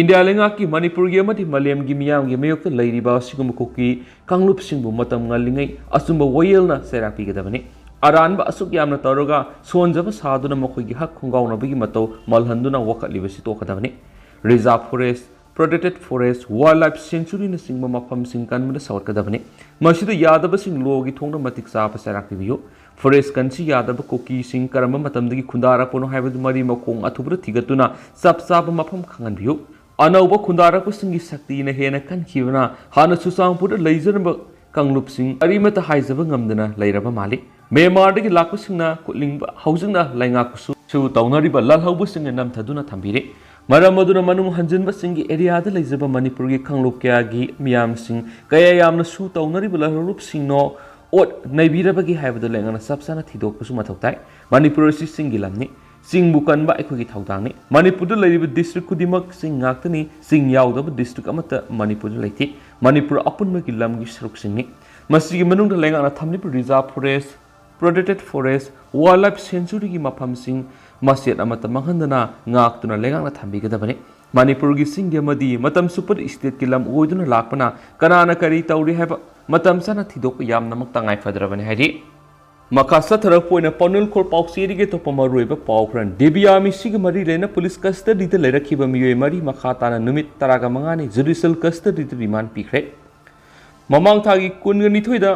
ꯏꯟꯗꯤꯌꯥ ꯂꯩꯉꯥꯛꯀꯤ ꯃꯅꯤꯄꯨꯔꯒꯤ ꯑꯃꯗꯤ ꯃꯥꯂꯦꯝꯒꯤ ꯃꯤꯌꯥꯝꯒꯤ ꯃꯥꯌꯣꯛꯇ ꯂꯩꯔꯤꯕ ꯑꯁꯤꯒꯨꯝꯕ ꯀꯨꯀꯤ ꯀꯥꯡꯂꯨꯞꯁꯤꯡꯕꯨ ꯃꯇꯝ ꯉꯜꯂꯤꯉꯩ ꯑꯆꯨꯝꯕ ꯋꯥꯌꯦꯜꯅ ꯆꯩꯔꯥꯛ ꯄꯤꯒꯗꯕꯅꯤ꯫ ꯑꯔꯥꯟꯕ ꯑꯁꯨꯛ ꯌꯥꯝꯅ ꯇꯧꯔꯒ ꯁꯣꯟꯖꯕ ꯁꯥꯗꯨꯅ ꯃꯈꯣꯏꯒꯤ ꯍꯛ ꯈꯣꯡꯒꯥꯎꯅꯕꯒꯤ ꯃꯇꯧ ꯃꯜꯍꯟꯗꯨꯅ ꯋꯥꯀꯠꯂꯤꯕꯁꯤ ꯇꯣꯛꯀꯗꯕꯅꯤ꯫ Reserve forest, protected forest, wild life ꯁꯦꯡꯆꯨꯔꯤꯅꯆꯤꯡꯕ ꯃꯐꯝꯁꯤꯡ ꯀꯟꯕꯗ ꯁꯧꯒꯠꯀꯗꯕꯅꯤ꯫ ꯃꯁꯤꯗ ꯌꯥꯗꯕꯁꯤꯡ ꯂꯣꯒꯤ ꯊꯣꯡꯗ ꯃꯇꯤꯛ ꯆꯥꯕ ꯆꯩꯔꯥꯛ ꯄꯤꯕꯤꯌꯨ꯫ ꯐꯣꯔꯦꯁ ꯀꯟꯁꯤ ꯌꯥꯗꯕ ꯀꯨꯀꯤꯁꯤꯡ ꯀꯔꯝꯕ ꯃꯇꯝꯗꯒꯤ ꯈꯨꯟꯗꯥꯔꯛꯄꯅꯣ ꯍꯥꯏꯕꯗꯨ ꯃꯔꯤ ꯃꯈꯣꯡ ꯑꯊꯨꯕꯗ ꯊꯤꯒꯠꯇꯨꯅ ꯆꯞ ꯆꯥꯕ ꯃꯐꯝ ꯈꯪꯍꯟꯕꯤꯌꯨ꯫ ꯑꯅꯧꯕ ꯈꯨꯟꯗꯥꯔꯛꯄꯁꯤꯡꯒꯤ ꯁꯛꯇꯤꯅ ꯍꯦꯟꯅ ꯀꯟꯈꯤꯕꯅ ꯍꯥꯟꯅ ꯆꯨꯔꯆꯥꯟꯄꯨꯔꯗ ꯂꯩꯖꯔꯝꯕ ꯀꯥꯡꯂꯨꯞꯁꯤꯡ ꯀꯔꯤꯃꯠꯇ ꯍꯥꯏꯖꯕ ꯉꯝꯗꯅ ꯂꯩꯔꯕ ꯃꯥꯜꯂꯤ꯫ ꯃ꯭ꯌꯥꯟꯃꯥꯔꯗꯒꯤ ꯂꯥꯛꯄꯁꯤꯡꯅ ꯀꯨꯠꯂꯤꯡꯕ ꯍꯧꯖꯤꯛꯅ ꯂꯩꯉꯥꯛꯄꯨꯁꯨ ꯁꯨ ꯇꯧꯅꯔꯤꯕ ꯂꯥꯜꯍꯧꯕꯁꯤꯡꯅ ꯅꯝꯊꯗꯨꯅ ꯊꯝꯕꯤꯔꯤ꯫ ꯃꯔꯝ ꯑꯗꯨꯅ ꯃꯅꯨꯡ ꯍꯟꯖꯤꯟꯕꯁꯤꯡꯒꯤ ꯑꯦꯔꯤꯌꯥꯗ ꯂꯩꯖꯕ ꯃꯅꯤꯄꯨꯔꯒꯤ ꯀꯥꯡꯂꯨꯞ ꯀꯌꯥꯒꯤ ꯃꯤꯌꯥꯝꯁꯤꯡ ꯀꯌꯥ ꯌꯥꯝꯅ ꯁꯨ ꯇꯧꯅꯔꯤꯕ ꯂꯥꯜꯍꯧꯂꯨꯞꯁꯤꯡꯅꯣ ꯑꯣꯠ ꯅꯩꯕꯤꯔꯕꯒꯦ ꯍꯥꯏꯕꯗꯨ ꯂꯩꯉꯥꯛꯅ ꯆꯞ ꯆꯥꯅ ꯊꯤꯗꯣꯛꯄꯁꯨ ꯃꯊꯧ ꯇꯥꯏ꯫ ꯃꯅꯤꯄꯨꯔ ꯑꯁꯤ ꯆꯤꯡꯒꯤ ꯂꯝꯅꯤ꯫ ꯆꯤꯡꯕꯨ ꯀꯟꯕ ꯑꯩꯈꯣꯏꯒꯤ ꯊꯧꯗꯥꯡꯅꯤ꯫ ꯃꯅꯤꯄꯨꯔꯗ ꯂꯩꯔꯤꯕ ꯗꯤꯁꯇ꯭ꯔꯤꯛ ꯈꯨꯗꯤꯡꯃꯛ ꯆꯤꯡ ꯉꯥꯛꯇꯅꯤ꯫ ꯆꯤꯡ ꯌꯥꯎꯗꯕ ꯗꯤꯁꯇ꯭ꯔꯤꯛ ꯑꯃꯠꯇ ꯃꯅꯤꯄꯨꯔꯗ ꯂꯩꯇꯦ꯫ ꯃꯅꯤꯄꯨꯔ ꯑꯄꯨꯟꯕꯒꯤ ꯂꯝꯒꯤ ꯁꯔꯨꯛꯁꯤꯡꯅꯤ꯫ ꯃꯁꯤꯒꯤ ꯃꯅꯨꯡꯗ ꯂꯩꯉꯥꯛꯅ ꯊꯝꯂꯤꯕ reserve forest, protected forest, wild life ꯁꯦꯡꯆꯨꯔꯤꯒꯤ ꯃꯐꯝꯁꯤꯡ ꯃꯆꯦꯠ ꯑꯃꯠꯇ ꯃꯥꯡꯍꯟꯗꯅ ꯉꯥꯛꯇꯨꯅ ꯂꯩꯉꯥꯛꯅ ꯊꯝꯕꯤꯒꯗꯕꯅꯤ꯫ ꯃꯅꯤꯄꯨꯔꯒꯤ ꯆꯤꯡꯒꯤ ꯑꯃꯗꯤ ꯃꯇꯝ ꯆꯨꯞꯄꯗ ꯏꯁꯇꯦꯠꯀꯤ ꯂꯝ ꯑꯣꯏꯗꯨꯅ ꯂꯥꯛꯄꯅ ꯀꯅꯥꯅ ꯀꯔꯤ ꯇꯧꯔꯤ ꯍꯥꯏꯕ ꯃꯇꯝ ꯆꯥꯅ ꯊꯤꯗꯣꯛꯄ ꯌꯥꯝꯅꯃꯛ ꯇꯉꯥꯏ ꯐꯗ꯭ꯔꯕꯅꯤ ꯍꯥꯏꯔꯤ꯫ ꯃꯈꯥ ꯆꯠꯊꯔꯛꯄ ꯑꯣꯏꯅ ꯄꯥꯎꯅꯤꯜꯈꯣꯜ ꯄꯥꯎꯆꯦꯗꯒꯤ ꯑꯇꯣꯞꯄ ꯃꯔꯨꯑꯣꯏꯕ ꯄꯥꯎ ꯈꯔ꯫ ꯗꯦꯕꯤꯌꯥ ꯃꯤꯁꯤꯒ ꯃꯔꯤ ꯂꯩꯅ ꯄꯨꯂꯤꯁ ꯀꯁꯇꯗꯤꯗ ꯂꯩꯔꯛꯈꯤꯕ ꯃꯤꯑꯣꯏ ꯃꯔꯤ ꯃꯈꯥ ꯇꯥꯅ ꯅꯨꯃꯤꯠ ꯇꯔꯥꯒ ꯃꯉꯥꯅꯤ ꯖꯨꯗꯤꯁꯤꯌꯦꯜ ꯀꯁꯇꯗꯤꯗ ꯔꯤꯃꯥꯟ ꯄꯤꯈ꯭ꯔꯦ꯫ ꯃꯃꯥꯡ ꯊꯥꯒꯤ ꯀꯨꯟꯒ ꯅꯤꯊꯣꯏꯗ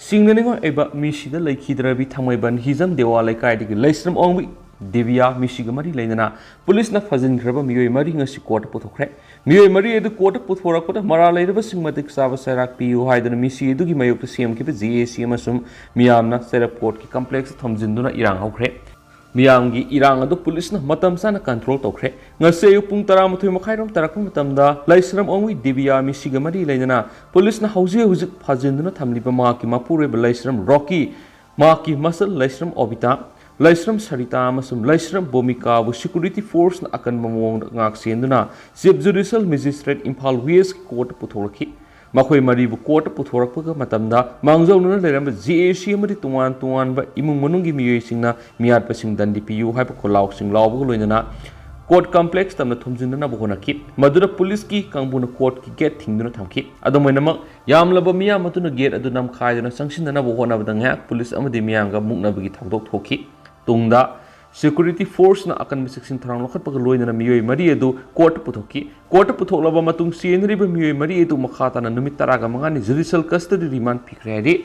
ꯁꯤꯡꯅꯅꯤꯡꯉꯥꯏ ꯑꯣꯏꯕ ꯃꯤꯁꯤꯗ ꯂꯩꯈꯤꯗ꯭ꯔꯕꯤ ꯊꯥꯡꯃꯩꯕꯟ ꯍꯤꯖꯝ ꯗꯦꯋꯥ ꯂꯩꯀꯥꯏꯗꯒꯤ ꯂꯩꯁ꯭ꯔꯝ ꯑꯣꯡꯕꯤ ꯗꯤꯕꯤꯌꯥ ꯃꯤꯁꯤꯒ ꯃꯔꯤ ꯂꯩꯅꯅ ꯄꯨꯂꯤꯁꯅ ꯐꯥꯖꯤꯟꯈ꯭ꯔꯕ ꯃꯤꯑꯣꯏ ꯃꯔꯤ ꯉꯁꯤ ꯀꯣꯔꯠꯇ ꯄꯨꯊꯣꯛꯈ꯭ꯔꯦ꯫ ꯃꯤꯑꯣꯏ ꯃꯔꯤ ꯑꯗꯨ ꯀꯣꯔꯠꯇ ꯄꯨꯊꯣꯔꯛꯄꯗ ꯃꯔꯥꯜ ꯂꯩꯔꯕꯁꯤꯡ ꯃꯇꯤꯛ ꯆꯥꯕ ꯆꯩꯔꯥꯛ ꯄꯤꯌꯨ ꯍꯥꯏꯗꯨꯅ ꯃꯤꯁꯤ ꯑꯗꯨꯒꯤ ꯃꯥꯌꯣꯛꯇ ꯁꯦꯝꯈꯤꯕ ꯖꯦ ꯑꯦ ꯁꯤ ꯑꯃꯁꯨꯡ ꯃꯤꯌꯥꯝꯅ ꯆꯩꯔꯞ ꯀꯣꯔꯠꯀꯤ ꯀꯝꯄ꯭ꯂꯦꯛꯁꯇ ꯊꯣꯝꯖꯤꯟꯗꯨꯅ ꯏꯔꯥꯡ ꯍꯧꯈ꯭ꯔꯦ꯫ ꯃꯤꯌꯥꯝꯒꯤ ꯏꯔꯥꯡ ꯑꯗꯨ ꯄꯨꯂꯤꯁꯅ ꯃꯇꯝ ꯆꯥꯅ ꯀꯟꯇ꯭ꯔꯣꯜ ꯇꯧꯈ꯭ꯔꯦ꯫ ꯉꯁꯤ ꯑꯌꯨꯛ ꯄꯨꯡ ꯇꯔꯥꯃꯥꯊꯣꯏ ꯃꯈꯥꯏꯔꯣꯝ ꯇꯥꯔꯛꯄ ꯃꯇꯝꯗ ꯂꯩꯁ꯭ꯔꯝ ꯑꯣꯡꯋꯤ ꯗꯤꯕꯤꯌꯥ ꯃꯤꯁꯤꯒ ꯃꯔꯤ ꯂꯩꯅꯅ ꯄꯨꯂꯤꯁꯅ ꯍꯧꯖꯤꯛ ꯍꯧꯖꯤꯛ ꯐꯥꯖꯤꯟꯗꯨꯅ ꯊꯝꯂꯤꯕ ꯃꯍꯥꯛꯀꯤ ꯃꯄꯨꯔꯣꯏꯕ ꯂꯩꯁ꯭ꯔꯝ ꯔꯣꯀꯤ, ꯃꯍꯥꯛꯀꯤ ꯃꯆꯜ ꯂꯩꯁ꯭ꯔꯝ ꯑꯣꯕꯤꯇꯥ, ꯂꯩꯁ꯭ꯔꯝ ꯁꯔꯤꯇꯥ ꯑꯃꯁꯨꯡ ꯂꯩꯁ꯭ꯔꯝ ꯕꯣꯃꯤꯀꯥꯕꯨ ꯁꯦꯀ꯭ꯌꯨꯔꯤꯇꯤ ꯐꯣꯔꯁꯅ ꯑꯀꯟꯕ ꯃꯑꯣꯡꯗ ꯉꯥꯛ ꯁꯦꯟꯗꯨꯅ ꯆꯤꯐ ꯖꯨꯗꯤꯁꯤꯌꯦꯜ ꯃꯦꯖꯤꯁꯇ꯭ꯔꯦꯠ ꯏꯝꯐꯥꯜ ꯋꯦꯁꯀꯤ ꯀꯣꯔꯠꯇ ꯄꯨꯊꯣꯔꯛꯈꯤ꯫ ꯃꯈꯣꯏ ꯃꯔꯤꯕꯨ ꯀꯣꯔꯠꯇ ꯄꯨꯊꯣꯔꯛꯄꯒ ꯃꯇꯝꯗ ꯃꯥꯡꯖꯧꯅꯅ ꯂꯩꯔꯝꯕ ꯖꯦ ꯑꯦ ꯁꯤ ꯑꯃꯗꯤ ꯇꯣꯉꯥꯟ ꯇꯣꯉꯥꯟꯕ ꯏꯃꯨꯡ ꯃꯅꯨꯡꯒꯤ ꯃꯤꯑꯣꯏꯁꯤꯡꯅ ꯃꯤꯌꯥꯠꯄꯁꯤꯡ ꯗꯟꯗꯤ ꯄꯤꯌꯨ ꯍꯥꯏꯕ ꯈꯣꯜꯂꯥꯎꯁꯤꯡ ꯂꯥꯎꯕꯒ ꯂꯣꯏꯅꯅ ꯀꯣꯔꯠ ꯀꯝꯄ꯭ꯂꯦꯛꯁ ꯇꯝꯅ ꯊꯣꯝꯖꯤꯟꯅꯅꯕ ꯍꯣꯠꯅꯈꯤ꯫ ꯃꯗꯨꯗ ꯄꯨꯂꯤꯁꯀꯤ ꯀꯥꯡꯕꯨꯅ ꯀꯣꯔꯠꯀꯤ ꯒꯦꯠ ꯊꯤꯡꯗꯨꯅ ꯊꯝꯈꯤ꯫ ꯑꯗꯨꯝ ꯑꯣꯏꯅꯃꯛ, ꯌꯥꯝꯂꯕ ꯃꯤꯌꯥꯝ ꯑꯗꯨꯅ ꯒꯦꯠ ꯑꯗꯨ ꯅꯝꯈꯥꯏꯗꯨꯅ ꯆꯪꯁꯤꯟꯅꯅꯕ ꯍꯣꯠꯅꯕꯗ ꯉꯥꯏꯍꯥꯛ ꯄꯨꯂꯤꯁ ꯑꯃꯗꯤ ꯃꯤꯌꯥꯝꯒ ꯃꯨꯛꯅꯕꯒꯤ ꯊꯧꯗꯣꯛ ꯊꯣꯛꯈꯤ꯫ ꯇꯨꯡꯗ ꯁꯦꯀ꯭ꯌꯨꯔꯤꯇꯤ ꯐꯣꯔꯁꯅ ꯑꯀꯟꯕ ꯆꯦꯛꯁꯤꯟ ꯊꯧꯔꯥꯡ ꯂꯧꯈꯠꯄꯒ ꯂꯣꯏꯅꯅ ꯃꯤꯑꯣꯏ ꯃꯔꯤ ꯑꯗꯨ ꯀꯣꯔꯠꯇ ꯄꯨꯊꯣꯛꯈꯤ꯫ ꯀꯣꯔꯠꯇ ꯄꯨꯊꯣꯛꯂꯕ ꯃꯇꯨꯡ ꯆꯦꯟꯅꯔꯤꯕ ꯃꯤꯑꯣꯏ ꯃꯔꯤ ꯑꯗꯨ ꯃꯈꯥ ꯇꯥꯅ ꯅꯨꯃꯤꯠ ꯇꯔꯥꯒ ꯃꯉꯥꯅꯤ ꯖꯨꯗꯤꯁꯤꯌꯦꯜ ꯀꯁꯇꯗꯤ ꯔꯤꯃꯥꯟ ꯄꯤꯈ꯭ꯔꯦ ꯍꯥꯏꯔꯤ꯫